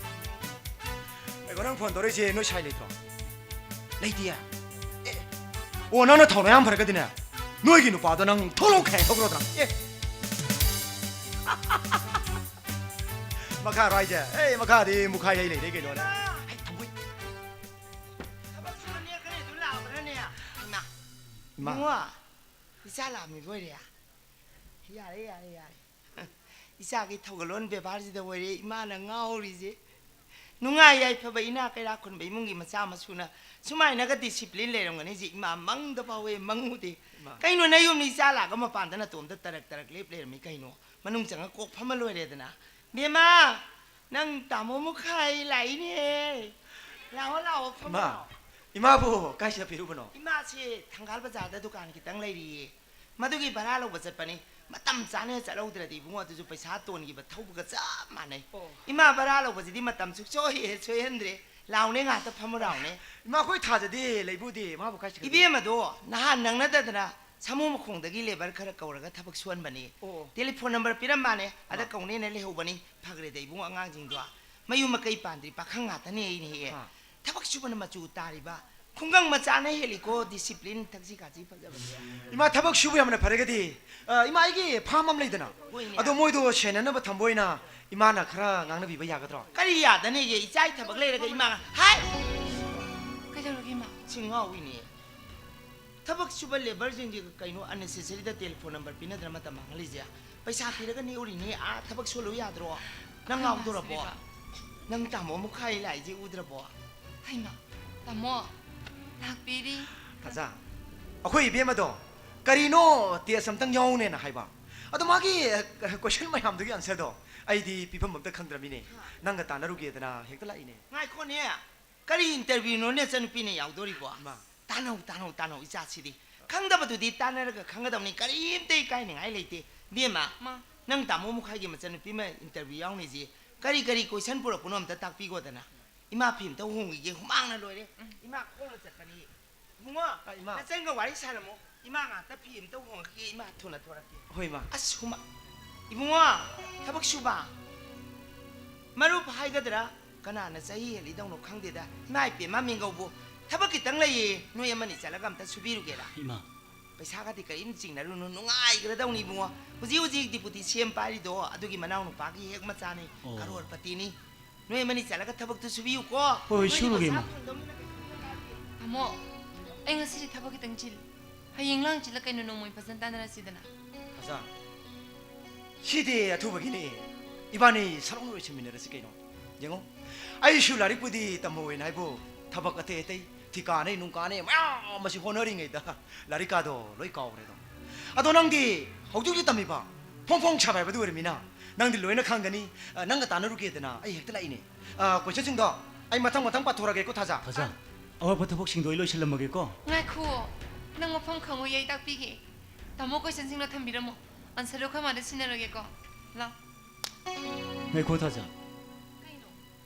ꯑꯩꯒꯣ, ꯅꯪ ꯐꯣꯟ ꯇꯧꯔꯛꯏꯁꯦ ꯅꯣꯏ ꯁꯥꯏ ꯂꯩꯇ꯭ꯔꯣ? ꯂꯩꯇꯤꯌꯦ? ꯑꯦ, ꯑꯣ, ꯅꯪꯅ ꯊꯧꯅꯥ ꯌꯥꯝ ꯐꯔꯒꯗꯤꯅꯦ, ꯅꯣꯏꯒꯤ ꯅꯨꯄꯥꯗꯣ ꯅꯪ ꯊꯣꯛꯂꯛꯑꯣ ꯈꯥꯏ ꯊꯣꯛꯈ꯭ꯔꯣꯗꯅ꯫ ꯑꯦ꯫ ꯃꯈꯥꯔꯣ ꯍꯥꯏꯁꯦ? ꯑꯦ, ꯃꯈꯥꯗꯤ ꯃꯨꯈꯥꯏ ꯍꯩ ꯂꯩꯔꯦ ꯀꯩꯅꯣꯅꯦ꯫ ꯍꯩ, ꯊꯝꯃꯣꯏ꯫ ꯊꯕꯛ ꯁꯨꯕ ꯅꯦꯛꯈ꯭ꯔꯦ ꯑꯗꯨ ꯂꯥꯛꯑꯕ꯭ꯔꯥꯅꯦ? ꯏꯃꯥ꯫ ꯏꯃꯥ꯫ ꯏꯕꯨꯡꯉꯣ, ꯏꯆꯥ ꯂꯥꯛꯑꯝꯃꯤꯕ ꯑꯣꯏꯔꯦ? ꯌꯥꯔꯦ, ꯌꯥꯔꯦ, ꯌꯥꯔꯦ꯫ ꯏꯆꯥꯒꯤ ꯊꯧꯒꯜꯂꯣꯟ ꯕꯦꯕꯥꯔꯁꯤꯗ ꯑꯣꯏꯔꯦ ꯏꯃꯥꯅ ꯉꯥꯎꯔꯤꯁꯦ꯫ ꯅꯨꯡꯉꯥꯏ ꯌꯥꯏꯐꯕ ꯏꯅꯥꯛ ꯀꯩꯔꯥꯛ ꯈꯨꯟꯕ ꯏꯃꯨꯡꯒꯤ ꯃꯆꯥ ꯃꯁꯨꯅ ꯁꯨꯃꯥꯏꯅꯒ ꯗꯤꯁꯤꯄ꯭ꯂꯤꯟ ꯂꯩꯔꯝꯒꯅꯤ ꯁꯤ ꯏꯃꯥ ꯃꯪꯗ ꯐꯥꯎ ꯍꯦꯛ ꯃꯪꯉꯨꯗꯦ꯫ ꯏꯃꯥ꯫ ꯀꯩꯅꯣ ꯅꯌꯨꯝꯗ ꯏꯆꯥ ꯂꯥꯛꯑꯒ ꯃꯄꯥꯟꯗ ꯅꯇꯣꯝꯇ ꯇꯔꯛ ꯇꯔꯛ ꯂꯦꯞ ꯂꯩꯔꯝꯃꯤ ꯀꯩꯅꯣ? ꯃꯅꯨꯡ ꯆꯪꯉ ꯀꯣꯛ ꯐꯝꯃ ꯂꯣꯏꯔꯦꯗꯅ꯫ ꯕꯦꯝꯃ, ꯅꯪ ꯇꯥꯃꯣ ꯃꯨꯈꯥꯏ ꯂꯥꯛꯏꯅꯦ꯫ ꯂꯥꯛꯑꯣ, ꯂꯥꯛꯑꯣ, ꯐꯝꯃꯣ꯫ ꯏꯃꯥ, ꯂꯥꯛꯑꯣ꯫ ꯏꯃꯥꯕꯨ ꯀꯥꯏ ꯆꯠꯄꯤꯔꯨꯕꯅꯣ? ꯏꯃꯥꯁꯤ ꯊꯪꯒꯥꯜ ꯕꯖꯥꯔꯗ ꯗꯨꯀꯥꯟ ꯈꯤꯇꯪ ꯂꯩꯔꯤꯌꯦ, ꯃꯗꯨꯒꯤ ꯚꯔꯥ ꯂꯧꯕ ꯆꯠꯄꯅꯤ꯫ ꯃꯇꯝ ꯆꯥꯅ ꯆꯠꯍꯧꯗ꯭ꯔꯗꯤ ꯏꯕꯨꯡꯉꯣ, ꯑꯗꯨꯁꯨ ꯄꯩꯁꯥ ꯇꯣꯟꯈꯤꯕ ꯊꯧꯕꯒ ꯆꯞ ꯃꯥꯟꯅꯩ꯫ ꯑꯣ꯫ ꯏꯃꯥ ꯚꯔꯥ ꯂꯧꯕꯁꯤꯗꯤ ꯃꯇꯝ ꯁꯨꯛꯁꯣꯏ ꯍꯦꯛ ꯁꯣꯏꯍꯟꯗ꯭ꯔꯦ꯫ ꯂꯥꯎꯅꯦ, ꯉꯥꯛꯇ ꯐꯝꯃꯨ ꯂꯥꯎꯅꯦ꯫ ꯏꯃꯥ, ꯑꯩꯈꯣꯏ ꯊꯥꯖꯗꯦ, ꯂꯩꯕꯨꯗꯤ꯫ ꯃꯥꯕꯨ ꯀꯥꯏ ꯆꯠꯈ꯭ꯔꯒꯦ? ꯏꯕꯦꯝꯃꯗꯣ ꯅꯍꯥꯟ ꯅꯪꯅꯗꯗꯅ ꯁꯥꯃꯨ ꯃꯈꯣꯡꯗꯒꯤ ꯂꯦꯕꯔ ꯈꯔ ꯀꯧꯔꯒ ꯊꯕꯛ ꯁꯨꯍꯟꯕꯅꯤ꯫ ꯑꯣ꯫ ꯇꯦꯂꯤꯐꯣꯟ ꯅꯝꯕꯔ ꯄꯤꯔꯝꯕꯅꯦ, ꯑꯗ ꯃꯥ꯫ ꯀꯧꯅꯦꯅ ꯂꯩꯍꯧꯕꯅꯤ꯫ ꯐꯈ꯭ꯔꯦꯗ ꯏꯕꯨꯡꯉꯣ, ꯑꯉꯥꯡꯁꯤꯡꯗꯣ ꯃꯌꯨꯝ ꯃꯀꯩ ꯄꯥꯟꯗ꯭ꯔꯤ ꯄꯥꯈꯪ ꯉꯥꯛꯇꯅꯦ ꯑꯩꯅ ꯍꯦꯛꯑꯦ꯫ ꯑꯥ꯫ ꯊꯕꯛ ꯁꯨꯕꯅ ꯃꯆꯨ ꯇꯥꯔꯤꯕ ꯈꯨꯡꯒꯪ ꯃꯆꯥꯅ ꯍꯦꯜꯂꯤꯀꯣ ꯗꯤꯁꯤꯄ꯭ꯂꯤꯟ, ꯊꯛꯁꯤ ꯈꯥꯁꯤ ꯐꯖꯕꯁꯦ꯫ ꯏꯃꯥ, ꯊꯕꯛ ꯁꯨꯕ ꯌꯥꯝꯅ ꯐꯔꯒꯗꯤ, ꯑ, ꯏꯃꯥ, ꯑꯩꯒꯤ ꯐꯥꯝ ꯑꯃ ꯂꯩꯗꯅ, ꯍꯣꯏꯅꯦ꯫ ꯑꯗꯣ ꯃꯣꯏꯗꯣ ꯁꯦꯟꯅꯅꯕ ꯊꯝꯕ ꯑꯣꯏꯅ ꯏꯃꯥꯅ ꯈꯔ ꯉꯥꯡꯅꯕꯤꯕ ꯌꯥꯒꯗ꯭ꯔꯣ? ꯀꯔꯤ ꯌꯥꯗꯅꯤꯒꯦ? ꯏꯆꯥ ꯏꯊꯕꯛ ꯂꯩꯔꯒ ꯏꯃꯥ, ꯍꯥꯏ! ꯀꯩꯗꯧꯔꯒꯦ, ꯏꯃꯥ? ꯁꯤ ꯉꯥꯎꯏꯅꯦ꯫ ꯊꯕꯛ ꯁꯨꯕ ꯂꯦꯕꯔꯁꯤꯡꯁꯦ ꯀꯩꯅꯣ unnecessary ꯗ ꯇꯦꯂꯤꯐꯣꯟ ꯅꯝꯕꯔ ꯄꯤꯅꯗꯅ ꯃꯇꯝ ꯃꯥꯡꯍꯜꯂꯤꯁꯦ? ꯄꯩꯁꯥ ꯄꯤꯔꯒ ꯅꯦꯛꯎꯔꯤꯅꯦ, ꯑꯥ ꯊꯕꯛ ꯁꯨꯍꯜꯂꯨ ꯌꯥꯗ꯭ꯔꯣ? ꯅꯪ ꯀꯅꯥ ꯉꯥꯎꯗꯣꯔꯕꯣ? ꯁꯤꯔꯤꯕ? ꯅꯪ ꯇꯥꯃꯣ ꯃꯨꯈꯥꯏ ꯂꯥꯛꯏꯁꯦ ꯎꯗ꯭ꯔꯕꯣ? ꯍꯩꯃꯥ, ꯇꯥꯃꯣ, ꯂꯥꯛꯄꯤꯔꯤ꯫ ꯊꯥꯖ, ꯑꯩꯈꯣꯏ ꯏꯕꯦꯝꯃꯗꯣ ꯀꯔꯤꯅꯣ ꯇꯦꯁ ꯑꯝꯇꯪ ꯌꯥꯎꯅꯦꯅ ꯍꯥꯏꯕ꯫ ꯑꯗꯣ ꯃꯥꯒꯤ, ꯑ, ꯀꯣꯏꯁꯟ ꯃꯌꯥꯝꯗꯨꯒꯤ ꯑꯟꯁꯔꯗꯣ ꯑꯩꯗꯤ ꯄꯤꯐꯝ ꯑꯝꯇ ꯈꯪꯗ꯭ꯔꯃꯤꯅꯦ꯫ ꯍꯥ꯫ ꯅꯪꯒ ꯇꯥꯟꯅꯔꯨꯒꯦꯗꯅ ꯍꯦꯛꯇ ꯂꯥꯛꯏꯅꯦ꯫ ꯉꯥꯏꯈꯣꯅꯦ, ꯀꯔꯤ ꯏꯟꯇꯔꯚꯤꯌꯨꯅꯣꯅꯦ ꯅꯆꯟꯅꯨꯄꯤꯅ ꯌꯥꯎꯗꯣꯔꯤꯕꯣ? ꯏꯃꯥ꯫ ꯇꯥꯟꯅꯧ, ꯇꯥꯟꯅꯧ, ꯇꯥꯟꯅꯧ, ꯏꯆꯥꯁꯤꯗꯤ꯫ ꯈꯪꯗꯕꯗꯨꯗꯤ ꯇꯥꯟꯅꯔꯒ ꯈꯪꯒꯗꯕꯅꯤ, ꯀꯔꯤꯝꯇ ꯏꯀꯥꯏꯅꯤꯡꯉꯥꯏ ꯂꯩꯇꯦ꯫ ꯏꯕꯦꯝꯃ, ꯃꯥ꯫ ꯅꯪ ꯇꯥꯃꯣ ꯃꯨꯈꯥꯏꯒꯤ ꯃꯆꯟꯅꯨꯄꯤ ꯑꯃ ꯏꯟꯇꯔꯚꯤꯌꯨ ꯌꯥꯎꯅꯤꯁꯤ ꯀꯔꯤ ꯀꯔꯤ ꯀꯣꯏꯁꯟ ꯄꯨꯔꯛꯄꯅꯣ ꯑꯝꯇ ꯇꯥꯛꯄꯤꯒꯣꯗꯅ꯫ ꯏꯃꯥ ꯐꯤ ꯑꯝꯇ ꯍꯣꯡꯈꯤꯒꯦ, ꯍꯨꯃꯥꯡꯅ ꯂꯣꯏꯔꯦ꯫ ꯎꯝ꯫ ꯏꯃꯥ ꯈꯣꯡꯅ ꯆꯠꯄꯅꯤ꯫ ꯏꯕꯨꯡꯉꯣ, ꯑ, ꯏꯃꯥ꯫ ꯅꯆꯟꯒ ꯋꯥꯔꯤ ꯁꯥꯔꯝꯃꯣ꯫ ꯏꯃꯥ ꯉꯥꯛꯇ ꯐꯤ ꯑꯝꯇ ꯍꯣꯡꯉꯛꯈꯤꯒꯦ, ꯏꯃꯥ ꯊꯨꯅ ꯊꯣꯔꯛꯀꯦ꯫ ꯍꯣꯏ, ꯏꯃꯥ꯫ ꯑꯁ, ꯍꯨꯃꯥ-, ꯏꯕꯨꯡꯉꯣ, ꯊꯕꯛ ꯁꯨꯕ꯫ ꯃꯔꯨꯞ ꯍꯥꯏꯒꯗ꯭ꯔꯥ? ꯀꯅꯥꯅ ꯆꯍꯤ ꯍꯦꯜꯂꯤꯗꯧꯅꯣ ꯈꯪꯗꯦꯗ꯫ ꯏꯃꯥ ꯏꯄꯦꯝꯃ ꯃꯤꯡꯒꯧꯕꯨ꯫ ꯊꯕꯛ ꯈꯤꯇꯪ ꯂꯩꯌꯦ, ꯅꯣꯏ ꯑꯃꯅꯤ ꯆꯠꯂꯒ ꯑꯝꯇ ꯁꯨꯕꯤꯔꯨꯒꯦꯔꯥ? ꯏꯃꯥ꯫ ꯄꯩꯁꯥꯒꯗꯤ ꯀꯔꯤꯝ ꯆꯤꯡꯅꯔꯨꯅꯨ, ꯅꯨꯡꯉꯥꯏꯈ꯭ꯔꯗꯧꯅꯤ ꯏꯕꯨꯡꯉꯣ꯫ ꯍꯧꯖꯤꯛ ꯍꯧꯖꯤꯛ ꯗꯤꯄꯨꯇꯤ ꯁꯤ ꯑꯦꯝ ꯄꯥꯏꯔꯤꯗꯣ ꯑꯗꯨꯒꯤ ꯃꯅꯥꯎ ꯅꯨꯄꯥꯒꯤ ꯍꯦꯛ ꯃꯆꯥꯅꯤ, ꯑꯣ꯫ ꯀꯔꯣꯔꯄꯇꯤꯅꯤ꯫ ꯅꯣꯏ ꯑꯃꯅꯤ ꯆꯠꯂꯒ ꯊꯕꯛꯇꯨ ꯁꯨꯕꯤꯌꯨꯀꯣ꯫ ꯍꯣꯏ, ꯍꯣꯏ, ꯅꯣꯏꯗꯤ ꯁꯨꯔꯨꯒꯦ, ꯄꯩꯁꯥ ꯏꯃꯥ꯫ ꯐꯪꯗꯧꯅꯤꯅ ꯀꯩꯁꯨ ꯈꯟꯗ ꯀꯥꯏꯗꯦ꯫ ꯇꯥꯃꯣ, ꯑꯩ ꯉꯁꯤꯗꯤ ꯊꯕꯛ ꯈꯤꯇꯪ ꯆꯤꯜꯂꯤ꯫ ꯍꯌꯦꯡ ꯂꯥꯡ ꯆꯤꯜꯂ ꯀꯩꯅꯣ ꯅꯣꯡꯃꯩ ꯐꯖꯅ ꯇꯥꯟꯅꯔꯁꯤꯗꯅ꯫ ꯑꯣꯖꯥ, ꯁꯤꯗꯤ ꯑꯊꯨꯕꯒꯤꯅꯤ꯫ ꯏꯕꯥꯅꯤ ꯁꯔꯨꯛ ꯂꯣꯏꯁꯤꯟꯃꯤꯟꯅꯔꯁꯤ ꯀꯩꯅꯣ꯫ ꯌꯦꯡꯉꯣ, ꯑꯩꯁꯨ ꯂꯥꯏꯔꯤꯛꯄꯨꯗꯤ ꯇꯝꯍꯧꯋꯦꯅ ꯍꯥꯏꯕꯨ, ꯊꯕꯛ ꯑꯇꯩ ꯑꯇꯩ, ꯊꯤꯀꯥꯅꯦ ꯅꯨꯡꯀꯥꯅꯦ ꯃꯌꯥꯝ ꯑꯃꯁꯤ ꯍꯣꯠꯅꯔꯤꯉꯩꯗ ꯂꯥꯏꯔꯤꯛꯀꯥꯗꯣ ꯂꯣꯏ ꯀꯥꯎꯈ꯭ꯔꯦꯗꯣ꯫ ꯑꯗꯣ ꯅꯪꯗꯤ ꯍꯧꯖꯤꯛ ꯍꯧꯖꯤꯛ ꯇꯝꯃꯤꯕ ꯐꯣꯡ ꯐꯣꯡ ꯁꯥꯕ ꯍꯥꯏꯕꯗꯨ ꯑꯣꯏꯔꯃꯤꯅ, ꯅꯪꯗꯤ ꯂꯣꯏꯅ ꯈꯪꯒꯅꯤ꯫ ꯑ, ꯅꯪꯒ ꯇꯥꯟꯅꯔꯨꯒꯦꯗꯅ ꯑꯩ ꯍꯦꯛꯇ ꯂꯥꯛꯏꯅꯦ꯫ ꯑ, ꯀꯣꯏꯁꯟꯁꯤꯡꯗꯣ ꯑꯩ ꯃꯊꯪ ꯃꯊꯪ ꯄꯥꯊꯣꯔꯛꯑꯒꯦꯀꯣ, ꯊꯥꯖ꯫ ꯊꯥꯖ꯫ ꯑꯋꯥꯠꯄ ꯊꯕꯛꯁꯤꯡꯗꯣ ꯑꯩ ꯂꯣꯏꯁꯤꯜꯂꯝꯃꯒꯦꯀꯣ꯫ ꯉꯥꯏꯈꯨꯑꯣ꯫ ꯅꯪ ꯃꯐꯝ ꯈꯪꯉꯣꯏ, ꯑꯩ ꯇꯥꯛꯄꯤꯒꯦ꯫ ꯇꯥꯃꯣ, questionꯁꯤꯡꯗꯣ ꯊꯝꯕꯤꯔꯝꯃꯣ꯫ Answerꯗꯣ ꯑꯩꯈꯣꯏ ꯃꯥꯗ ꯁꯤꯟꯅꯔꯒꯦꯀꯣ꯫ ꯂꯥꯎ꯫ ꯉꯥꯏꯈꯣ ꯊꯥꯖ꯫ ꯀꯩꯅꯣ?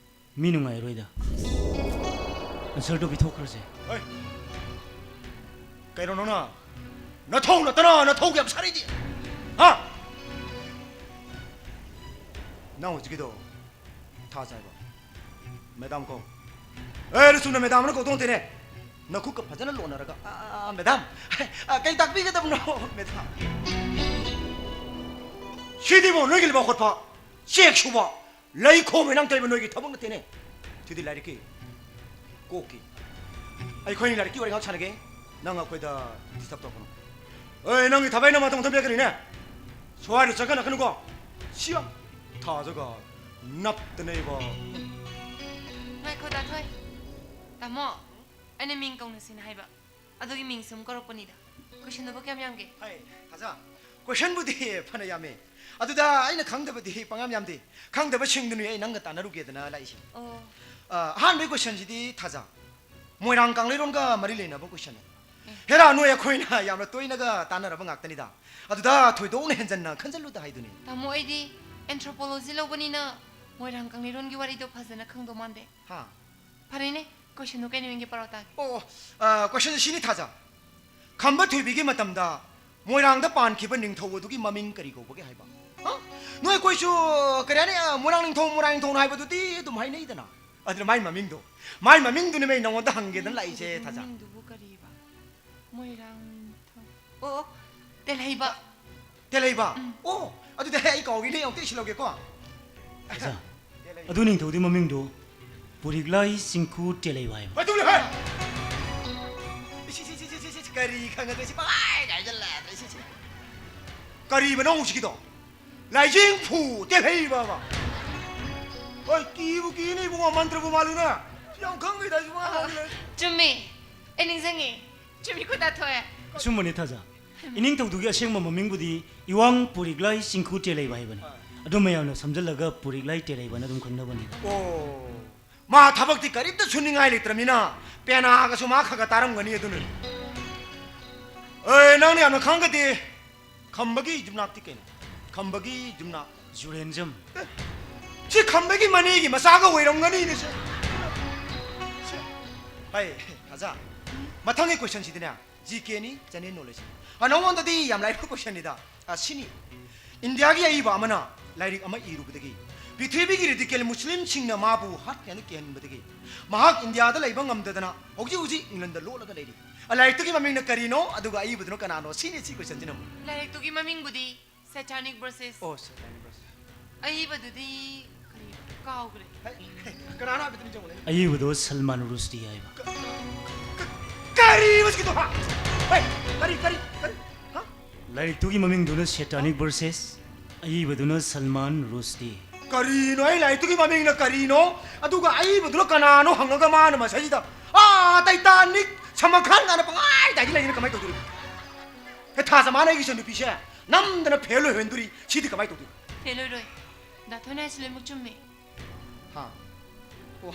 ꯃꯤ ꯅꯨꯡꯉꯥꯏꯔꯣꯏꯗ꯫ Answerꯗꯣ ꯄꯤꯊꯣꯛꯈ꯭ꯔꯁꯦ꯫ ꯍꯩ! ꯀꯩꯅꯣ ꯅꯪꯅ? ꯅꯊꯧ ꯅꯠꯇꯅ ꯅꯊꯧ ꯌꯥꯝ ꯁꯥꯔꯤꯗꯤ? ꯍꯥ? ꯅꯪ ꯍꯧꯖꯤꯛꯀꯤꯗꯣ ꯊꯥꯖ ꯍꯥꯏꯕ? Madam ꯀꯧ꯫ ꯑꯦ, ꯅꯆꯨꯝꯅ madamꯅ ꯀꯧꯗꯧ ꯅꯠꯇꯦꯅꯦ꯫ ꯅꯈꯨꯠꯀ ꯐꯖꯅ ꯂꯣꯟꯅꯔꯒ, "ꯑꯥ, madam, ꯑꯥ, ꯀꯩ ꯇꯥꯛꯄꯤꯒꯗꯕꯅꯣ, madam?" ꯁꯤꯗꯤꯕꯣ ꯅꯣꯏꯒꯤ ꯂꯩꯕꯥꯛ ꯈꯣꯠꯄ, ꯆꯦꯛ ꯁꯨꯕ, ꯂꯩ ꯈꯣꯝꯃꯦ ꯅꯪ ꯇꯧꯔꯤꯕ ꯅꯣꯏꯒꯤ ꯊꯕꯛ ꯅꯠꯇꯦꯅꯦ꯫ ꯁꯤꯗꯤ ꯂꯥꯏꯔꯤꯛꯀꯤ, ꯀꯣꯛꯀꯤ꯫ ꯑꯩꯈꯣꯏꯅꯤ ꯂꯥꯏꯔꯤꯛꯀꯤ ꯋꯥꯔꯤ ꯉꯥꯏꯍꯥꯛ ꯁꯥꯟꯅꯒꯦ꯫ ꯅꯪ ꯑꯩꯈꯣꯏꯗ disturb ꯇꯧꯔꯛꯀꯅꯨ꯫ ꯑꯦ, ꯅꯪꯒꯤ ꯊꯕꯛ ꯑꯩꯅ ꯃꯇꯝ ꯃꯇꯝ ꯄꯤꯔꯛꯀꯅꯤꯅꯦ꯫ ꯁ꯭ꯋꯥꯏꯗ ꯆꯪꯈꯠꯅꯀꯅꯨꯀꯣ꯫ ꯁꯤꯌꯥ! ꯊꯥꯖꯒ ꯅꯞꯇꯅ ꯏꯕꯣ꯫ ꯉꯥꯏꯈꯣ, ꯗꯥ ꯊꯣꯏ꯫ ꯇꯥꯃꯣ, ꯑꯩꯅ ꯃꯤꯡ ꯀꯧꯅꯁꯤꯅ ꯍꯥꯏꯕ꯫ ꯑꯗꯨꯒꯤ ꯃꯤꯡ ꯁꯨꯝ ꯀꯧꯔꯛꯄꯅꯤꯗ꯫ Questionꯗꯨꯕꯨ ꯀꯌꯥꯝ ꯌꯥꯝꯒꯦ? ꯍꯥꯏ, ꯊꯥꯖ꯫ Questionꯕꯨꯗꯤ ꯐꯅ ꯌꯥꯝꯃꯤ꯫ ꯑꯗꯨꯗ ꯑꯩꯅ ꯈꯪꯗꯕꯗꯤ ꯄꯪꯌꯥꯝ ꯌꯥꯝꯗꯦ꯫ ꯈꯪꯗꯕꯁꯤꯡꯗꯨꯅꯤ ꯑꯩ ꯅꯪꯒ ꯇꯥꯟꯅꯔꯨꯒꯦꯗꯅ ꯂꯥꯛꯏꯁꯦ꯫ ꯑꯣ꯫ ꯑ, ꯑꯍꯥꯟꯕꯒꯤ questionꯁꯤꯗꯤ ꯊꯥꯖ, ꯃꯣꯏꯔꯥꯡ ꯀꯪꯂꯩꯔꯣꯟꯒ ꯃꯔꯤ ꯂꯩꯅꯕ questionꯅꯤ꯫ ꯍꯦꯔꯥ, ꯅꯣꯏ ꯑꯩꯈꯣꯏꯅ ꯌꯥꯝꯅ ꯇꯣꯏꯅꯒ ꯇꯥꯟꯅꯔꯕ ꯉꯥꯛꯇꯅꯤꯗ꯫ ꯑꯗꯨꯗ ꯊꯣꯏꯗꯣꯛꯅ ꯍꯦꯟꯖꯟꯅ ꯈꯟꯖꯜꯂꯨꯗ ꯍꯥꯏꯗꯨꯅꯤ꯫ ꯇꯥꯃꯣ, ꯑꯩꯗꯤ Anthropology ꯂꯧꯕꯅꯤꯅ ꯃꯣꯏꯔꯥꯡ ꯀꯪꯂꯩꯔꯣꯟꯒꯤ ꯋꯥꯔꯤꯗꯣ ꯐꯖꯅ ꯈꯪꯗꯧ ꯃꯥꯟꯗꯦ꯫ ꯍꯥ? ꯐꯔꯦꯅꯦ, questionꯗꯣ ꯀꯩꯅꯣ ꯌꯦꯡꯒꯦ, ꯄꯥꯔꯣ ꯇꯥꯒꯦ꯫ ꯑꯣ, ꯑ, questionꯁꯦ ꯁꯤꯅꯤ ꯊꯥꯖ꯫ ꯈꯝꯕ ꯊꯣꯏꯕꯤꯒꯤ ꯃꯇꯝꯗ ꯃꯣꯏꯔꯥꯡꯗ ꯄꯥꯟꯈꯤꯕ ꯅꯤꯡꯊꯧ ꯑꯗꯨꯒꯤ ꯃꯃꯤꯡ ꯀꯔꯤ ꯀꯧꯕꯒꯦ ꯍꯥꯏꯕ? ꯍꯥ? ꯅꯣꯏ ꯑꯩꯈꯣꯏꯁꯨ ꯀꯔꯤ ꯍꯥꯏꯅꯤ, ꯑ, ꯃꯣꯏꯔꯥꯡ ꯅꯤꯡꯊꯧ, ꯃꯣꯏꯔꯥꯡ ꯅꯤꯡꯊꯧꯅ ꯍꯥꯏꯕꯗꯨꯗꯤ ꯑꯗꯨꯝ ꯍꯥꯏꯅꯩꯗꯅ꯫ ꯑꯗꯨꯅ ꯃꯥꯏ ꯃꯃꯤꯡꯗꯣ, ꯃꯥꯏ ꯃꯃꯤꯡꯗꯨꯅꯦ ꯑꯩ ꯅꯉꯣꯟꯗ ꯍꯪꯒꯦꯗꯅ ꯂꯥꯛꯏꯁꯦ ꯊꯥꯖ꯫ ꯃꯃꯤꯡꯗꯨꯕꯨ ꯀꯔꯤꯕ? ꯃꯣꯏꯔꯥꯡ ꯅꯤꯡꯊꯧ꯫ ꯑꯣ, ꯑꯣ, ꯇꯦꯜꯍꯩꯕ꯫ ꯇꯦꯜꯍꯩꯕ? ꯑꯣ, ꯑꯗꯨꯗꯤ ꯑꯩ ꯀꯥꯎꯒꯤꯅꯦ, ꯑꯃꯨꯛꯇ ꯏꯁꯤꯜꯍꯧꯒꯦꯀꯣ꯫ ꯊꯥꯖ, ꯑꯗꯨ ꯅꯤꯡꯊꯧꯗꯤ ꯃꯃꯤꯡꯗꯣ ꯄꯨꯔꯤꯛꯂꯥꯏ ꯆꯤꯡꯈꯨ ꯇꯦꯜꯍꯩꯕ ꯍꯥꯏꯕ꯫ ꯑꯗꯨꯅꯦ ꯍꯥꯏ꯫ ꯏꯁ, ꯏꯁ, ꯏꯁ, ꯏꯁ, ꯏꯁ, ꯏꯁ, ꯀꯔꯤ ꯈꯪꯉꯒ ꯁꯤ ꯄꯪꯍꯥꯏ ꯍꯥꯏꯖꯜꯂꯛꯑꯦ, ꯏꯁ, ꯏꯁ, ꯏꯁ꯫ ꯀꯔꯤꯕꯅꯣ ꯍꯧꯖꯤꯛꯀꯤꯗꯣ? ꯂꯥꯏꯖꯤꯡꯐꯨ ꯇꯦꯜꯍꯩꯕ ꯑꯃ꯫ ꯍꯣꯏ, ꯀꯤꯕꯨ ꯀꯤꯅꯤ ꯏꯕꯨꯡꯉꯣ, ꯃꯟꯇ꯭ꯔꯕꯨ ꯃꯥꯜꯂꯨꯅꯦ꯫ ꯌꯥꯝ ꯈꯪꯕꯩ ꯇꯥꯏꯞꯁꯨ ꯄꯪꯍꯥꯏ ꯍꯥꯏꯖꯜꯂꯛꯑꯦ꯫ ꯆꯨꯝꯃꯦ, ꯑꯩ ꯅꯤꯡꯁꯤꯡꯉꯦ꯫ ꯆꯨꯝꯃꯤꯀꯣ, ꯗꯥ ꯊꯣꯏ? ꯑꯆꯨꯝꯕꯅꯤ ꯊꯥꯖ꯫ ꯏꯅꯤꯡꯊꯧꯗꯨꯒꯤ ꯑꯁꯦꯡꯕ ꯃꯃꯤꯡꯕꯨꯗꯤ ꯏꯋꯥꯡ ꯄꯨꯔꯤꯛꯂꯥꯏ ꯆꯤꯡꯈꯨ ꯇꯦꯜꯍꯩꯕ ꯍꯥꯏꯕꯅꯤ꯫ ꯑꯗꯨ ꯃꯌꯥꯝꯅ ꯁꯝꯖꯜꯂꯒ ꯄꯨꯔꯤꯛꯂꯥꯏ ꯇꯦꯜꯍꯩꯕꯅ ꯑꯗꯨꯝ ꯈꯪꯅꯕꯅꯤ꯫ ꯑꯣ, ꯃꯥ ꯊꯕꯛꯇꯤ ꯀꯔꯤꯝꯇ ꯁꯨꯅꯤꯡꯉꯥꯏ ꯂꯩꯇ꯭ꯔꯕꯅꯤꯅ ꯄꯦꯅꯥꯒꯁꯨ ꯃꯥ ꯈꯔ ꯈꯔ ꯇꯥꯔꯝꯒꯅꯤ꯫ ꯑꯗꯨꯅꯅꯤ꯫ ꯑꯦ, ꯅꯪꯅ ꯌꯥꯝꯅ ꯈꯪꯒꯗꯦ꯫ ꯈꯝꯕꯒꯤ ꯌꯨꯝꯅꯥꯛꯇꯤ ꯀꯩꯅꯣ? ꯈꯝꯕꯒꯤ ꯌꯨꯝꯅꯥꯛ꯫ ꯖꯨꯔꯦꯟꯖꯝ꯫ ꯑꯦ, ꯁꯤ ꯈꯝꯕꯒꯤ ꯃꯅꯦꯒꯤ ꯃꯆꯥꯒ ꯑꯣꯏꯔꯝꯒꯅꯤꯅꯦ ꯁꯦ꯫ ꯁꯦ꯫ ꯍꯩ, ꯑꯖꯥ, ꯃꯊꯪꯒꯤ ꯀꯣꯏꯁꯟꯁꯤꯗꯤꯅꯦ, ꯖꯤ ꯀꯦꯅꯤ, ꯖꯦꯅꯔꯦꯜ ꯅꯣꯂꯦꯖꯅꯤ꯫ ꯑ, ꯅꯉꯣꯟꯗꯗꯤ ꯌꯥꯝ ꯂꯥꯏꯕ ꯀꯣꯏꯁꯟꯅꯤꯗ꯫ ꯑ, ꯁꯤꯅꯤ, ꯏꯟꯗꯤꯌꯥꯒꯤ ꯑꯏꯕ ꯑꯃꯅ ꯂꯥꯏꯔꯤꯛ ꯑꯃ ꯏꯔꯨꯕꯗꯒꯤ ꯄ꯭ꯔꯤꯊꯤꯕꯤꯒꯤ ꯔꯦꯗꯤꯀꯦꯜ ꯃꯨꯁꯂꯤꯝꯁꯤꯡꯅ ꯃꯥꯕꯨ ꯍꯥꯠꯈ꯭ꯔꯦꯅ ꯀꯤꯍꯟꯕꯗꯒꯤ ꯃꯍꯥꯛ ꯏꯟꯗꯤꯌꯥꯗ ꯂꯩꯕ ꯉꯝꯗꯗꯅ ꯍꯧꯖꯤꯛ ꯍꯧꯖꯤꯛ ꯏꯪꯂꯟꯗ ꯂꯣꯠꯂꯒ ꯂꯩꯔꯤ꯫ ꯑ, ꯂꯥꯏꯔꯤꯛꯇꯨꯒꯤ ꯃꯃꯤꯡꯅ ꯀꯔꯤꯅꯣ, ꯑꯗꯨꯒ ꯑꯏꯕꯗꯨꯅ ꯀꯅꯥꯅꯣ? ꯁꯤꯅꯤ, ꯁꯤ ꯀꯣꯏꯁꯟꯁꯤꯅ ꯑꯃꯨꯛ꯫ ꯂꯥꯏꯔꯤꯛꯇꯨꯒꯤ ꯃꯃꯤꯡꯕꯨꯗꯤ Satanic Verses꯫ ꯑꯣ, Satanic Verses꯫ ꯑꯏꯕꯗꯨꯗꯤ ꯀꯔꯤ? ꯀꯥꯎꯈ꯭ꯔꯦ꯫ ꯍꯩ, ꯀꯅꯥꯅꯣ ꯍꯥꯏꯕꯗꯨ ꯅꯤꯡꯁꯤꯡꯉꯨꯅꯦ꯫ ꯑꯏꯕꯗꯣ ꯁꯜꯃꯥꯟ ꯔꯨꯁꯗꯤ ꯍꯥꯏꯕ꯫ ꯀ-, ꯀ-, ꯀꯔꯤ ꯃꯁꯤꯒꯤꯗꯣ, ꯍꯥ? ꯍꯩ, ꯀꯔꯤ, ꯀꯔꯤ, ꯀꯔꯤ? ꯍꯥ? ꯂꯥꯏꯔꯤꯛꯇꯨꯒꯤ ꯃꯃꯤꯡꯗꯨꯅ Satanic Verses, ꯑꯏꯕꯗꯨꯅ ꯁꯜꯃꯥꯟ ꯔꯨꯁꯗꯤ꯫ ꯀꯔꯤꯅꯣ? ꯑꯩ ꯂꯥꯏꯔꯤꯛꯇꯨꯒꯤ ꯃꯃꯤꯡꯅ ꯀꯔꯤꯅꯣ? ꯑꯗꯨꯒ ꯑꯏꯕꯗꯨꯅ ꯀꯅꯥꯅꯣ ꯍꯪꯉꯒ ꯃꯥꯅ ꯃꯁꯤꯗ, ꯑꯥ, Titanic, ꯁꯜꯃꯥꯟ ꯈꯥꯟ ꯀꯥꯏꯅ ꯄꯪꯍꯥꯏꯗ ꯍꯥꯏꯖꯤꯜꯂꯛꯏꯁꯤꯅ ꯀꯃꯥꯏꯅ ꯇꯧꯗꯣꯔꯤꯕ? ꯍꯦ, ꯊꯥꯖ ꯃꯥꯅ ꯑꯩꯒꯤ ꯏꯆꯟꯅꯨꯄꯤꯁꯦ ꯅꯝꯗꯅ ꯐꯦꯜ ꯑꯣꯏꯍꯟꯗꯣꯔꯤ꯫ ꯁꯤꯗꯤ ꯀꯃꯥꯏꯅ ꯇꯧꯗꯣꯏꯅꯣ? ꯐꯦꯜ ꯑꯣꯏꯔꯣꯏ꯫ ꯗꯥ ꯊꯣꯏꯅ ꯍꯥꯏꯁꯤ ꯂꯣꯏꯅꯃꯛ ꯆꯨꯝꯃꯦ꯫ ꯍꯥ? ꯑꯣ꯫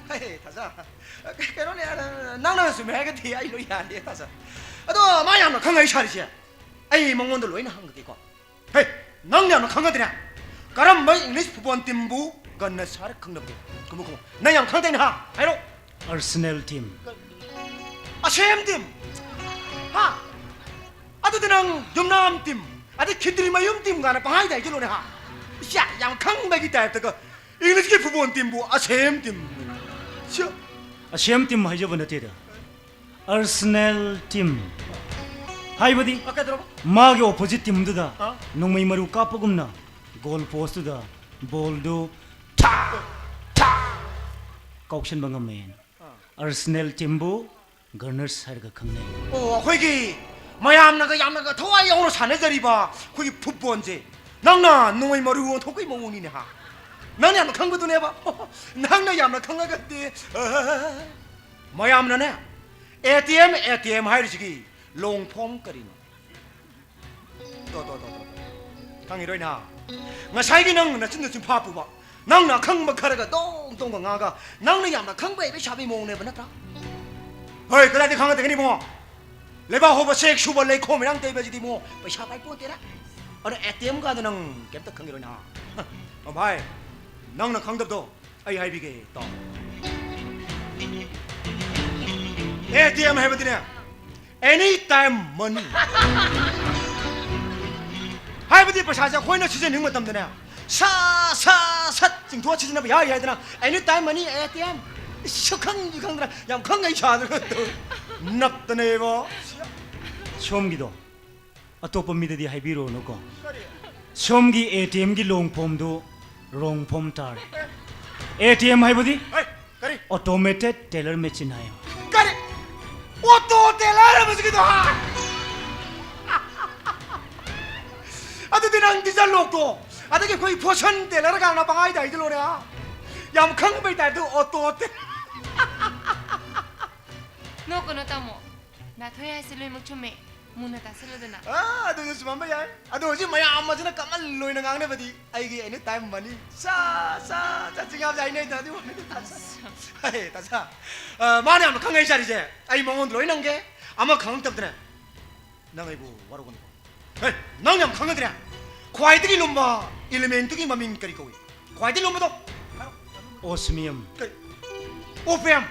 ꯍꯦ, ꯊꯥꯖ꯫ ꯀꯩꯅꯣꯅꯦ, ꯅꯪꯅ ꯆꯨꯝꯃꯦ ꯍꯥꯏꯔꯒꯗꯤ ꯑꯩ ꯂꯣꯏ ꯌꯥꯔꯦ, ꯊꯥꯖ꯫ ꯑꯗꯣ ꯃꯥ ꯌꯥꯝꯅ ꯈꯪꯉꯩ ꯁꯥꯔꯤꯁꯦ, ꯑꯩ ꯃꯉꯣꯟꯗ ꯂꯣꯏꯅ ꯍꯪꯉꯒꯦꯀꯣ꯫ ꯍꯦ, ꯅꯪ ꯌꯥꯝꯅ ꯈꯪꯒꯗ꯭ꯔꯦ? ꯀꯔꯝꯕ English football teamꯕꯨ ꯒꯟꯅ ꯁꯥꯔ ꯈꯪꯅꯕꯅꯣ? ꯈꯨꯝꯃꯨ, ꯈꯨꯝꯃꯨ꯫ ꯅꯪ ꯌꯥꯝ ꯈꯪꯗꯦꯅꯦ, ꯍꯥ? ꯍꯥꯏꯔꯣ꯫ Arsenal team꯫ ꯑꯁꯦꯝ team? ꯍꯥ? ꯑꯗꯨꯗꯤ ꯅꯪ ꯌꯨꯝꯅꯥꯝ team, ꯑꯗꯩ ꯈꯤꯇ꯭ꯔꯤ ꯃꯌꯨꯝ team ꯀꯥꯏꯅ ꯄꯪꯍꯥꯏꯗ ꯍꯥꯏꯖꯤꯜꯂꯣꯅꯦ, ꯍꯥ? ꯏꯁ, ꯌꯥꯝ ꯈꯪꯕꯒꯤ typeꯇꯒ꯫ Englishꯀꯤ football teamꯕꯨ ꯑꯁꯦꯝ team꯫ ꯁꯤ ꯑꯁꯦꯝ team ꯍꯥꯏꯖꯕ ꯅꯠꯇꯦꯗ꯫ Arsenal team ꯍꯥꯏꯕꯗꯤ ꯑ, ꯀꯩꯗꯧꯔꯕ? ꯃꯥꯒꯤ opposite teamꯗꯨꯗ ꯑ? ꯅꯣꯡꯃꯩ ꯃꯔꯨ ꯀꯥꯞꯄꯒꯨꯝꯅ goal postꯇꯨꯗ ballꯗꯨ ꯊꯥ, ꯊꯥ ꯀꯥꯎꯁꯟꯕ ꯉꯝꯃꯦꯅ꯫ ꯑ꯫ Arsenal teamꯕꯨ Gunners ꯍꯥꯏꯔꯒ ꯈꯪꯅꯩ꯫ ꯑꯣ, ꯑꯩꯈꯣꯏꯒꯤ ꯃꯌꯥꯝꯅꯒ ꯌꯥꯝꯅꯒ ꯊꯋꯥꯏ ꯌꯥꯎꯅ ꯁꯥꯟꯅꯖꯔꯤꯕ ꯑꯩꯈꯣꯏꯒꯤ footballꯁꯦ ꯅꯪꯅ ꯅꯣꯡꯃꯩ ꯃꯔꯨ ꯑꯣꯟꯊꯣꯛꯄꯒꯤ ꯃꯑꯣꯡꯅꯤꯅꯦ, ꯍꯥ? ꯅꯪꯅ ꯌꯥꯝꯅ ꯈꯪꯕꯗꯨꯅꯦꯕ꯫ ꯅꯪꯅ ꯌꯥꯝꯅ ꯈꯪꯉꯒꯗꯤ, ꯑ, ꯃꯌꯥꯝꯅꯅꯦ, ATM, ATM ꯍꯥꯏꯔꯤꯁꯤꯒꯤ long form ꯀꯔꯤꯅꯣ? ꯇꯣ, ꯇꯣ, ꯇꯣ, ꯇꯣ, ꯇꯣ꯫ ꯈꯪꯉꯤꯔꯣꯏ ꯅ? ꯉꯁꯥꯏꯒꯤ ꯅꯪ ꯅꯆꯤꯟꯗ ꯆꯤꯟꯐꯥ ꯄꯨꯕ, ꯅꯪꯅ ꯑꯈꯪꯕ ꯈꯔꯒ ꯗꯣꯡ ꯗꯣꯡꯒ ꯉꯥꯡꯉꯒ ꯅꯪꯅ ꯌꯥꯝꯅ ꯈꯪꯕ ꯍꯩꯕ ꯁꯥꯕꯒꯤ ꯃꯑꯣꯡꯅꯦꯕ, ꯅꯠꯇ꯭ꯔꯥ? ꯍꯣꯏ, ꯀꯗꯥꯏꯗ ꯈꯪꯒꯗꯒꯦ ꯏꯕꯨꯡꯉꯣ? ꯂꯩꯕꯥꯛ ꯍꯧꯕ, ꯆꯦꯛ ꯁꯨꯕ, ꯂꯩꯈꯣꯝ ꯏꯔꯥꯡ ꯇꯩꯕꯁꯤꯗꯤ ꯏꯕꯨꯡꯉꯣ ꯄꯩꯁꯥ ꯄꯥꯏ ꯄꯣꯟꯇꯦꯔꯥ꯫ ꯑꯗꯣ ꯑꯦ ꯇꯤ ꯑꯦꯝ ꯀꯥꯗꯣ ꯅꯪ ꯀꯩꯝꯇ ꯈꯪꯈꯤꯔꯣꯏ ꯅꯍꯥ꯫ ꯑ, ꯚꯥꯏ, ꯅꯪꯅ ꯈꯪꯗꯕꯗꯣ ꯑꯩ ꯍꯥꯏꯕꯤꯒꯦ, ꯇꯥꯎ꯫ ꯑꯦ ꯇꯤ ꯑꯦꯝ ꯍꯥꯏꯕꯗꯤꯅꯦ, ꯑꯦꯅꯤ ꯇꯥꯏꯝ ꯃꯅꯤ꯫ ꯍꯥꯏꯕꯗꯤ ꯄꯩꯁꯥꯁꯦ ꯑꯩꯈꯣꯏꯅ ꯁꯤꯖꯤꯟꯅꯅꯤꯡꯕ ꯃꯇꯝꯗꯅꯦ, ꯁꯥ ꯁꯥ ꯁꯠ ꯆꯤꯡꯊꯣꯛꯑ ꯁꯤꯖꯤꯟꯅꯕ ꯌꯥꯏ ꯍꯥꯏꯗꯅ, ꯑꯦꯅꯤ ꯇꯥꯏꯝ ꯃꯅꯤ, ꯑꯦ ꯇꯤ ꯑꯦꯝ꯫ ꯏꯁ, ꯁꯨꯈꯪꯁꯨ ꯈꯪꯗꯅ ꯌꯥꯝ ꯈꯪꯉꯩ ꯁꯥꯗꯅ ꯅꯞꯇꯅꯦꯕꯣ꯫ ꯁꯣꯝꯒꯤꯗꯣ ꯑꯇꯣꯞꯄ ꯃꯤꯗꯗꯤ ꯍꯥꯏꯕꯤꯔꯨꯔꯅꯨꯀꯣ꯫ ꯀꯔꯤ? ꯁꯣꯝꯒꯤ ꯑꯦ ꯇꯤ ꯑꯦꯝꯒꯤ ꯂꯣꯡ ꯐꯣꯝꯗꯨ ꯔꯣꯡ ꯐꯣꯝ ꯇꯥꯔꯦ꯫ ꯑꯦ ꯇꯤ ꯑꯦꯝ ꯍꯥꯏꯕꯗꯤ? ꯍꯩ, ꯀꯔꯤ? Automated Teller Machine ꯍꯥꯏ꯫ ꯀꯔꯤ? ꯑꯣꯇꯣ ꯇꯦꯂꯔ ꯍꯥꯏꯕꯁꯤꯒꯤꯗꯣ, ꯍꯥ? ꯑꯗꯨꯗꯤ ꯅꯪ ꯗꯤꯖꯜ ꯂꯣꯛꯇꯣ, ꯑꯗꯒꯤ ꯑꯩꯈꯣꯏ ꯐꯣꯁꯟ ꯇꯦꯂꯔ ꯀꯥꯏꯅ ꯄꯪꯍꯥꯏꯗ ꯍꯥꯏꯖꯤꯜꯂꯣꯅꯦ, ꯍꯥ? ꯌꯥꯝ ꯈꯪꯕꯩ ꯇꯥꯏꯞꯇ ꯑꯣꯇꯣ ꯇꯦ-, ꯅꯣꯛꯀꯅꯣ ꯇꯥꯃꯣ, ꯅꯥꯊꯣꯏ ꯍꯥꯏꯁꯦ ꯂꯣꯏꯅꯃꯛ ꯆꯨꯝꯃꯦ꯫ ꯃꯨꯟꯅ ꯇꯥꯁꯜꯂꯨꯗꯅ꯫ ꯑꯥ, ꯑꯗꯨꯁꯨ ꯆꯨꯝꯃꯝꯕ ꯌꯥꯏ꯫ ꯑꯗꯣ ꯍꯧꯖꯤꯛ ꯃꯌꯥꯝ ꯑꯁꯤꯅ ꯀꯃꯟ ꯑꯣꯏꯅ ꯉꯥꯡꯅꯕꯗꯤ ꯑꯩꯒꯤ ꯑꯦꯅꯤ ꯇꯥꯏꯝ ꯃꯅꯤ꯫ ꯁꯥ, ꯁꯥ, ꯆꯠꯁꯤ ꯉꯥꯕꯁꯦ ꯍꯥꯏꯅꯩꯗ, ꯑꯗꯨ ꯃꯃꯤꯡꯗꯣ ꯇꯥꯁ-, ꯍꯦ, ꯇꯥꯁꯥ꯫ ꯑ, ꯃꯥꯅ ꯌꯥꯝꯅ ꯈꯪꯉꯦ ꯍꯥꯏꯖꯔꯤꯁꯦ꯫ ꯑꯩ ꯃꯉꯣꯟꯗ ꯂꯣꯏ ꯅꯪꯒꯦ꯫ ꯑꯃ ꯈꯪꯉꯛꯇꯕꯗꯅꯦ, ꯅꯪ ꯑꯩꯕꯨ ꯋꯥꯔꯧꯒꯅꯨꯀꯣ꯫ ꯍꯦ, ꯅꯪ ꯌꯥꯝ ꯈꯪꯒꯗ꯭ꯔꯦ? ꯈ꯭ꯋꯥꯏꯗꯒꯤ ꯂꯨꯝꯕ ꯏꯂꯤꯃꯦꯟꯇꯨꯒꯤ ꯃꯃꯤꯡ ꯀꯔꯤ ꯀꯧꯏ? ꯈ꯭ꯋꯥꯏꯗꯒꯤ ꯂꯨꯝꯕꯗꯣ? Osmium꯫ ꯀꯩ? ꯑꯣꯄꯤꯌꯝ꯫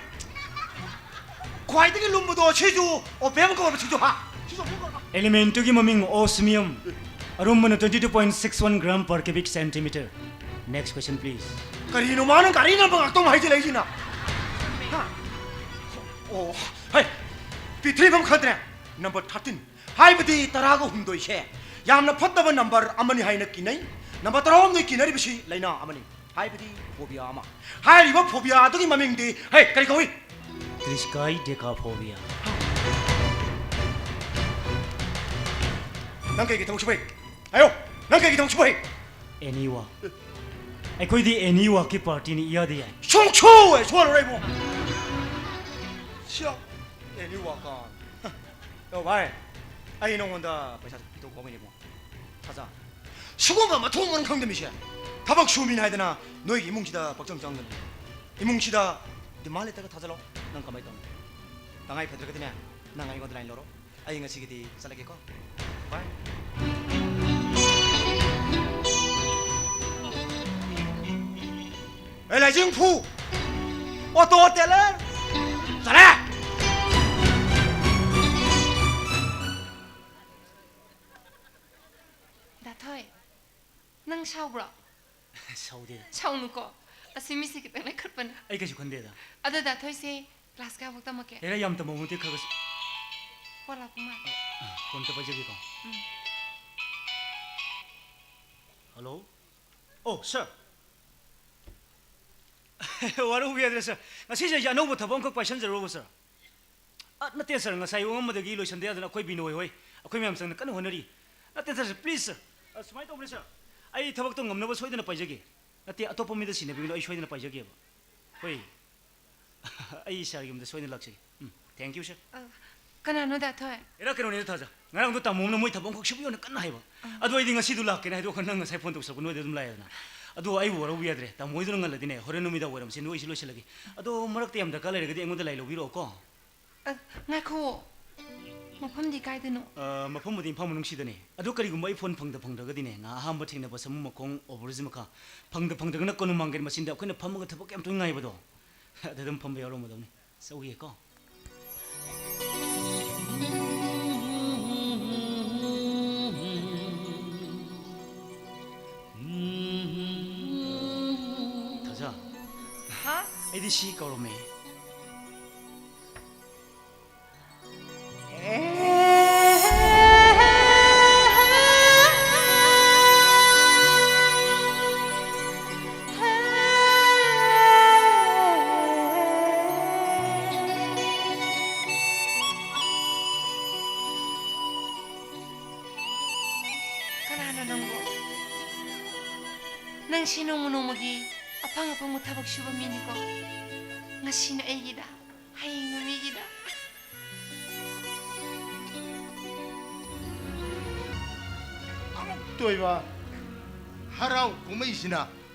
ꯈ꯭ꯋꯥꯏꯗꯒꯤ ꯂꯨꯝꯕꯗꯣ ꯁꯤꯁꯨ ꯑꯣꯄꯤꯌꯝ ꯀꯧꯕ, ꯁꯤꯁꯨ, ꯍꯥ? ꯁꯤꯁꯨ ꯑꯣꯄꯤꯌꯝ ꯀꯧꯕ꯫ Elementꯇꯨꯒꯤ ꯃꯃꯤꯡ osmium꯫ ꯑꯔꯨꯝꯕꯅ twenty two point six one gram per cubic centimeter꯫ Next question, please꯫ ꯀꯔꯤꯅꯣ ꯃꯥꯅ ꯒꯥꯔꯤ ꯅꯝꯕ ꯉꯥꯛꯇ ꯑꯃꯨꯛ ꯍꯥꯏꯖꯤꯜꯂꯛꯏꯁꯤꯅ? ꯍꯥ? ꯑꯣ, ꯍꯩ, ꯄꯤꯊ꯭ꯔꯤꯕꯝ ꯈꯪꯗ꯭ꯔꯦ꯫ Number thirteen꯫ ꯍꯥꯏꯕꯗꯤ ꯇꯔꯥꯒ ꯍꯨꯝꯗꯣꯏꯁꯦ ꯌꯥꯝꯅ ꯐꯠꯇꯕ ꯅꯝꯕꯔ ꯑꯃꯅꯤ ꯍꯥꯏꯅ ꯀꯤꯅꯩ꯫ ꯅꯝꯕꯔ ꯇꯔꯥꯍꯨꯝꯗꯣꯏ ꯀꯤꯅꯔꯤꯕꯁꯤ ꯂꯥꯏꯅꯥ ꯑꯃꯅꯤ, ꯍꯥꯏꯕꯗꯤ ꯐꯣꯕꯤꯌꯥ ꯑꯃ꯫ ꯍꯥꯏꯔꯤꯕ ꯐꯣꯕꯤꯌꯥ ꯑꯗꯨꯒꯤ ꯃꯃꯤꯡꯗꯤ, ꯍꯦ, ꯀꯔꯤ ꯀꯧꯏ? Triskaidekaphobia꯫ ꯅꯪ ꯀꯩꯒꯤ ꯊꯕꯛ ꯁꯨꯕ ꯍꯩ? ꯍꯥꯏꯌꯣ, ꯅꯪ ꯀꯩꯒꯤ ꯊꯕꯛ ꯁꯨꯕ ꯍꯩ? Any work꯫ ꯑꯩꯈꯣꯏꯗꯤ any workꯀꯤ partyꯅꯤ, ꯏꯌꯥꯗ ꯌꯥꯏ꯫ ꯁꯨꯡꯁꯨ ꯍꯦꯛ ꯁꯨꯍꯜꯂꯔꯣꯏ ꯏꯕꯨꯡ꯫ ꯁꯤꯌꯥ, any work ꯀꯥꯏꯅ꯫ ꯑꯣ ꯚꯥꯏ, ꯑꯩ ꯅꯉꯣꯟꯗ ꯄꯩꯁꯥ ꯄꯤꯊꯣꯛ ꯄꯥꯝꯃꯤꯅꯦ ꯏꯕꯨꯡ꯫ ꯊꯥꯖ꯫ ꯁꯤꯒꯨꯝꯕ ꯃꯊꯣꯡ ꯃꯔꯝ ꯈꯪꯗꯕ ꯃꯤꯁꯦ ꯊꯕꯛ ꯁꯨꯃꯤꯅ ꯍꯥꯏꯗꯅ ꯅꯣꯏꯒꯤ ꯏꯃꯨꯡꯁꯤꯗ ꯄꯛꯆꯪ ꯆꯪꯗꯅ, ꯏꯃꯨꯡꯁꯤꯗ demand letter ꯈꯔ ꯊꯥꯖꯤꯜꯂꯣ꯫ ꯅꯪ ꯀꯃꯥꯏꯅ ꯇꯧꯅꯤ? ꯇꯉꯥꯏ ꯐꯗ꯭ꯔꯒꯗꯤꯅꯦ, ꯅꯪ ꯑꯩꯉꯣꯟꯗ line ꯂꯧꯔꯣ꯫ ꯑꯩ ꯉꯁꯤꯒꯤꯗꯤ ꯆꯠꯂꯒꯦꯀꯣ꯫ Bye꯫ ꯑꯦ, ꯂꯥꯏꯖꯤꯡ ꯐꯨ! Auto teller! ꯆꯠꯂꯦ! ꯗꯥ ꯊꯣꯏ, ꯅꯪ ꯁꯥꯎꯕ꯭ꯔꯣ? ꯁꯥꯎꯗꯦꯗ꯫ ꯁꯥꯎꯅꯨꯀꯣ꯫ ꯑꯁꯤ ꯃꯤꯁꯦ ꯈꯤꯇꯪ ꯂꯩꯈꯠꯄꯅꯦ꯫ ꯑꯩ ꯀꯩꯁꯨ ꯈꯟꯗꯦꯗ꯫ ꯑꯗꯣ ꯗꯥ ꯊꯣꯏꯁꯦ class ꯀꯌꯥꯐꯥꯎ ꯇꯝꯃꯛꯀꯦ? ꯍꯦꯔꯥ, ꯌꯥꯝ ꯇꯝꯃꯛꯄ ꯅꯠꯇꯦ, ꯈꯔ ꯈꯔ ꯁ- ꯄꯣꯂꯥ ꯀꯨꯃꯥꯔ꯫ ꯑ, phone ꯑꯝꯇ ꯄꯥꯏꯖꯒꯦꯀꯣ꯫ ꯎꯝ꯫ Hello? Oh, sir. ꯋꯥꯔꯧꯕ ꯌꯥꯗ꯭ꯔꯦ, sir. ꯉꯁꯤꯁꯦ ꯑꯩꯁꯦ ꯑꯅꯧꯕ ꯊꯕꯛ ꯑꯃꯈꯛ ꯄꯥꯏꯁꯟꯖꯔꯨꯔꯕ, sir. ꯑ, ꯅꯠꯇꯦ, sir. ꯉꯁꯥꯏ ꯋꯥꯉꯝꯕꯗꯒꯤ ꯂꯣꯏꯁꯟꯗ ꯌꯥꯗꯅ ꯑꯩꯈꯣꯏ ꯕꯤꯅꯣꯏ ꯍꯣꯏ, ꯑꯩꯈꯣꯏ ꯃꯌꯥꯝ ꯆꯪꯗꯅ ꯀꯟꯅ ꯍꯣꯠꯅꯔꯤ꯫ ꯅꯠꯇꯦ, sir. Please, sir. ꯑ, ꯁꯨꯃꯥꯏꯅ ꯇꯧꯕꯅꯦ, sir. ꯑꯩ ꯊꯕꯛꯇꯣ ꯉꯝꯅꯕ ꯁꯣꯏꯗꯅ ꯄꯥꯏꯖꯒꯦ꯫ ꯅꯠꯇꯦ, ꯑꯇꯣꯞꯄ ꯃꯤꯗ ꯁꯤꯟꯅꯕꯤꯒꯅꯨ, ꯑꯩ ꯁꯣꯏꯗꯅ ꯄꯥꯏꯖꯒꯦꯕ꯫ ꯍꯣꯏ꯫ ꯑꯩ sirꯒꯤ ꯌꯨꯝꯗ ꯁꯣꯏꯗꯅ ꯂꯥꯛꯆꯒꯦ꯫ ꯎꯝ, thank you, sir. ꯑ, ꯀꯅꯥꯅꯣ ꯗꯥ ꯊꯣꯏ? ꯑꯦꯔꯥ, ꯀꯩꯅꯣꯅꯤꯗ, ꯊꯥꯖ꯫ ꯉꯔꯥꯡꯗꯣ ꯇꯥꯃꯣ ꯑꯃꯅ ꯃꯣꯏ ꯊꯕꯛ ꯑꯃꯈꯛ ꯁꯨꯕꯤꯌꯣꯅ ꯀꯟꯅ ꯍꯥꯏꯕ꯫ ꯑ꯫ ꯑꯗꯣ ꯑꯩꯗꯤ ꯉꯁꯤꯗꯣ ꯂꯥꯛꯀꯦꯅ ꯍꯥꯏꯗꯣ, ꯅꯪ ꯉꯁꯥꯏ phone ꯇꯧꯁꯜꯂꯛꯄ ꯅꯣꯏꯗ ꯑꯗꯨꯝ ꯂꯥꯛꯑꯦꯗꯅ꯫ ꯑꯗꯣ ꯑꯩꯕꯨ ꯋꯥꯔꯧꯕ ꯌꯥꯗ꯭ꯔꯦ꯫ ꯇꯥꯃꯣ ꯍꯣꯏꯗꯨꯅ ꯉꯜꯂꯗꯤꯅꯦ, ꯍꯣꯔꯦꯟ ꯅꯨꯃꯤꯗꯥꯡ ꯋꯥꯏꯔꯝꯁꯦ ꯅꯣꯏꯁꯨ ꯂꯣꯏꯁꯤꯜꯂꯒꯦ꯫ ꯑꯗꯣ ꯃꯔꯛꯇ ꯌꯥꯝ ꯗꯔꯀꯥꯔ ꯂꯩꯔꯒꯗꯤ ꯑꯩꯉꯣꯟꯗ line ꯂꯧꯕꯤꯔꯛꯑꯣꯀꯣ꯫ ꯑ, ꯉꯥꯏꯈꯣ꯫ ꯃꯐꯝꯗꯤ ꯀꯥꯏꯗꯅꯣ? ꯑ, ꯃꯐꯝꯕꯨꯗꯤ ꯏꯝꯐꯥꯜ ꯃꯅꯨꯡꯁꯤꯗꯅꯦ꯫ ꯑꯗꯨ ꯀꯔꯤꯒꯨꯝꯕ ꯑꯩ phone ꯐꯪꯗ ꯐꯪꯗ꯭ꯔꯒꯗꯤꯅꯦ, ꯉꯥ ꯑꯍꯥꯟꯕ ꯊꯦꯡꯅꯕ ꯁꯃꯨ ꯃꯈꯣꯡ overbridge ꯃꯈꯥ, ꯐꯪꯗ ꯐꯪꯗ꯭ꯔꯒꯅ ꯀꯣꯅꯨꯡ ꯃꯥꯡꯒꯦꯟ ꯃꯆꯤꯟꯗ ꯑꯩꯈꯣꯏꯅ ꯐꯝꯃꯒ ꯊꯕꯛ ꯌꯥꯝ ꯇꯣꯏꯅ ꯉꯥꯏꯕꯗꯣ, ꯑꯗ ꯑꯗꯨꯝ ꯐꯝꯕ ꯌꯥꯎꯔꯝꯃꯗꯧꯅꯤ꯫ ꯆꯧꯒꯦꯀꯣ꯫ ꯊꯥꯖ꯫ ꯍꯥ? ꯑꯩꯗꯤ ꯁꯤ ꯀꯧꯔꯝꯃꯦ꯫ ꯀꯅꯥꯅꯣ ꯅꯪꯕꯣ? ꯅꯪꯁꯤ ꯅꯣꯡꯃ ꯅꯣꯡꯃꯒꯤ ꯑꯐꯪ ꯑꯐꯪꯕ ꯊꯕꯛ ꯁꯨꯕ ꯃꯤꯅꯤꯀꯣ꯫ ꯉꯁꯤꯅ ꯑꯩꯒꯤꯗ, ꯍꯌꯦꯡꯅ ꯃꯤꯒꯤꯗ꯫ ꯇꯣꯏꯕ, ꯍꯔꯥꯎ ꯀꯨꯝꯍꯩꯁꯤꯅ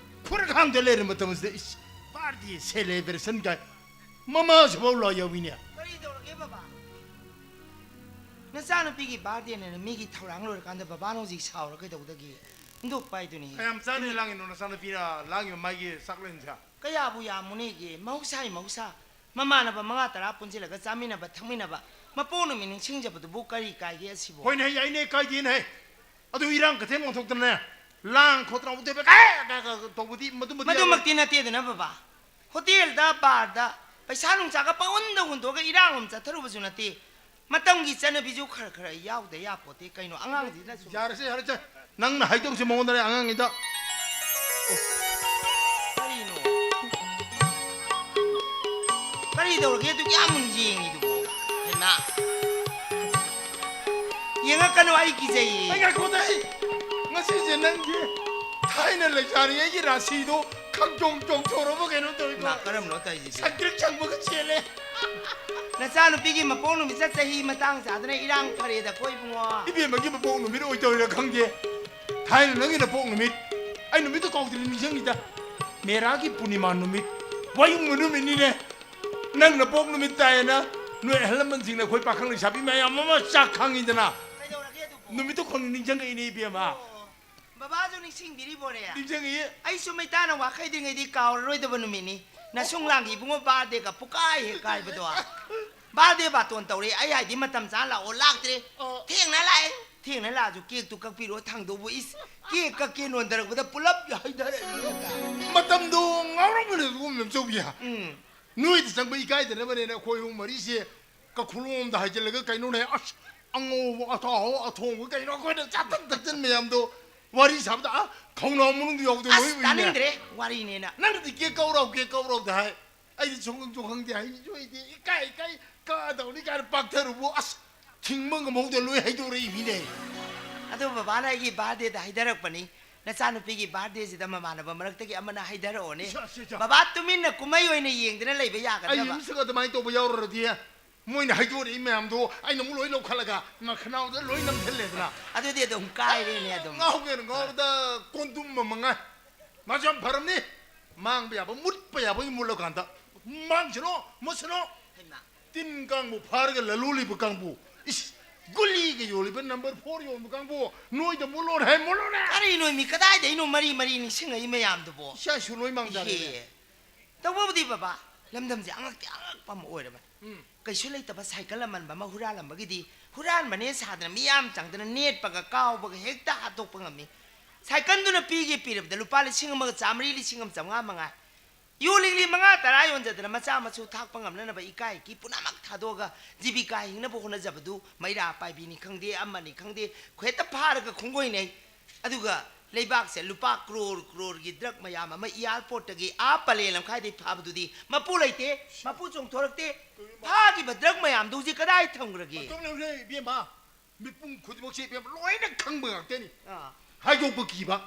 ꯈꯨꯔꯈꯥꯡꯗ ꯂꯩꯔ ꯃꯇꯝꯁꯤꯗ, ꯏꯁ, birthday celebration ꯀꯥꯏ ꯃꯃꯥꯁꯤꯐꯥꯎ ꯂꯥꯛ ꯌꯥꯎꯏꯅꯦ꯫ ꯀꯔꯤ ꯇꯧꯔꯒꯦ ꯕꯕꯥ? ꯅꯆꯥꯅꯨꯄꯤꯒꯤ birthdayꯅꯦꯅ ꯃꯤꯒꯤ ꯊꯧꯔꯥꯡ ꯂꯣꯏꯔꯀꯥꯟꯗ ꯕꯕꯥꯅ ꯍꯧꯖꯤꯛ ꯁꯥꯎꯔ ꯀꯩꯗꯧꯗꯒꯦ? ꯍꯨꯟꯗꯣꯛꯄ ꯍꯥꯏꯗꯨꯅꯤ꯫ ꯀꯌꯥꯝ ꯆꯥꯅ ꯂꯥꯡꯉꯤꯅꯣ ꯅꯆꯥꯅꯨꯄꯤꯅ ꯂꯥꯡꯉꯤꯕ ꯃꯥꯒꯤ ꯆꯥꯛꯂꯦꯟꯁꯦ? ꯀꯌꯥꯕꯨ ꯌꯥꯝꯃꯨꯅꯦꯒꯦ? ꯃꯍꯧꯁꯥ ꯍꯥꯏ ꯃꯍꯧꯁꯥ꯫ ꯃꯃꯥꯟꯅꯕ ꯃꯉꯥ ꯇꯔꯥ ꯄꯨꯟꯁꯤꯜꯂꯒ ꯆꯥꯃꯤꯟꯅꯕ ꯊꯛꯃꯤꯟꯅꯕ, ꯃꯄꯣꯛ ꯅꯨꯃꯤꯠ ꯅꯤꯡꯁꯤꯡꯖꯕꯗꯨꯕꯨ ꯀꯔꯤ ꯀꯥꯏꯒꯦ ꯑꯁꯤꯕꯨ? ꯍꯣꯏꯅꯦ, ꯌꯥꯏꯅꯦ, ꯀꯥꯏꯗꯦꯅꯦ꯫ ꯑꯗꯨ ꯏꯔꯥꯡ ꯀꯩꯊꯦꯜ ꯑꯣꯟꯊꯣꯛꯇꯅꯅꯦ, ꯂꯥꯡ ꯈꯣꯠꯇꯅ ꯑꯃꯨꯛ ꯇꯧꯕ, ꯀꯥ, ꯀꯥ, ꯀꯥ ꯇꯧꯕꯗꯤ ꯃꯗꯨꯃꯗꯤ ꯃꯗꯨꯃꯛꯇꯤ ꯅꯠꯇꯦꯗꯅ ꯕꯕꯥ꯫ ꯍꯣꯇꯦꯜꯗ, ꯕꯥꯔꯗ ꯄꯩꯁꯥ ꯅꯨꯡꯁꯥꯒ ꯄꯪꯍꯨꯟꯗ ꯍꯨꯟꯗꯣꯛꯑꯒ ꯏꯔꯥꯡ ꯑꯃ ꯆꯠꯊꯔꯨꯕꯁꯨ ꯅꯠꯇꯦ꯫ ꯃꯇꯝꯒꯤ ꯆꯠꯅꯕꯤꯁꯨ ꯈꯔ ꯈꯔ ꯌꯥꯎꯗ ꯌꯥꯄꯣꯠꯇꯦ ꯀꯩꯅꯣ, ꯑꯉꯥꯡꯁꯤꯅꯁꯨ꯫ ꯌꯥꯔꯦꯁꯦ, ꯌꯥꯔꯦꯁꯦ꯫ ꯅꯪꯅ ꯍꯥꯏꯗꯧꯁꯦ ꯃꯉꯣꯟꯗꯅꯦ, ꯑꯉꯥꯡꯅꯤꯗ꯫ ꯀꯔꯤꯅꯣ? ꯀꯔꯤ ꯇꯧꯔꯒꯦ ꯑꯗꯨꯛ ꯌꯥꯝ ꯃꯨꯟꯅ ꯌꯦꯡꯉꯤꯗꯨꯕꯣ? ꯍꯩꯃꯥ! ꯌꯦꯡꯉꯛꯀꯅꯨ, ꯑꯩ ꯀꯤꯖꯩꯌꯦ꯫ ꯑꯩ ꯉꯥꯏꯈꯣꯗ, ꯑꯩ ꯉꯁꯤꯁꯦ ꯅꯪꯒꯤ ꯊꯥꯏꯅ ꯂꯩꯁꯥꯔꯤꯉꯩꯒꯤ ꯔꯥꯁꯤꯗꯣ ꯈꯪꯆꯣꯡ ꯆꯣꯡꯊꯣꯔꯕ ꯀꯩꯅꯣꯝ ꯇꯧꯏꯀꯣ꯫ ꯃꯥ ꯀꯔꯝꯕꯅꯣ ꯇꯧꯔꯤꯁꯤꯗꯤ? ꯁꯪꯇ꯭ꯔꯤꯛ ꯁꯪꯕꯒ ꯆꯦꯜꯂꯦ꯫ ꯅꯆꯥꯅꯨꯄꯤꯒꯤ ꯃꯄꯣꯛ ꯅꯨꯃꯤꯠꯇ ꯆꯍꯤ ꯃꯇꯥꯡ ꯆꯥꯗꯅ ꯏꯔꯥꯡ ꯐꯔꯦꯗꯀꯣ ꯏꯕꯨꯡꯉꯣ꯫ ꯏꯕꯦꯝꯃꯒꯤ ꯃꯄꯣꯛ ꯅꯨꯃꯤꯠ ꯑꯣꯏꯗꯧꯔꯤꯔꯥ ꯈꯪꯗꯦ꯫ ꯊꯥꯏꯅ ꯅꯪꯒꯤ ꯅꯄꯣꯛ ꯅꯨꯃꯤꯠ, ꯑꯩ ꯅꯨꯃꯤꯠꯇꯨ ꯀꯥꯎꯗ꯭ꯔꯤ, ꯅꯤꯡꯁꯤꯡꯉꯤꯗ꯫ ꯃꯦꯔꯥꯒꯤ ꯄꯨꯔꯅꯤꯃꯥ ꯅꯨꯃꯤꯠ, ꯋꯥꯌꯨꯡꯕ ꯅꯨꯃꯤꯠꯅꯤꯅꯦ꯫ ꯅꯪ ꯅꯄꯣꯛ ꯅꯨꯃꯤꯠ ꯇꯥꯏꯌꯦꯅ ꯅꯣꯏ ꯑꯍꯜ ꯂꯃꯟꯁꯤꯡꯅ ꯑꯩꯈꯣꯏ ꯄꯥꯈꯪ ꯂꯩꯁꯥꯕꯤ ꯃꯌꯥꯝ ꯑꯃ ꯆꯥꯛ ꯈꯪꯉꯤꯗꯅ꯫ ꯀꯩꯗꯧꯔꯒꯦ ꯑꯗꯨꯕꯨ? ꯅꯨꯃꯤꯠꯇꯨ ꯈꯪ ꯅꯤꯡꯁꯤꯡꯉꯛꯏꯅꯦ ꯏꯕꯦꯝꯃ꯫ ꯑꯣ, ꯕꯕꯥꯁꯨ ꯅꯤꯡꯁꯤꯡꯕꯤꯔꯤꯕꯣꯔꯦ? ꯅꯤꯡꯁꯤꯡꯉꯛꯏ꯫ ꯑꯩꯁꯨ ꯃꯩꯇꯥꯅ ꯋꯥꯈꯩꯗ꯭ꯔꯤꯉꯩꯗꯤ ꯀꯥꯎꯔꯔꯣꯏꯗꯕ ꯅꯨꯃꯤꯠꯅꯤ꯫ ꯅꯁꯨꯡ ꯂꯥꯡꯒꯤ ꯏꯕꯨꯡꯉꯣ birthdayꯒ ꯄꯨꯀꯥꯏ ꯍꯦꯛ ꯀꯥꯏꯕꯗꯣ꯫ Birthday ꯕꯥꯇꯣꯟ ꯇꯧꯔꯦ, ꯑꯩ ꯍꯥꯏꯗꯤ ꯃꯇꯝ ꯆꯥꯅ ꯂꯥꯛꯑꯣ, ꯂꯥꯛꯇ꯭ꯔꯦ꯫ ꯑꯣ꯫ ꯊꯦꯡꯅ ꯂꯥꯛꯑꯦ꯫ ꯊꯦꯡꯅ ꯂꯥꯛꯑꯁꯨ cakeꯇꯨ ꯀꯛꯄꯤꯔꯣ ꯊꯥꯡꯗꯧꯕ, ꯏꯁ, cake ꯀꯛꯀꯦ ꯅꯣꯟꯊꯔꯛꯄꯗ ꯄꯨꯂꯞ ꯍꯩꯊꯔꯛꯏꯅꯦ꯫ ꯃꯇꯝꯗꯣ ꯉꯥꯎꯔꯝꯕꯅꯦ ꯑꯗꯨꯒꯨꯝꯕ ꯆꯧꯕꯤ꯫ ꯎꯝ꯫ ꯅꯣꯏꯗ ꯆꯪꯕ ꯏꯀꯥꯏꯗꯅꯕꯅꯦꯅ ꯑꯩꯈꯣꯏ ꯑꯍꯨꯝ ꯃꯔꯤꯁꯦ ꯀꯈꯨꯂꯣꯝꯗ ꯍꯥꯏꯖꯤꯜꯂꯒ ꯀꯩꯅꯣꯅꯦ, ꯑꯁ, ꯑꯉꯧꯕ ꯑꯇꯥꯎꯕ ꯑꯊꯣꯡꯕ ꯀꯩꯅꯣ ꯑꯩꯈꯣꯏꯅ ꯆꯥꯊꯛ ꯊꯛꯆꯟ ꯃꯌꯥꯝꯗꯣ ꯋꯥꯔꯤ ꯁꯥꯕꯗ, ꯑ, ꯈꯧꯅꯥꯎ ꯃꯅꯨꯡꯗ ꯌꯥꯎꯕꯗꯣ ꯑꯁ, ꯂꯣꯏ ꯎꯏꯅꯦ꯫ ꯇꯥꯅꯤꯡꯗ꯭ꯔꯦ ꯋꯥꯔꯤꯅꯦꯅ꯫ ꯅꯪꯅꯗꯤ cake ꯀꯧꯔꯥꯎ, cake ꯀꯧꯔꯥꯎꯗ ꯍꯥꯏ꯫ ꯑꯩꯗꯤ ꯁꯨꯡꯈꯪꯁꯨ ꯈꯪꯗꯦ, ꯍꯩꯁꯨ ꯍꯩꯇꯦ, ꯏꯀꯥꯏ ꯏꯀꯥꯏ, ꯀꯥꯗꯧꯅꯤ ꯀꯥꯏꯅ ꯄꯥꯛꯊꯔꯨꯕꯨ, ꯑꯁ, ꯊꯤꯡꯕ ꯉꯝꯍꯧꯗ ꯂꯣꯏ ꯍꯩꯗꯣꯔꯛꯏ ꯃꯤꯅꯦ꯫ ꯑꯗꯣ ꯕꯕꯥꯅ ꯑꯩꯒꯤ birthdayꯗ ꯍꯥꯏꯊꯔꯛꯄꯅꯤ, ꯅꯆꯥꯅꯨꯄꯤꯒꯤ birthdayꯁꯤꯗ ꯃꯃꯥꯟꯅꯕ ꯃꯔꯛꯇꯒꯤ ꯑꯃꯅ ꯍꯥꯏꯊꯔꯛꯑꯣꯅꯦ꯫ ꯏꯁ, ꯏꯁ, ꯏꯁ꯫ ꯕꯕꯥ ꯇꯨꯃꯤꯟꯅ ꯀꯨꯝꯍꯩ ꯑꯣꯏꯅ ꯌꯦꯡꯗꯅ ꯂꯩꯕ ꯑꯩ ꯌꯥꯒꯗ꯭ꯔꯕ? ꯌꯨꯝꯁꯤꯒ ꯑꯗꯨꯃꯥꯏꯅ ꯇꯧꯕ ꯌꯥꯎꯔꯨꯔꯗꯤ꯫ ꯃꯣꯏꯅ ꯍꯩꯗꯣꯔꯛꯏ ꯃꯌꯥꯝꯗꯣ ꯑꯩꯅ ꯑꯃꯨꯛ ꯂꯣꯏ ꯂꯧꯈꯠꯂꯒ ꯃꯈꯅꯥꯎꯗ ꯂꯣꯏ ꯅꯝꯁꯤꯜꯂꯦꯗꯅ꯫ ꯑꯗꯨꯗꯤ ꯑꯗꯨꯝ ꯀꯥꯏꯔꯦꯅꯦ ꯑꯗꯨꯝ꯫ ꯉꯥꯎꯒꯦꯅ ꯉꯥꯎꯔꯗ ꯀꯣꯟꯗꯨꯝ ꯑꯃ ꯃꯉꯥꯏ꯫ ꯃꯥꯁꯨ ꯌꯥꯝ ꯐꯔꯝꯅꯤ꯫ ꯃꯥꯡꯕ ꯌꯥꯕ, ꯃꯨꯠꯄ ꯌꯥꯕꯒꯤ ꯃꯨꯠꯂꯀꯥꯟꯗ ꯃꯥꯡꯁꯅꯣ, ꯃꯨꯠꯁꯅꯣ꯫ ꯍꯩꯃꯥ꯫ ꯇꯤꯟ ꯀꯥꯡꯕꯨ ꯐꯥꯔꯒ ꯂꯂꯣꯜꯂꯤꯕ ꯀꯥꯡꯕꯨ, ꯏꯁ, ꯒꯨꯂꯤꯒ ꯌꯣꯜꯂꯤꯕ ꯅꯝꯕꯔ ꯐꯣꯔ ꯌꯣꯟꯕ ꯀꯥꯡꯕꯨ, ꯅꯣꯏꯗ ꯃꯨꯠꯂꯣꯅ ꯍꯥꯏ, ꯃꯨꯠꯂꯣꯅꯦ꯫ ꯀꯔꯤꯅꯣ ꯃꯤ, ꯀꯗꯥꯏꯗꯩꯅꯣ ꯃꯔꯤ ꯃꯔꯤ ꯅꯤꯡꯁꯤꯡꯉꯛꯏ ꯃꯌꯥꯝꯗꯨꯕꯣ? ꯏꯆꯥ ꯏꯁꯨ ꯂꯣꯏ ꯃꯥꯡꯖꯔꯦꯅꯦ꯫ ꯏꯍꯦ꯫ ꯇꯧꯕꯕꯨꯗꯤ ꯕꯕꯥ, ꯂꯝꯗꯝꯁꯦ ꯑꯉꯛꯇꯤ ꯑꯉꯛꯄ ꯑꯃ ꯑꯣꯏꯔꯕꯅꯤ꯫ ꯎꯝ꯫ ꯀꯩꯁꯨ ꯂꯩꯇꯕ ꯁꯥꯏꯀꯜ ꯑꯃꯟꯕ ꯑꯃ ꯍꯨꯔꯥꯜꯂꯝꯕꯒꯤꯗꯤ ꯍꯨꯔꯥꯟꯕꯅꯦ ꯁꯥꯗꯅ ꯃꯤꯌꯥꯝ ꯆꯪꯗꯅ ꯅꯦꯠꯄꯒ ꯀꯥꯎꯕꯒ ꯍꯦꯛꯇ ꯍꯥꯠꯇꯣꯛꯄ ꯉꯝꯃꯤ꯫ ꯁꯥꯏꯀꯜꯗꯨꯅ ꯄꯤꯒꯦ ꯄꯤꯔꯕꯗ ꯂꯨꯄꯥ ꯂꯤꯁꯤꯡ ꯑꯃꯒ ꯆꯥꯃꯔꯤ, ꯂꯤꯁꯤꯡ ꯑꯃ ꯆꯥꯝꯃꯉꯥ ꯃꯉꯥꯏ꯫ ꯌꯣꯜꯂꯤꯡꯂꯤ ꯃꯉꯥ ꯇꯔꯥ ꯌꯣꯟꯖꯗꯅ ꯃꯆꯥ ꯃꯁꯨ ꯊꯥꯛꯄ ꯉꯝꯅꯅꯕ ꯏꯀꯥꯏ ꯏꯀꯤ ꯄꯨꯝꯅꯃꯛ ꯊꯥꯗꯣꯛꯑꯒ ꯖꯤꯕꯤꯀꯥ ꯍꯤꯡꯅꯕ ꯍꯣꯠꯅꯖꯕꯗꯨ ꯃꯩꯔꯥ ꯄꯥꯏꯕꯤꯅꯤ ꯈꯪꯗꯦ, ꯑꯃꯅꯤ ꯈꯪꯗꯦ, ꯍꯦꯛꯇ ꯐꯥꯔꯒ ꯈꯣꯡꯒꯣꯏꯅꯩ꯫ ꯑꯗꯨꯒ ꯂꯩꯕꯥꯛꯁꯦ ꯂꯨꯄꯥ ꯀ꯭ꯔꯣꯔ ꯀ꯭ꯔꯣꯔꯒꯤ ꯗ꯭ꯔꯒ ꯃꯌꯥꯝ ꯑꯃ ꯏꯌꯥꯔꯄꯣꯔꯠꯇꯒꯤ ꯑꯥ ꯄꯂꯦꯜ ꯂꯝꯈꯥꯏꯗꯒꯤ ꯐꯥꯕꯗꯨꯗꯤ ꯃꯄꯨ ꯂꯩꯇꯦ, ꯃꯄꯨ ꯆꯣꯡꯊꯣꯔꯛꯇꯦ꯫ ꯐꯥꯈꯤꯕ ꯗ꯭ꯔꯒ ꯃꯌꯥꯝꯗꯨ ꯍꯧꯖꯤꯛ ꯀꯗꯥꯏ ꯊꯝꯈ꯭ꯔꯒꯦ? ꯃꯇꯝ ꯂꯩꯔꯦ ꯏꯕꯦꯝꯃ, ꯃꯤꯄꯨꯝ ꯈꯨꯗꯤꯡꯃꯛꯁꯦ ꯏꯕꯦꯝꯃ ꯂꯣꯏꯅ ꯈꯪꯕ ꯉꯥꯛꯇꯅꯤ꯫ ꯑꯥ꯫ ꯍꯥꯏꯗꯣꯛꯄ ꯀꯤꯕ꯫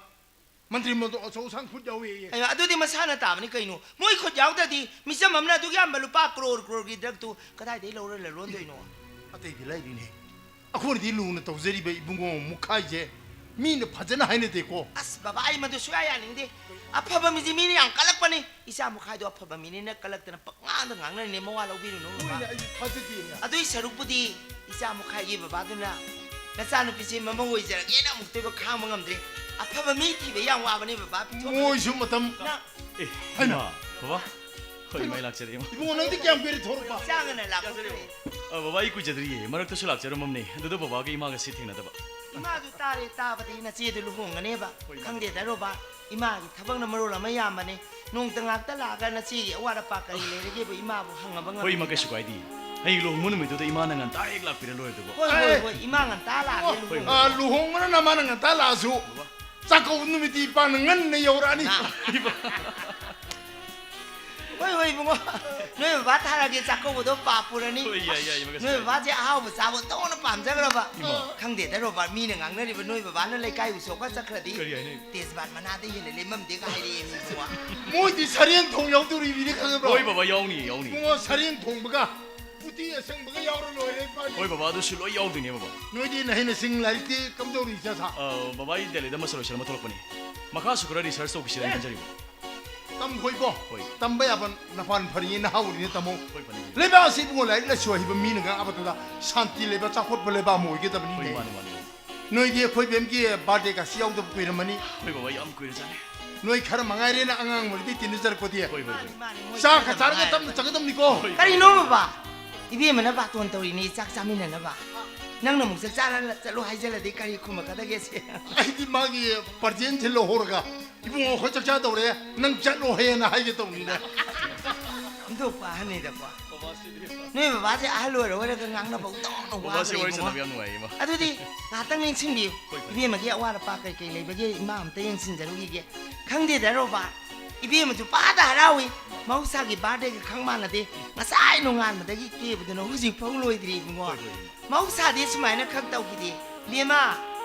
ꯃꯟꯇ꯭ꯔꯤ ꯃꯟꯗꯣ ꯑꯆꯧ ꯑꯁꯥꯡ ꯈꯨꯠ ꯌꯥꯎꯋꯦꯌꯦ꯫ ꯑꯌꯥ, ꯑꯗꯨꯗꯤ ꯃꯁꯥꯅ ꯇꯥꯕꯅꯤ ꯀꯩꯅꯣ꯫ ꯃꯣꯏ ꯈꯨꯠ ꯌꯥꯎꯗ꯭ꯔꯗꯤ ꯃꯤꯆꯝ ꯑꯃꯅ ꯑꯗꯨꯛ ꯌꯥꯝꯕ ꯂꯨꯄꯥ ꯀ꯭ꯔꯣꯔ ꯀ꯭ꯔꯣꯔꯒꯤ ꯗ꯭ꯔꯒꯇꯨ ꯀꯗꯥꯏꯗꯒꯤ ꯂꯧꯔ ꯂꯂꯣꯟꯗꯣꯏꯅꯣ? ꯑꯇꯩꯗꯤ ꯂꯩꯔꯤꯅꯦ꯫ ꯑꯩꯈꯣꯏꯅꯗꯤ ꯂꯨꯅ ꯇꯧꯖꯔꯤꯕ ꯏꯕꯨꯡꯉꯣ ꯃꯨꯈꯥꯏꯁꯦ ꯃꯤꯅ ꯐꯖꯅ ꯍꯥꯏꯅꯗꯦꯀꯣ꯫ ꯑꯁ ꯕꯕꯥ, ꯑꯩ ꯃꯗꯨ ꯁꯨꯡꯌꯥ ꯌꯥꯅꯤꯡꯗꯦ꯫ ꯑꯐꯕ ꯃꯤꯁꯤ ꯃꯤꯅ ꯌꯥꯝ ꯀꯜꯂꯛꯄꯅꯤ꯫ ꯏꯆꯥ ꯃꯨꯈꯥꯏꯗꯣ ꯑꯐꯕ ꯃꯤꯅꯤꯅ ꯀꯜꯂꯛꯇꯅ ꯄꯛꯉꯥꯡꯗ ꯉꯥꯡꯅꯔꯤꯅꯦ, ꯃꯋꯥ ꯂꯧꯕꯤꯔꯨꯅꯨ ꯕꯕꯥ꯫ ꯃꯣꯏꯅ ꯑꯩꯁꯨ ꯊꯥꯖꯗꯦꯅꯦ꯫ ꯑꯗꯨꯏ ꯁꯔꯨꯛꯄꯨꯗꯤ ꯏꯆꯥ ꯃꯨꯈꯥꯏꯒꯤ ꯕꯕꯥꯗꯨꯅ ꯅꯆꯥꯅꯨꯄꯤꯁꯦ ꯃꯃꯧ ꯑꯣꯏꯖꯔꯒꯦꯅ ꯑꯃꯨꯛꯇꯣꯏꯕ ꯈꯥꯡꯕ ꯉꯝꯗ꯭ꯔꯦ꯫ ꯑꯐꯕ ꯃꯤ ꯊꯤꯕ ꯌꯥꯝ ꯋꯥꯕꯅꯦ ꯕꯕꯥ꯫ ꯄꯤꯊꯣꯛ- ꯃꯣꯏꯁꯨ ꯃꯇꯝ ꯅ- ꯑꯦ, ꯍꯩꯃꯥ꯫ ꯏꯃꯥ, ꯕꯕꯥ, ꯍꯣꯏ, ꯏꯃꯥ, ꯑꯩ ꯂꯥꯛꯆꯔꯦ, ꯏꯃꯥ꯫ ꯏꯕꯨꯡꯉꯣ, ꯅꯪꯗꯤ ꯀꯌꯥꯝ ꯀꯨꯏꯔꯦ ꯊꯣꯛꯂꯛꯄ? ꯆꯥꯡ ꯅꯥꯏꯅ ꯂꯥꯛꯄ ꯀꯨꯏꯔꯦ꯫ ꯑ, ꯕꯕꯥ, ꯑꯩ ꯀꯨꯏꯖꯗ꯭ꯔꯤꯌꯦ, ꯃꯔꯛꯇꯁꯨ ꯂꯥꯛꯆꯔꯝꯃꯕꯅꯦ, ꯑꯗꯨꯗ ꯕꯕꯥꯒ ꯏꯃꯥꯒꯁꯤ ꯊꯦꯡꯅꯗꯕ꯫ ꯏꯃꯥꯗꯨ ꯇꯥꯔꯦ, ꯇꯥꯕꯗꯤ ꯅꯆꯦꯗꯨ ꯂꯨꯍꯣꯡꯒꯅꯦꯕ꯫ ꯍꯣꯏ, ꯏꯃꯥ꯫ ꯈꯪꯗꯦꯗ ꯔꯣꯕꯥꯔꯠ, ꯏꯃꯥꯒꯤ ꯊꯕꯛꯅ ꯃꯔꯣꯜ ꯑꯃ ꯌꯥꯝꯕꯅꯦ꯫ ꯅꯣꯡꯇ ꯉꯥꯛꯇ ꯂꯥꯛꯑꯒ ꯅꯆꯦꯒꯤ ꯑꯋꯥꯠ ꯑꯄꯥ ꯀꯔꯤ ꯂꯩꯔꯒꯦꯕꯨ ꯏꯃꯥꯕꯨ ꯍꯪꯉꯕ ꯉꯝꯗꯦ꯫ ꯍꯣꯏ, ꯏꯃꯥ, ꯀꯩꯁꯨ ꯀꯥꯏꯗꯦ꯫ ꯍꯌꯦꯡ ꯂꯨꯍꯣꯡꯕ ꯅꯨꯃꯤꯠꯇꯨꯗ ꯏꯃꯥꯅ ꯉꯟꯇꯥ ꯍꯦꯛ ꯂꯥꯛꯄꯤꯔ ꯂꯣꯏꯔꯦ ꯑꯗꯨꯕꯨ꯫ ꯍꯣꯏ, ꯍꯣꯏ, ꯑꯦ꯫ ꯍꯣꯏ, ꯏꯃꯥ ꯉꯟꯇꯥ ꯂꯥꯛꯑꯒꯦ ꯍꯣꯏ, ꯂꯨꯍꯣꯡꯕ꯫ ꯑꯥ, ꯂꯨꯍꯣꯡꯕꯅ ꯅꯃꯥꯅ ꯉꯟꯇꯥ ꯂꯥꯛꯑꯁꯨ, ꯆꯥꯛꯀꯧꯕ ꯅꯨꯃꯤꯠꯇꯤ ꯏꯄꯥꯅ ꯉꯟꯅ ꯌꯧꯔꯛꯑꯅꯤ꯫ ꯅ- ꯍꯣꯏ, ꯍꯣꯏ, ꯏꯕꯨꯡꯉꯣ꯫ ꯅꯣꯏ ꯕꯕꯥ ꯊꯥꯔꯛꯑꯒꯦ, ꯆꯥꯛꯀꯧꯕꯗꯣ ꯄꯥꯞ ꯄꯨꯔꯅꯤ꯫ ꯍꯣꯏ, ꯌꯥꯏ, ꯌꯥꯏ, ꯏꯃꯥ, ꯀꯩꯁꯨ ꯅꯣꯏ ꯀꯥꯏꯗꯦ꯫ ꯕꯕꯥꯁꯦ ꯑꯍꯥꯎꯕ ꯆꯥꯕ ꯇꯧꯅ ꯄꯥꯝꯖꯈ꯭ꯔꯕ꯫ ꯏꯃꯥ꯫ ꯈꯪꯗꯦꯗ ꯔꯣꯕꯥꯔꯠ, ꯃꯤꯅ ꯉꯥꯡꯅꯔꯤꯕ ꯅꯣꯏ ꯕꯕꯥꯅ ꯂꯩꯀꯥꯏ ꯎꯁꯣꯞꯀ ꯆꯠꯈ꯭ꯔꯗꯤ ꯀꯔꯤ ꯍꯥꯏꯅꯩ? ꯇꯦꯖꯕꯥꯠ ꯃꯅꯥꯗ ꯍꯦꯟꯅ ꯂꯦꯝꯃꯝꯗꯦꯒ ꯍꯥꯏꯔꯛꯑꯦ ꯃꯤ ꯏꯕꯨꯡꯉꯣ꯫ ꯃꯣꯏꯗꯤ ꯁꯔꯦꯡ ꯊꯣꯡ ꯌꯥꯎꯗꯣꯔꯤꯕꯅꯤ ꯈꯪꯕ꯭ꯔꯣ? ꯍꯣꯏ, ꯕꯕꯥ, ꯌꯥꯎꯅꯤ, ꯌꯥꯎꯅꯤ꯫ ꯏꯕꯨꯡꯉꯣ, ꯁꯔꯦꯡ ꯊꯣꯡꯕꯒ ꯎꯇꯤ ꯑꯁꯪꯕꯒ ꯌꯥꯎꯔ ꯂꯣꯏꯔꯦ, ꯏꯄꯥꯗꯤ꯫ ꯍꯣꯏ ꯕꯕꯥ, ꯑꯗꯨꯁꯨ ꯂꯣꯏ ꯌꯥꯎꯗꯣꯏꯅꯦ ꯕꯕꯥ꯫ ꯅꯣꯏꯗꯤ ꯅꯍꯩ ꯅꯁꯤꯡ ꯂꯥꯏꯔꯤꯛꯇꯤ ꯀꯝꯗꯧꯔꯤ, ꯏꯆꯥ ꯁꯥ? ꯑ, ꯕꯕꯥ, ꯑꯩ ꯗꯦꯜꯂꯤꯗ ꯃꯁꯇꯔ ꯂꯣꯏꯁꯜꯂꯝꯃ ꯊꯣꯛꯂꯛꯄꯅꯤ꯫ ꯃꯈꯥꯁꯨ ꯈꯔ ꯔꯤꯁꯔꯁ ꯇꯧꯈꯤꯁꯤꯔꯅ ꯑꯦ! ꯈꯟꯖꯔꯤꯕ꯫ ꯇꯝꯈꯣꯏꯕꯣ꯫ ꯍꯣꯏ꯫ ꯇꯝꯕ ꯌꯥꯕ ꯅꯄꯥꯟ ꯐꯔꯤꯉꯩ ꯅꯍꯥ ꯑꯣꯏꯔꯤꯉꯩ ꯇꯝꯃꯣ꯫ ꯍꯣꯏ, ꯐꯅꯤ꯫ ꯂꯩꯕꯥꯛ ꯑꯁꯤ ꯏꯕꯨꯡꯉꯣ, ꯂꯥꯏꯔꯤꯛ ꯂꯥꯏꯁꯨ ꯍꯩꯕ ꯃꯤꯅꯒ ꯑꯃꯠꯇꯗ ꯁꯥꯟꯇꯤ ꯂꯩꯕ, ꯆꯥꯎꯈꯠꯄ ꯂꯩꯕꯥꯛ ꯑꯃ ꯑꯣꯏꯒꯗꯕꯅꯤꯅꯦ꯫ ꯍꯣꯏ, ꯃꯥꯅꯤ, ꯃꯥꯅꯤ꯫ ꯅꯣꯏꯗꯤ ꯑꯩꯈꯣꯏ ꯕꯦꯝꯒꯤ ꯕꯥꯔꯗꯦꯒꯁꯤ ꯌꯥꯎꯗꯕ ꯀꯨꯏꯔꯝꯃꯅꯤ꯫ ꯍꯣꯏ ꯕꯕꯥ, ꯌꯥꯝ ꯀꯨꯏꯔꯖꯥꯠꯅꯤ꯫ ꯅꯣꯏ ꯈꯔ ꯃꯉꯥꯏꯔꯦꯅ ꯑꯉꯥꯡ ꯑꯣꯏꯔꯗꯤ ꯇꯤꯟꯅꯖꯔꯛꯄꯗꯤ꯫ ꯍꯣꯏ, ꯍꯣꯏ, ꯍꯣꯏ꯫ ꯃꯥꯅꯤ, ꯃꯥꯅꯤ, ꯃꯣꯏ ꯆꯥꯛ ꯈꯔ ꯈꯔ ꯆꯥꯔꯒ ꯃꯉꯥꯏꯔꯦ꯫ ꯇꯞꯅ ꯆꯠꯀꯗꯕꯅꯤꯀꯣ꯫ ꯍꯣꯏ, ꯀꯔꯤꯅꯣ ꯍꯣꯏ꯫ ꯕꯕꯥ? ꯏꯕꯦꯝꯃꯅ ꯕꯥꯇꯣꯟ ꯇꯧꯔꯤꯅꯦ ꯆꯥꯛ ꯆꯥꯃꯤꯟꯅꯅꯕ꯫ ꯅꯪꯅ ꯑꯃꯨꯛ ꯆꯥꯛ ꯆꯥꯔ ꯆꯠꯂꯣ ꯍꯥꯏꯖꯜꯂꯗꯤ ꯀꯔꯤ ꯈꯨꯝꯃꯛꯀꯗꯒꯦꯁꯦ? ꯑꯩꯗꯤ ꯃꯥꯒꯤ ꯄ꯭ꯔꯖꯦꯟ ꯊꯤꯜꯂ ꯍꯧꯔꯒ, "ꯏꯕꯨꯡꯉꯣ, ꯑꯩꯈꯣꯏ ꯆꯥꯛ ꯆꯥ ꯇꯧꯔꯦ, ꯅꯪ ꯆꯠꯂꯣ ꯍꯦꯅ" ꯍꯥꯏꯒꯦ ꯇꯧꯅꯤꯅꯦ꯫ ꯈꯟꯗꯣꯛꯄ ꯑꯍꯟꯅꯤꯗꯀꯣ꯫ ꯅꯣꯏ ꯕꯕꯥꯁꯦ ꯑꯍꯜ ꯑꯣꯏꯔ ꯑꯣꯏꯔꯒ ꯉꯥꯡꯅꯕ ꯍꯧꯗꯧꯅ ꯕꯕꯥꯁꯦ ꯋꯥꯈ꯭ꯔꯦ ꯋꯥꯔꯤ ꯏꯕꯨꯡꯉꯣ꯫ ꯁꯥꯟꯅꯕ ꯌꯥꯝ ꯅꯨꯡꯉꯥꯏꯌꯦ, ꯏꯃꯥ꯫ ꯑꯗꯨꯗꯤ ꯉꯥꯏꯍꯥꯛꯇꯪ ꯂꯦꯡꯁꯤꯟꯕꯤꯌꯨ꯫ ꯍꯣꯏ, ꯐꯔꯦ꯫ ꯏꯕꯦꯝꯃꯒꯤ ꯑꯋꯥꯠ ꯑꯄꯥ ꯀꯩ ꯀꯩ ꯂꯩꯕꯒꯦ ꯏꯃꯥ ꯑꯝꯇ ꯌꯦꯡꯁꯤꯟꯖꯔꯨꯈꯤꯒꯦ꯫ ꯈꯪꯗꯦꯗ ꯔꯣꯕꯥ, ꯏꯕꯦꯝꯃꯁꯨ ꯄꯥꯗ ꯍꯔꯥꯎꯏ꯫ ꯃꯍꯧꯁꯥꯒꯤ ꯕꯥꯔꯗꯦꯒ ꯈꯪ ꯃꯥꯟꯅꯗꯦ꯫ ꯉꯁꯥꯏ ꯅꯣꯡꯉꯥꯟꯕꯗꯒꯤ ꯀꯦꯕꯗꯨꯅ ꯍꯧꯖꯤꯛ ꯐꯥꯎ ꯂꯣꯏꯗ꯭ꯔꯤ ꯏꯕꯨꯡꯉꯣ꯫ ꯍꯣꯏ, ꯍꯣꯏ, ꯏꯃꯥ꯫ ꯃꯍꯧꯁꯥꯗꯤ ꯁꯨꯃꯥꯏꯅ ꯈꯛ ꯇꯧꯈꯤꯗꯦ꯫ ꯏꯕꯦꯝꯃ,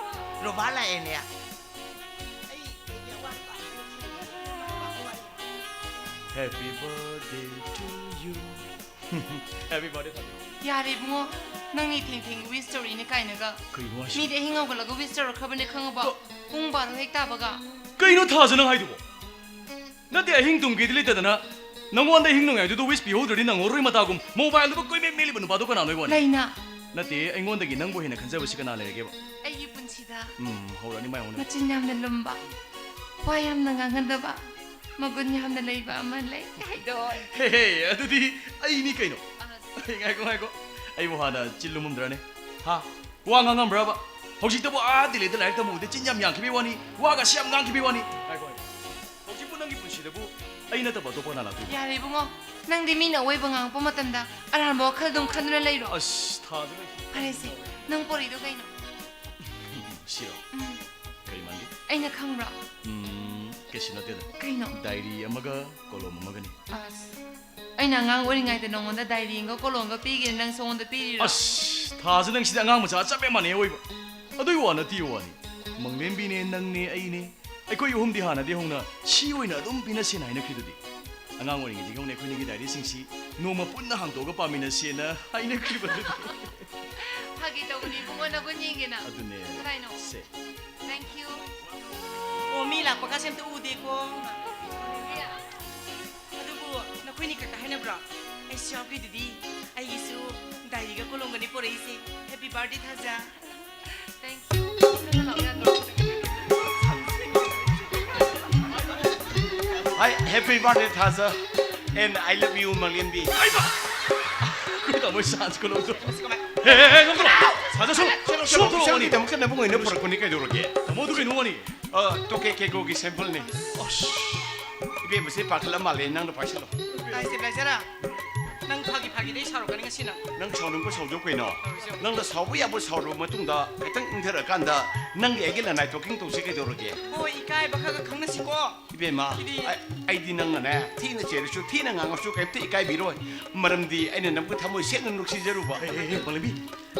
ꯔꯣꯕꯥ ꯂꯥꯛꯑꯦꯅꯦ꯫ Happy birthday to you. Happy birthday, ꯊꯥꯖꯤꯟ꯫ ꯌꯥꯔꯦ ꯏꯕꯨꯡꯉꯣ, ꯅꯪꯅꯤ ꯊꯦꯡ ꯊꯦꯡ wish ꯇꯧꯔꯛꯏꯅꯦ ꯀꯥꯏꯅꯒ꯫ ꯀꯩꯅꯣ ꯍꯥꯏꯁꯤꯕꯣ? ꯃꯤꯗꯤ ꯑꯍꯤꯡ ꯍꯧꯒꯠꯂꯒ wish ꯇꯧꯔꯛꯈ꯭ꯔꯕꯅꯦ ꯈꯪꯉꯕ? ꯀ- ꯄꯨꯡ ꯕꯥꯔꯣ ꯍꯦꯛ ꯇꯥꯕꯒ꯫ ꯀꯩꯅꯣ ꯊꯥꯖ ꯅꯪ ꯍꯥꯏꯗꯨꯕꯣ? ꯅꯠꯇꯦ, ꯑꯍꯤꯡ ꯇꯨꯝꯒꯦꯗꯤ ꯂꯩꯇꯗꯅ ꯅꯪꯉꯣꯟꯗ ꯑꯍꯤꯡ ꯅꯣꯡꯌꯥꯏꯗꯨꯗ wish ꯄꯤꯍꯧꯗ꯭ꯔꯗꯤ ꯅꯪꯉꯔꯣꯏ ꯃꯇꯥꯒꯨꯝ mobileꯗꯨꯕꯨ ꯀꯣꯏꯃꯦꯠ ꯃꯦꯠꯂꯤꯕ ꯅꯨꯄꯥꯗꯣ ꯀꯅꯥꯅꯣ ꯑꯩꯉꯣꯟꯗ? ꯂꯩꯅꯥ꯫ ꯅꯠꯇꯦ, ꯑꯩꯉꯣꯟꯗꯒꯤ ꯅꯪꯕꯨ ꯍꯦꯟꯅ ꯈꯟꯖꯕꯁꯤ ꯀꯅꯥ ꯂꯩꯔꯒꯦꯕ? ꯑꯩꯒꯤ ꯄꯨꯟꯁꯤꯗ ꯎꯝ, ꯍꯧꯔꯛꯑꯅꯤ ꯃꯥꯏ ꯍꯧꯅ꯫ ꯃꯆꯤꯟ ꯌꯥꯝꯅ ꯂꯨꯝꯕ, ꯋꯥ ꯌꯥꯝꯅ ꯉꯥꯡꯒꯟꯗꯕ, ꯃꯒꯨꯟ ꯌꯥꯝꯅ ꯂꯩꯕ ꯑꯃ ꯂꯩ ꯍꯥꯏꯗꯣ꯫ ꯍꯦ, ꯍꯦ, ꯑꯗꯨꯗꯤ ꯑꯩꯅꯤ ꯀꯩꯅꯣ꯫ ꯑꯁ꯫ ꯉꯥꯏꯈꯣ, ꯉꯥꯏꯈꯣ, ꯑꯩꯕꯨ ꯍꯥꯟꯅ ꯆꯤꯜ ꯂꯨꯝꯃꯝꯗ꯭ꯔꯅꯦ? ꯍꯥ? ꯋꯥ ꯉꯥꯡꯉꯝꯕ꯭ꯔꯕ? ꯍꯧꯖꯤꯛꯇꯕꯨ ꯑꯥ ꯗꯤꯜꯂꯤꯗ ꯂꯥꯏꯔꯤꯛ ꯇꯝꯃꯨꯕꯗ ꯆꯤꯟ ꯌꯥꯝ ꯌꯥꯡꯈꯤꯕꯩ ꯋꯥꯅꯤ, ꯋꯥꯒꯁꯤ ꯌꯥꯝ ꯉꯥꯡꯈꯤꯕꯩ ꯋꯥꯅꯤ꯫ ꯉꯥꯏꯈꯣ, ꯉꯥꯏꯈꯣ꯫ ꯍꯧꯖꯤꯛꯄꯨ ꯅꯪꯒꯤ ꯄꯨꯟꯁꯤꯗꯕꯨ ꯑꯩ ꯅꯠꯇꯕ ꯑꯇꯣꯞꯄ ꯀꯅꯥ ꯂꯥꯛꯇꯣꯏꯅꯣ? ꯌꯥꯔꯦ ꯏꯕꯨꯡꯉꯣ, ꯅꯪꯗꯤ ꯃꯤꯅ ꯑꯋꯣꯏꯕ ꯉꯥꯡꯉꯛꯄ ꯃꯇꯝꯗ ꯑꯔꯥꯟꯕ ꯋꯥꯈꯜ ꯑꯗꯨꯝ ꯈꯟꯗꯨꯅ ꯂꯩꯔꯣ꯫ ꯑꯁ, ꯊꯥꯖ ꯂꯩ꯫ ꯐꯔꯦꯁꯦ, ꯅꯪ ꯄꯣꯔꯛꯏꯗꯣ ꯀꯩꯅꯣ? ꯁꯤꯔꯣ? ꯎꯝ꯫ ꯀꯔꯤ ꯃꯥꯟꯒꯦ? ꯑꯩꯅ ꯈꯪꯕ꯭ꯔꯣ? ꯎꯝ, ꯀꯩꯁꯨ ꯅꯠꯇꯦꯗ꯫ ꯀꯩꯅꯣ? ꯗꯥꯏꯔꯤ ꯑꯃꯒ ꯀꯣꯂꯣꯝ ꯑꯃꯒꯅꯤ꯫ ꯑꯁ, ꯑꯩꯅ ꯑꯉꯥꯡ ꯑꯣꯏꯔꯤꯉꯩꯗ ꯅꯉꯣꯟꯗ ꯗꯥꯏꯔꯤ ꯑꯃꯒ ꯀꯣꯂꯣꯝꯒ ꯄꯤꯒꯦꯅ ꯅꯪꯁꯨ ꯑꯩꯉꯣꯟꯗ ꯄꯤꯔꯤꯔꯣ? ꯑꯁ, ꯊꯥꯖ ꯅꯪꯁꯤꯗꯤ ꯑꯉꯥꯡ ꯃꯆꯥ ꯆꯞ ꯍꯦꯛ ꯃꯥꯟꯅꯩ ꯑꯣꯏꯕ꯫ ꯑꯗꯨꯒꯤ ꯋꯥ ꯅꯠꯇꯦ ꯋꯥꯅꯤ꯫ ꯃꯪꯂꯦꯝꯕꯤꯅꯦ, ꯅꯪꯅꯦ, ꯑꯩꯅꯦ꯫ ꯑꯩꯈꯣꯏ ꯑꯍꯨꯝꯗꯤ ꯍꯥꯟꯅꯗꯤ ꯍꯧꯅ ꯁꯤ ꯑꯣꯏꯅ ꯑꯗꯨꯝ ꯄꯤꯅꯁꯦꯅ ꯍꯥꯏꯅꯈ꯭ꯔꯤꯗꯨꯗꯤ꯫ ꯑꯉꯥꯡ ꯑꯣꯏꯔꯤꯉꯩꯗꯒꯤ ꯍꯧꯅ ꯑꯩꯈꯣꯏꯅꯤꯒꯤ ꯗꯥꯏꯔꯤꯁꯤꯡꯁꯤ ꯅꯣꯡꯃ ꯄꯨꯟꯅ ꯍꯥꯡꯗꯣꯛꯑꯒ ꯄꯥꯃꯤꯟꯅꯁꯦꯅ ꯍꯥꯏꯅꯈꯤꯕꯗꯨꯅꯤ꯫ ꯐꯥꯒꯤ ꯇꯧꯕꯅꯤ ꯏꯕꯨꯡꯉꯣ, ꯅꯒꯨꯟ ꯌꯦꯡꯒꯦꯅ꯫ ꯑꯗꯨꯅꯦ꯫ ꯀꯗꯥꯏꯅꯣ? ꯁꯦ꯫ Thank you. ꯑꯣ, ꯃꯤ ꯂꯥꯛꯄ ꯀꯥꯁꯦ ꯑꯝꯇ ꯎꯗꯦꯀꯣ꯫ ꯑꯗꯨꯕꯨ ꯅꯈꯣꯏꯅꯤ ꯈꯛꯇ ꯍꯥꯏꯅꯕ꯭ꯔꯣ? ꯑꯩꯁꯨ ꯌꯥꯎꯈ꯭ꯔꯤꯗꯨꯗꯤ꯫ ꯑꯩꯒꯤꯁꯨ ꯗꯥꯏꯔꯤꯒ ꯀꯣꯂꯣꯝꯒꯅꯤ ꯄꯣꯔꯛꯏꯁꯦ꯫ Happy birthday, ꯊꯥꯖ꯫ Thank you. Hi, happy birthday, ꯊꯥꯖ꯫ And I love you, ꯃꯪꯂꯦꯝꯕꯤ꯫ ꯑꯩꯈꯣꯏ ꯇꯥꯃꯣ ꯆꯥꯟꯁ ꯈꯨꯂꯧꯗꯣ꯫ ꯍꯦ, ꯍꯦ, ꯍꯦ, ꯅꯪ ꯊꯣꯛꯂꯛꯑꯣ꯫ ꯊꯥꯖ, ꯁꯣꯝ, ꯁꯣꯝ ꯊꯣꯛꯂꯛꯑꯣ꯫ ꯏꯆꯟꯒꯤꯗꯃꯛꯇ ꯅꯕꯨꯡ ꯑꯣꯏꯅ ꯄꯨꯔꯛꯄꯅꯤ, ꯀꯩꯗꯧꯔꯒꯦ? ꯇꯥꯃꯣ, ꯑꯗꯨ ꯀꯩꯅꯣ ꯋꯥꯅꯤ? ꯑ, ꯇꯣꯀꯦ ꯀꯦꯀꯣꯒꯤ sample ꯅꯤ꯫ ꯑꯁ꯫ ꯏꯕꯦꯝꯃꯁꯦ ꯄꯥꯈꯠꯂ ꯃꯥꯜꯂꯦ, ꯅꯪꯅ ꯄꯥꯏꯁꯤꯜꯂꯣ꯫ ꯇꯥꯏ stabilizer꯫ ꯅꯪ ꯐꯥꯒꯤ ꯐꯥꯒꯤꯗꯩ ꯁꯥꯎꯔꯛꯀꯅꯤ ꯉꯁꯤ ꯅꯪ꯫ ꯅꯪ ꯁꯥꯎꯅꯤꯡꯕ ꯁꯥꯎꯖꯧ ꯀꯩꯅꯣ꯫ ꯇꯧꯔꯤꯁꯦ ꯌꯦꯡꯉꯣ꯫ ꯅꯪꯅ ꯁꯥꯎꯕ ꯌꯥꯕ ꯁꯥꯎꯔꯕ ꯃꯇꯨꯡꯗ ꯈꯤꯇꯪ ꯏꯪꯊꯔꯀꯥꯟꯗ ꯅꯪꯒꯤ ꯑꯩꯒꯤ ꯂꯅꯥꯏ talking ꯇꯧꯁꯤ, ꯀꯩꯗꯧꯔꯒꯦ? ꯍꯣꯏ, ꯏꯀꯥꯏꯕ ꯈꯔ ꯈꯔ ꯈꯪꯅꯁꯤꯀꯣ꯫ ꯏꯕꯦꯝꯃ, ꯁꯤꯗꯤ ꯑꯩ-, ꯑꯩꯗꯤ ꯅꯪꯅꯅꯦ ꯊꯤꯅ ꯆꯩꯔꯁꯨ ꯊꯤꯅ ꯉꯥꯡꯉꯁꯨ ꯀꯩꯝꯇ ꯏꯀꯥꯏꯕꯤꯔꯣꯏ꯫ ꯃꯔꯝꯗꯤ ꯑꯩꯅ ꯅꯪꯕꯨ ꯊꯃꯣꯏ ꯁꯦꯡꯅ ꯅꯨꯡꯁꯤꯖꯔꯨꯕ꯫ ꯍꯦ, ꯍꯦ, ꯍꯦ, ꯃꯪꯂꯦꯝꯕꯤ,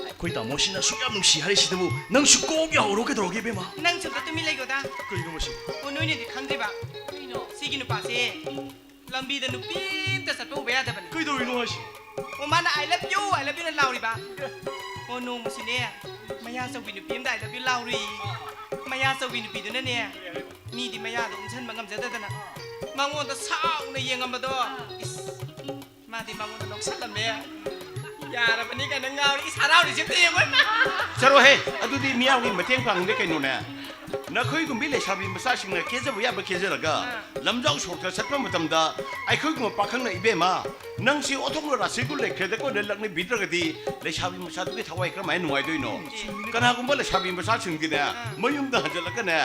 ꯑꯩꯈꯣꯏ ꯇꯥꯃꯣꯁꯤꯅ ꯑꯁꯨꯛ ꯌꯥꯝ ꯅꯨꯡꯁꯤ ꯍꯥꯏꯔꯤꯁꯤꯗꯕꯨ ꯅꯪꯁꯨ ꯀꯣꯛ ꯌꯥꯍꯧꯔꯣ, ꯀꯩꯗꯧꯔꯒꯦ ꯏꯕꯦꯝꯃ? ꯅꯪꯁꯨ ꯑꯝꯇ ꯇꯨꯃꯤꯟ ꯂꯩꯒꯣꯗ꯫ ꯀꯩꯅꯣ ꯃꯁꯤ? ꯑꯣ, ꯅꯣꯏꯅꯗꯤ ꯈꯪꯗ꯭ꯔꯤꯕ? ꯀꯩꯅꯣ? ꯁꯤꯒꯤ ꯅꯨꯄꯥꯁꯦ ꯂꯝꯕꯤꯗ ꯅꯨꯄꯤ ꯑꯝꯇ ꯆꯠꯄ ꯎꯕ ꯌꯥꯗꯕꯅꯤ꯫ ꯀꯩꯗꯧꯔꯤꯅꯣ ꯍꯥꯏꯁꯤ? ꯑꯣ, ꯃꯥꯅ "I love you, I love you" ꯅ ꯂꯥꯎꯔꯤꯕ꯫ ꯑꯣ, ꯅꯣꯡꯃꯁꯨꯅꯦ, ꯃꯌꯥ ꯆꯧꯕꯤ ꯅꯨꯄꯤ ꯑꯝꯗ "I love you" ꯂꯥꯎꯔꯨꯏ꯫ ꯃꯌꯥ ꯆꯧꯕꯤ ꯅꯨꯄꯤꯗꯨꯅꯅꯦ, ꯃꯤꯗꯤ ꯃꯌꯥꯗꯣ ꯎꯝꯁꯟꯕ ꯉꯝꯖꯗꯗꯅ ꯃꯉꯣꯟꯗ ꯁꯥꯎꯅ ꯌꯦꯡꯉꯝꯕꯗꯣ꯫ ꯏꯁ, ꯃꯥꯗꯤ ꯃꯉꯣꯟꯗ ꯂꯧꯁꯜꯂꯝꯃꯦ꯫ ꯌꯥꯔꯕꯅꯤ ꯀꯥꯏꯅ ꯉꯥꯎꯔꯤ꯫ ꯏꯁ, ꯍꯔꯥꯎꯔꯤꯁꯦ ꯑꯝꯇ ꯌꯦꯡꯉꯣ꯫ ꯆꯠꯂꯣꯍꯦ, ꯑꯗꯨꯗꯤ ꯃꯤꯌꯥꯝꯒꯤ ꯃꯇꯦꯡ ꯄꯥꯡꯗꯦ ꯀꯩꯅꯣꯅꯦ꯫ ꯅꯈꯣꯏꯒꯨꯝꯕꯤ ꯂꯩꯁꯥꯕꯤ ꯃꯆꯥꯁꯤꯡꯅ ꯀꯦꯖꯕ ꯌꯥꯕ ꯀꯦꯖꯔꯒ, ꯑꯥ꯫ ꯂꯝꯖꯥꯎ ꯁꯣꯔꯣꯛꯇ ꯆꯠꯄ ꯃꯇꯝꯗ ꯑꯩꯈꯣꯏꯒꯨꯝꯕ ꯄꯥꯈꯪꯅ, "ꯏꯕꯦꯝꯃ, ꯅꯪꯁꯤ ꯑꯣꯟꯊꯣꯛꯅ ꯔꯥꯁꯤꯒꯨꯜ ꯂꯩꯈ꯭ꯔꯦꯗꯀꯣ" ꯅ ꯂꯛꯅꯕꯤꯗ꯭ꯔꯒꯗꯤ ꯂꯩꯁꯥꯕꯤ ꯃꯆꯥꯗꯨꯒꯤ ꯊꯋꯥꯏ ꯀꯔꯝꯍꯥꯏꯅ ꯅꯨꯡꯉꯥꯏꯗꯣꯏꯅꯣ? ꯆꯨꯝꯃꯤꯅꯦ꯫ ꯀꯅꯥꯒꯨꯝꯕ ꯂꯩꯁꯥꯕꯤ ꯃꯆꯥꯁꯤꯡꯗꯤꯅꯦ, ꯑꯥ꯫ ꯃꯌꯨꯝꯗ ꯍꯟꯖꯜꯂꯛꯀꯅꯦ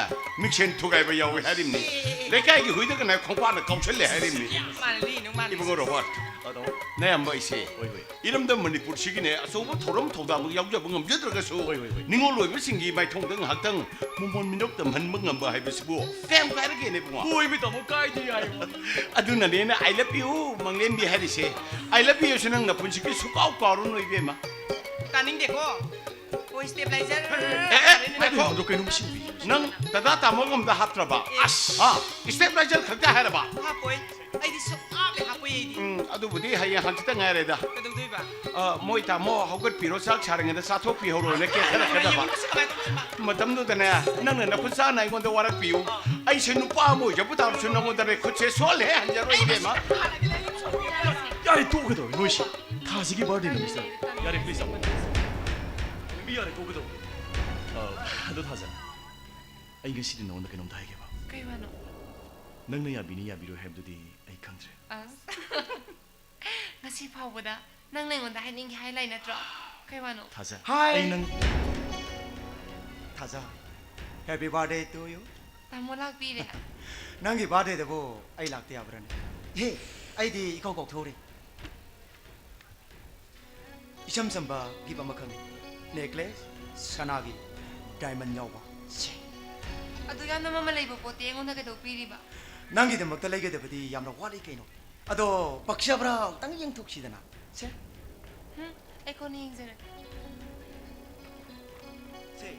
ꯃꯤꯡꯁꯦꯟ ꯊꯨꯒꯥꯏꯕ ꯌꯥꯎꯋꯦ ꯍꯥꯏꯔꯤꯕꯅꯤ꯫ ꯑꯦ, ꯑꯦ, ꯑꯦ꯫ ꯂꯩꯀꯥꯏꯒꯤ ꯍꯨꯏꯗꯒꯅꯦ ꯈꯣꯡꯄꯥꯛꯅ ꯀꯥꯎꯁꯜꯂꯦ ꯍꯥꯏꯔꯤꯕꯅꯤ꯫ ꯃꯥꯅ ꯂꯤꯅꯨ, ꯃꯥꯅ ꯏꯕꯨꯡꯉꯣ ꯂꯤꯅꯨ꯫ ꯔꯣꯕꯥꯔꯠ, ꯑꯗꯣ ꯅꯌꯥꯝꯕ ꯑꯩꯁꯦ ꯍꯣꯏ, ꯍꯣꯏ꯫ ꯏꯔꯝꯗꯝ ꯃꯅꯤꯄꯨꯔꯁꯤꯒꯤꯅꯦ ꯑꯆꯧꯕ ꯊꯧꯔꯝ ꯊꯧꯗꯥꯡ ꯌꯥꯎꯖꯕ ꯉꯝꯖꯗ꯭ꯔꯒꯁꯨ, ꯍꯣꯏ, ꯍꯣꯏ, ꯍꯣꯏ꯫ ꯅꯤꯉꯣꯜ ꯑꯣꯏꯕꯁꯤꯡꯒꯤ ꯃꯥꯏꯊꯣꯡꯗ ꯉꯥꯏꯍꯥꯛꯇꯪ ꯃꯣꯃꯣꯟ ꯃꯤꯅꯣꯛ ꯇꯝꯍꯟꯕ ꯉꯝꯕ ꯍꯥꯏꯕꯁꯤꯕꯨ ꯀꯌꯥꯝ ꯀꯥꯏꯔꯒꯦꯅꯦ, ꯏꯕꯨꯡꯉꯣ? ꯍꯣꯏ, ꯏꯕꯦꯝꯃ, ꯀꯥꯏꯗꯦ ꯍꯥꯏꯕ꯫ ꯑꯗꯨꯅꯅꯦ ꯑꯩꯅ "I love you, ꯃꯪꯂꯦꯝꯕꯤ" ꯍꯥꯏꯔꯤꯁꯦ꯫ "I love you" ꯁꯤ ꯅꯪ ꯅꯄꯨꯟꯁꯤꯒꯤ ꯁꯨꯡꯀꯥꯎ ꯀꯥꯎꯔꯨꯅꯨ, ꯏꯕꯦꯝꯃ꯫ ꯇꯥꯅꯤꯡꯗꯦꯀꯣ꯫ ꯍꯣꯏ, stabilizer꯫ ꯑꯦ, ꯑꯦ, ꯉꯥꯏꯈꯣ꯫ ꯑꯗꯨ ꯀꯩꯅꯣꯝ ꯁꯤꯟꯕꯤꯌꯨ꯫ ꯅꯪ ꯗꯗꯥ ꯇꯥꯃꯣ ꯑꯃꯗ ꯍꯥꯞꯇ꯭ꯔꯕ? ꯑꯁ! ꯍꯥ? Stabilizer ꯈꯛꯇ ꯍꯥꯏꯔꯕ? ꯍꯥꯞꯄꯣꯏ꯫ ꯑꯩꯗꯤ ꯁꯨꯡꯍꯥꯞ ꯍꯦꯛ ꯍꯥꯞꯄꯣꯏ ꯑꯩꯗꯤ꯫ ꯎꯝ, ꯑꯗꯨꯕꯨꯗꯤ ꯍꯌꯦꯡ ꯍꯪꯆꯤꯠꯇ ꯉꯥꯏꯔꯦꯗ꯫ ꯀꯩꯗꯧꯗꯣꯏꯕ? ꯑ, ꯃꯣꯏ ꯇꯥꯃꯣ ꯍꯧꯒꯠꯄꯤꯔꯣ, ꯆꯥꯛ ꯁꯥꯔꯤꯉꯩꯗ ꯆꯥꯊꯣꯛꯄꯤꯍꯧꯔꯣꯅ ꯀꯦꯟꯊꯔꯛꯀꯗꯕ꯫ ꯌꯦꯡꯉꯨꯅꯁꯨ ꯀꯃꯥꯏ ꯇꯧꯗꯣꯏꯕ? ꯃꯇꯝꯗꯨꯗꯅꯦ, ꯅꯪꯅ ꯅꯈꯨꯠ ꯁꯥꯅ ꯑꯩꯉꯣꯟꯗ ꯋꯥꯔꯛꯄꯤꯌꯨ꯫ ꯑꯥ꯫ ꯑꯩꯁꯦ ꯅꯨꯄꯥ ꯑꯃ ꯑꯣꯏꯖꯕ ꯇꯥꯔꯁꯨ ꯅꯉꯣꯟꯗ ꯈꯨꯠꯁꯦ ꯁꯣꯜꯂꯦ ꯍꯟꯖꯔꯣꯏ, ꯏꯕꯦꯝꯃ꯫ ꯌꯥꯔꯦ, ꯇꯣꯛꯀꯗꯧꯔꯦ ꯅꯣꯏꯁꯦ꯫ ꯊꯥꯁꯤꯒꯤ birthdayꯅꯤ, ꯃꯤꯁꯇꯔ꯫ ꯌꯥꯔꯦ, please, ꯑꯃꯨꯛ꯫ ꯕꯦꯕꯤ, ꯌꯥꯔꯦ, ꯇꯣꯛꯀꯗꯧꯔꯦ꯫ ꯑ, ꯑꯗꯣ ꯊꯥꯖ, ꯑꯩ ꯉꯁꯤꯗꯤ ꯅꯉꯣꯟꯗ ꯀꯩꯅꯣꯝꯇ ꯍꯥꯏꯒꯦꯕ꯫ ꯀꯩ ꯋꯥꯅꯣ? ꯅꯪꯅ ꯌꯥꯕꯤꯅꯤ ꯌꯥꯕꯤꯔꯣꯏ ꯍꯥꯏꯕꯗꯨꯗꯤ ꯑꯩ ꯈꯪꯗ꯭ꯔꯦ꯫ ꯑꯁ꯫ ꯉꯁꯤ ꯐꯥꯎꯕꯗ ꯅꯪꯅ ꯑꯩꯉꯣꯟꯗ ꯍꯥꯏꯅꯤꯡꯒꯦ ꯍꯥꯏ ꯂꯩ ꯅꯠꯇ꯭ꯔꯣ? ꯀꯩ ꯋꯥꯅꯣ? ꯊꯥꯖ, ꯍꯥꯏ꯫ ꯑꯩ ꯅꯪ ꯊꯥꯖ, happy birthday to you꯫ ꯇꯥꯃꯣ ꯂꯥꯛꯄꯤꯔꯦ꯫ ꯅꯪꯒꯤ birthdayꯗꯕꯨ ꯑꯩ ꯂꯥꯛꯇ ꯌꯥꯕ꯭ꯔꯥꯅꯦ? ꯍꯦ, ꯑꯩꯗꯤ ꯏꯀꯥꯎ ꯀꯥꯎꯊꯣꯛꯎꯔꯦ꯫ ꯏꯆꯝ ꯆꯝꯕ gift ꯑꯃꯈꯛꯅꯤ꯫ Necklace, ꯁꯅꯥꯒꯤ diamond ꯌꯥꯎꯕ꯫ ꯁꯦ꯫ ꯑꯗꯨ ꯌꯥꯝꯅ ꯃꯃꯜ ꯂꯩꯕ ꯄꯣꯠꯇꯤ ꯑꯩꯉꯣꯟꯗ ꯀꯩꯗꯧ ꯄꯤꯔꯤꯕ? ꯅꯪꯒꯤꯗꯃꯛꯇ ꯂꯩꯒꯗꯕꯗꯤ ꯌꯥꯝꯅ ꯋꯥꯠꯂꯤ ꯀꯩꯅꯣ꯫ ꯑꯗꯣ ꯄꯛꯆꯕ꯭ꯔꯥ ꯑꯃꯨꯛꯇꯪ ꯌꯦꯡꯊꯣꯛꯁꯤꯗꯅ꯫ ꯁꯦ꯫ ꯍꯨꯝ, ꯑꯩ ꯀꯣꯟꯅ ꯌꯦꯡꯖꯔꯒꯦ꯫ ꯁꯦ꯫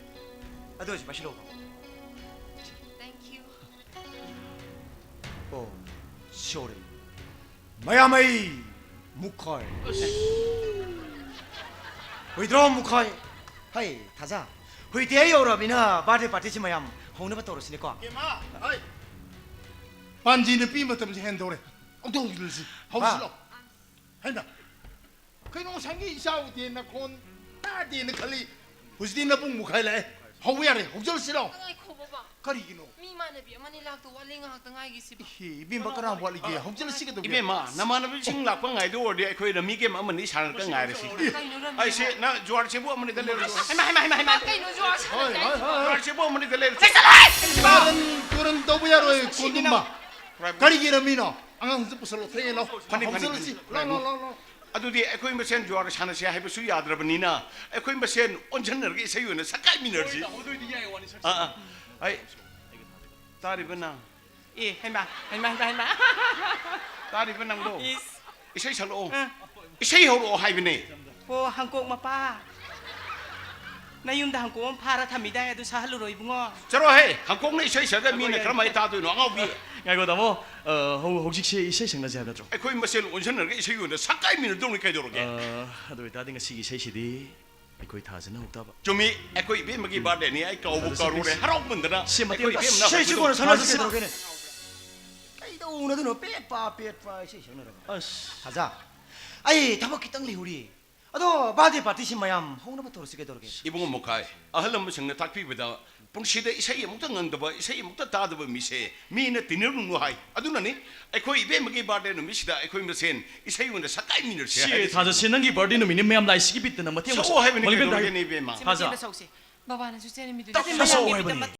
ꯑꯗꯨ ꯍꯧꯖꯤꯛ ꯄꯥꯏꯁꯤꯜꯂꯣ꯫ Thank you꯫ ꯑꯣ, sorry꯫ ꯃꯌꯥꯃꯩ ꯃꯨꯈꯥꯏ꯫ ꯍꯨꯏꯗ꯭ꯔꯣꯝ ꯃꯨꯈꯥꯏ꯫ ꯍꯩ, ꯊꯥꯖ꯫ ꯍꯨꯏꯗꯤ ꯑꯩ ꯌꯧꯔꯕꯅꯤꯅ birthday partyꯁꯤ ꯃꯌꯥꯝ ꯍꯧꯅꯕ ꯇꯧꯔꯁꯤꯅꯦꯀꯣ꯫ ꯏꯃꯥ, ꯍꯩ꯫ ꯄꯥꯟꯖꯤ ꯅꯨꯄꯤ ꯃꯇꯝꯁꯤ ꯍꯦꯟꯗꯧꯔꯦ꯫ ꯑꯝꯇ ꯍꯧꯖꯤꯜꯂꯁꯤ꯫ ꯍꯧꯖꯤꯜꯂꯣ꯫ ꯍꯥ? ꯍꯩꯃꯥ꯫ ꯀꯩꯅꯣ ꯉꯁꯥꯏꯒꯤ ꯏꯆꯥ ꯎꯗꯦ ꯅꯈꯣꯟ ꯇꯥꯗꯦꯅ ꯈꯜꯂꯤ꯫ ꯍꯧꯖꯤꯛꯇꯤ ꯅꯕꯨꯡ ꯃꯨꯈꯥꯏ ꯂꯥꯛꯑꯦ꯫ ꯍꯧꯕ ꯌꯥꯔꯦ꯫ ꯍꯧꯖꯤꯜꯂꯁꯤꯔꯣ? ꯉꯥꯏꯈꯣ ꯕꯕꯥ꯫ ꯀꯔꯤꯒꯤꯅꯣ? ꯃꯤ ꯏꯃꯥꯟꯅꯕꯤ ꯑꯃꯅꯤ ꯂꯥꯛꯇꯧ ꯋꯥꯠꯂꯤ ꯉꯥꯏꯍꯥꯛꯇ ꯉꯥꯏꯒꯦ ꯁꯤꯕꯨ꯫ ꯏꯍꯦ, ꯏꯕꯦꯝꯃ ꯀꯅꯥ ꯋꯥꯠꯂꯤꯒꯦ? ꯍꯧꯖꯤꯜꯂꯁꯤ ꯀꯩꯗꯧꯒꯦ? ꯏꯕꯦꯝꯃ, ꯅꯃꯥꯟꯅꯕꯤꯁꯤꯡ ꯂꯥꯛꯄ ꯉꯥꯏꯗꯧ ꯑꯣꯏꯔꯗꯤ ꯑꯩꯈꯣꯏ ꯔꯝꯃꯤ game ꯑꯃꯅꯤ ꯁꯥꯟꯅꯔꯒ ꯉꯥꯏꯔꯁꯤ꯫ ꯀꯩꯅꯣ ꯔꯝꯃꯤ ꯑꯩꯁꯦ ꯍꯥꯏ? ꯅ ꯖꯨꯋꯥꯔ ꯆꯦꯕꯨ ꯑꯃꯅꯤꯗ ꯂꯩꯔꯁꯤ꯫ ꯍꯩꯃꯥ, ꯍꯩꯃꯥ, ꯍꯩꯃꯥ, ꯍꯩꯃꯥ꯫ ꯀꯩꯅꯣ ꯖꯨꯋꯥꯔ ꯁꯥꯟꯅꯁꯦ ꯍꯥꯏꯁꯤꯕꯣ? ꯖꯨꯋꯥꯔ ꯆꯦꯕꯨ ꯑꯃꯅꯤꯗ ꯂꯩꯔꯁꯤ꯫ ꯂꯩꯁꯜꯂꯣ! ꯀꯔꯟ, ꯀꯔꯟ ꯇꯧꯕ ꯌꯥꯔꯣꯏ, ꯀꯣꯟꯗꯨꯝꯕ꯫ ꯀꯔꯤꯒꯤ ꯔꯝꯃꯤꯅꯣ? ꯑꯉꯥꯡꯁꯦ ꯄꯨꯁꯜꯂꯣ, ꯊꯦꯡꯉꯦ, ꯂꯥꯎ꯫ ꯐꯅꯤ, ꯐꯅꯤ, ꯍꯧꯖꯤꯜꯂꯁꯤ꯫ ꯐꯅꯤ꯫ ꯂꯥꯎ, ꯂꯥꯎ, ꯂꯥꯎ, ꯂꯥꯎ꯫ ꯑꯗꯨꯗꯤ ꯑꯩꯈꯣꯏ ꯃꯁꯦꯟ ꯖꯨꯋꯥꯔ ꯁꯥꯟꯅꯁꯦ ꯍꯥꯏꯕꯁꯨ ꯌꯥꯗ꯭ꯔꯕꯅꯤꯅ ꯑꯩꯈꯣꯏ ꯃꯁꯦꯟ ꯑꯣꯟꯁꯤꯟꯅꯔꯒ ꯏꯁꯩ ꯑꯣꯏꯅ ꯁꯛꯀꯥꯏꯃꯤꯟꯅꯔꯁꯤ꯫ ꯍꯣꯏ, ꯑꯗꯨ ꯑꯣꯏꯗꯤ ꯌꯥꯏ, ꯋꯥꯅꯤ ꯁꯛꯁꯤ꯫ ꯑꯥ, ꯑꯥ꯫ ꯑꯩ, ꯇꯥꯔꯤꯕ ꯅꯪ? ꯑꯦ, ꯍꯩꯃꯥ, ꯍꯩꯃꯥ, ꯍꯩꯃꯥ, ꯍꯩꯃꯥ꯫ ꯇꯥꯔꯤꯕ ꯅꯪꯕꯣ? ꯏꯁ꯫ ꯏꯁꯩ ꯁꯛꯂꯛꯑꯣ꯫ ꯑꯥ꯫ ꯏꯁꯩ ꯍꯧꯔꯛꯑꯣ ꯍꯥꯏꯕꯅꯦ꯫ ꯍꯣ, ꯍꯪꯀꯣꯛ ꯃꯄꯥ꯫ ꯅꯌꯨꯝꯗ ꯍꯪꯀꯣꯛ ꯑꯃ ꯐꯥꯔ ꯊꯝꯃꯤꯗꯥꯏ, ꯑꯗꯨ ꯁꯥꯍꯜꯂꯨꯔꯣ ꯏꯕꯨꯡꯉꯣ꯫ ꯆꯠꯂꯣꯍꯦ, ꯍꯪꯀꯣꯛꯅ ꯏꯁꯩ ꯁꯛꯑꯒ ꯃꯤꯅ ꯀꯔꯝꯍꯥꯏꯅ ꯇꯥꯗꯣꯏꯅꯣ, ꯑꯉꯥꯎꯕꯤ? ꯉꯥꯏꯈꯣ ꯇꯥꯃꯣ, ꯑ, ꯍꯧ- ꯍꯧꯖꯤꯛꯁꯦ ꯏꯁꯩ ꯁꯛꯅꯁꯦ ꯍꯥꯏꯕ ꯅꯠꯇ꯭ꯔꯣ? ꯑꯩꯈꯣꯏ ꯃꯁꯦꯜ ꯑꯣꯟꯁꯤꯟꯅꯔꯒ ꯏꯁꯩ ꯑꯣꯏꯅ ꯁꯛꯀꯥꯏꯃꯤꯟꯅꯗꯧꯅꯤ, ꯀꯩꯗꯧꯔꯒꯦ? ꯑ, ꯑꯗꯨ ꯑꯣꯏꯇꯥꯔꯗꯤ ꯉꯁꯤꯒꯤ ꯏꯁꯩꯁꯤꯗꯤ ꯑꯩꯈꯣꯏ ꯊꯥꯖꯅ ꯍꯧꯇꯥꯕ꯫ ꯆꯨꯝꯃꯤ, ꯑꯩꯈꯣꯏ ꯏꯕꯦꯝꯃꯒꯤ ꯕꯥꯔꯗꯦꯅꯤ, ꯑꯩ ꯀꯥꯎꯕ ꯀꯥꯎꯔꯨꯔꯦ, ꯍꯔꯥꯎꯃꯟꯗꯅ꯫ ꯁꯤ ꯃꯇꯦꯡ ꯑꯩꯈꯣꯏ ꯏꯕꯦꯝꯃꯅ ꯁꯤ- ꯁꯤ ꯀꯣꯟꯅ ꯁꯥꯟꯅꯁꯤ ꯀꯩꯗꯧꯔꯒꯦꯅꯦ? ꯀꯩꯗꯧꯅꯗꯣꯏꯅꯣ? ꯄꯦꯠꯄ ꯄꯦꯠꯄ ꯏꯁꯩ ꯁꯛꯅꯔꯒ꯫ ꯑꯁ, ꯊꯥꯖ, ꯑꯩ ꯊꯕꯛ ꯈꯤꯇꯪ ꯂꯩꯍꯧꯔꯤ꯫ ꯑꯗꯣ ꯕꯥꯔꯗꯦ ꯄꯥꯔꯇꯤꯁꯤ ꯃꯌꯥꯝ ꯍꯧꯅꯕ ꯇꯧꯔꯁꯤ, ꯀꯩꯗꯧꯔꯒꯦ? ꯏꯕꯨꯡꯉꯣ ꯃꯈꯥꯏ, ꯑꯍꯜ ꯂꯃꯟꯁꯤꯡꯅ ꯇꯥꯛꯄꯤꯕꯗ, ꯄꯨꯟꯁꯤꯗ ꯏꯁꯩ ꯑꯃꯨꯛꯇ ꯉꯪꯗꯕ, ꯏꯁꯩ ꯑꯃꯨꯛꯇ ꯇꯥꯗꯕ ꯃꯤꯁꯦ ꯃꯤꯅ ꯇꯤꯟꯅꯔꯨꯅꯨ ꯍꯥꯏ꯫ ꯑꯗꯨꯅꯅꯤ ꯑꯩꯈꯣꯏ ꯏꯕꯦꯝꯃꯒꯤ ꯕꯥꯔꯗꯦ ꯅꯨꯃꯤꯠꯁꯤꯗ ꯑꯩꯈꯣꯏ ꯃꯁꯦꯟ ꯏꯁꯩ ꯑꯣꯏꯅ ꯁꯛꯀꯥꯏꯃꯤꯟꯅꯔꯁꯤ ꯁꯤ ꯍꯥꯏꯔꯤꯁꯦ꯫ ꯊꯥꯖ, ꯁꯤ ꯅꯪꯒꯤ ꯕꯥꯔꯗꯦ ꯅꯨꯃꯤꯠꯅꯤ, ꯃꯌꯥꯝ ꯂꯥꯏꯁꯤꯒꯤ ꯕꯤꯠꯇꯅ ꯃꯇꯦꯡ ꯁꯛꯑꯣ ꯍꯥꯏꯕꯅꯤ, ꯃꯣꯂꯤꯕꯦꯟ ꯀꯩꯗꯧꯔꯒꯦꯅꯦ, ꯏꯕꯦꯝꯃ? ꯁꯤ ꯊꯥꯖ꯫ ꯃꯇꯦꯡꯗ ꯁꯧꯁꯤ꯫ ꯕꯕꯥꯅꯁꯨ ꯆꯦꯟꯃꯤꯗꯨꯗꯤ ꯇꯞꯅ ꯁꯛꯑꯣ ꯍꯥꯏꯕꯅꯤ꯫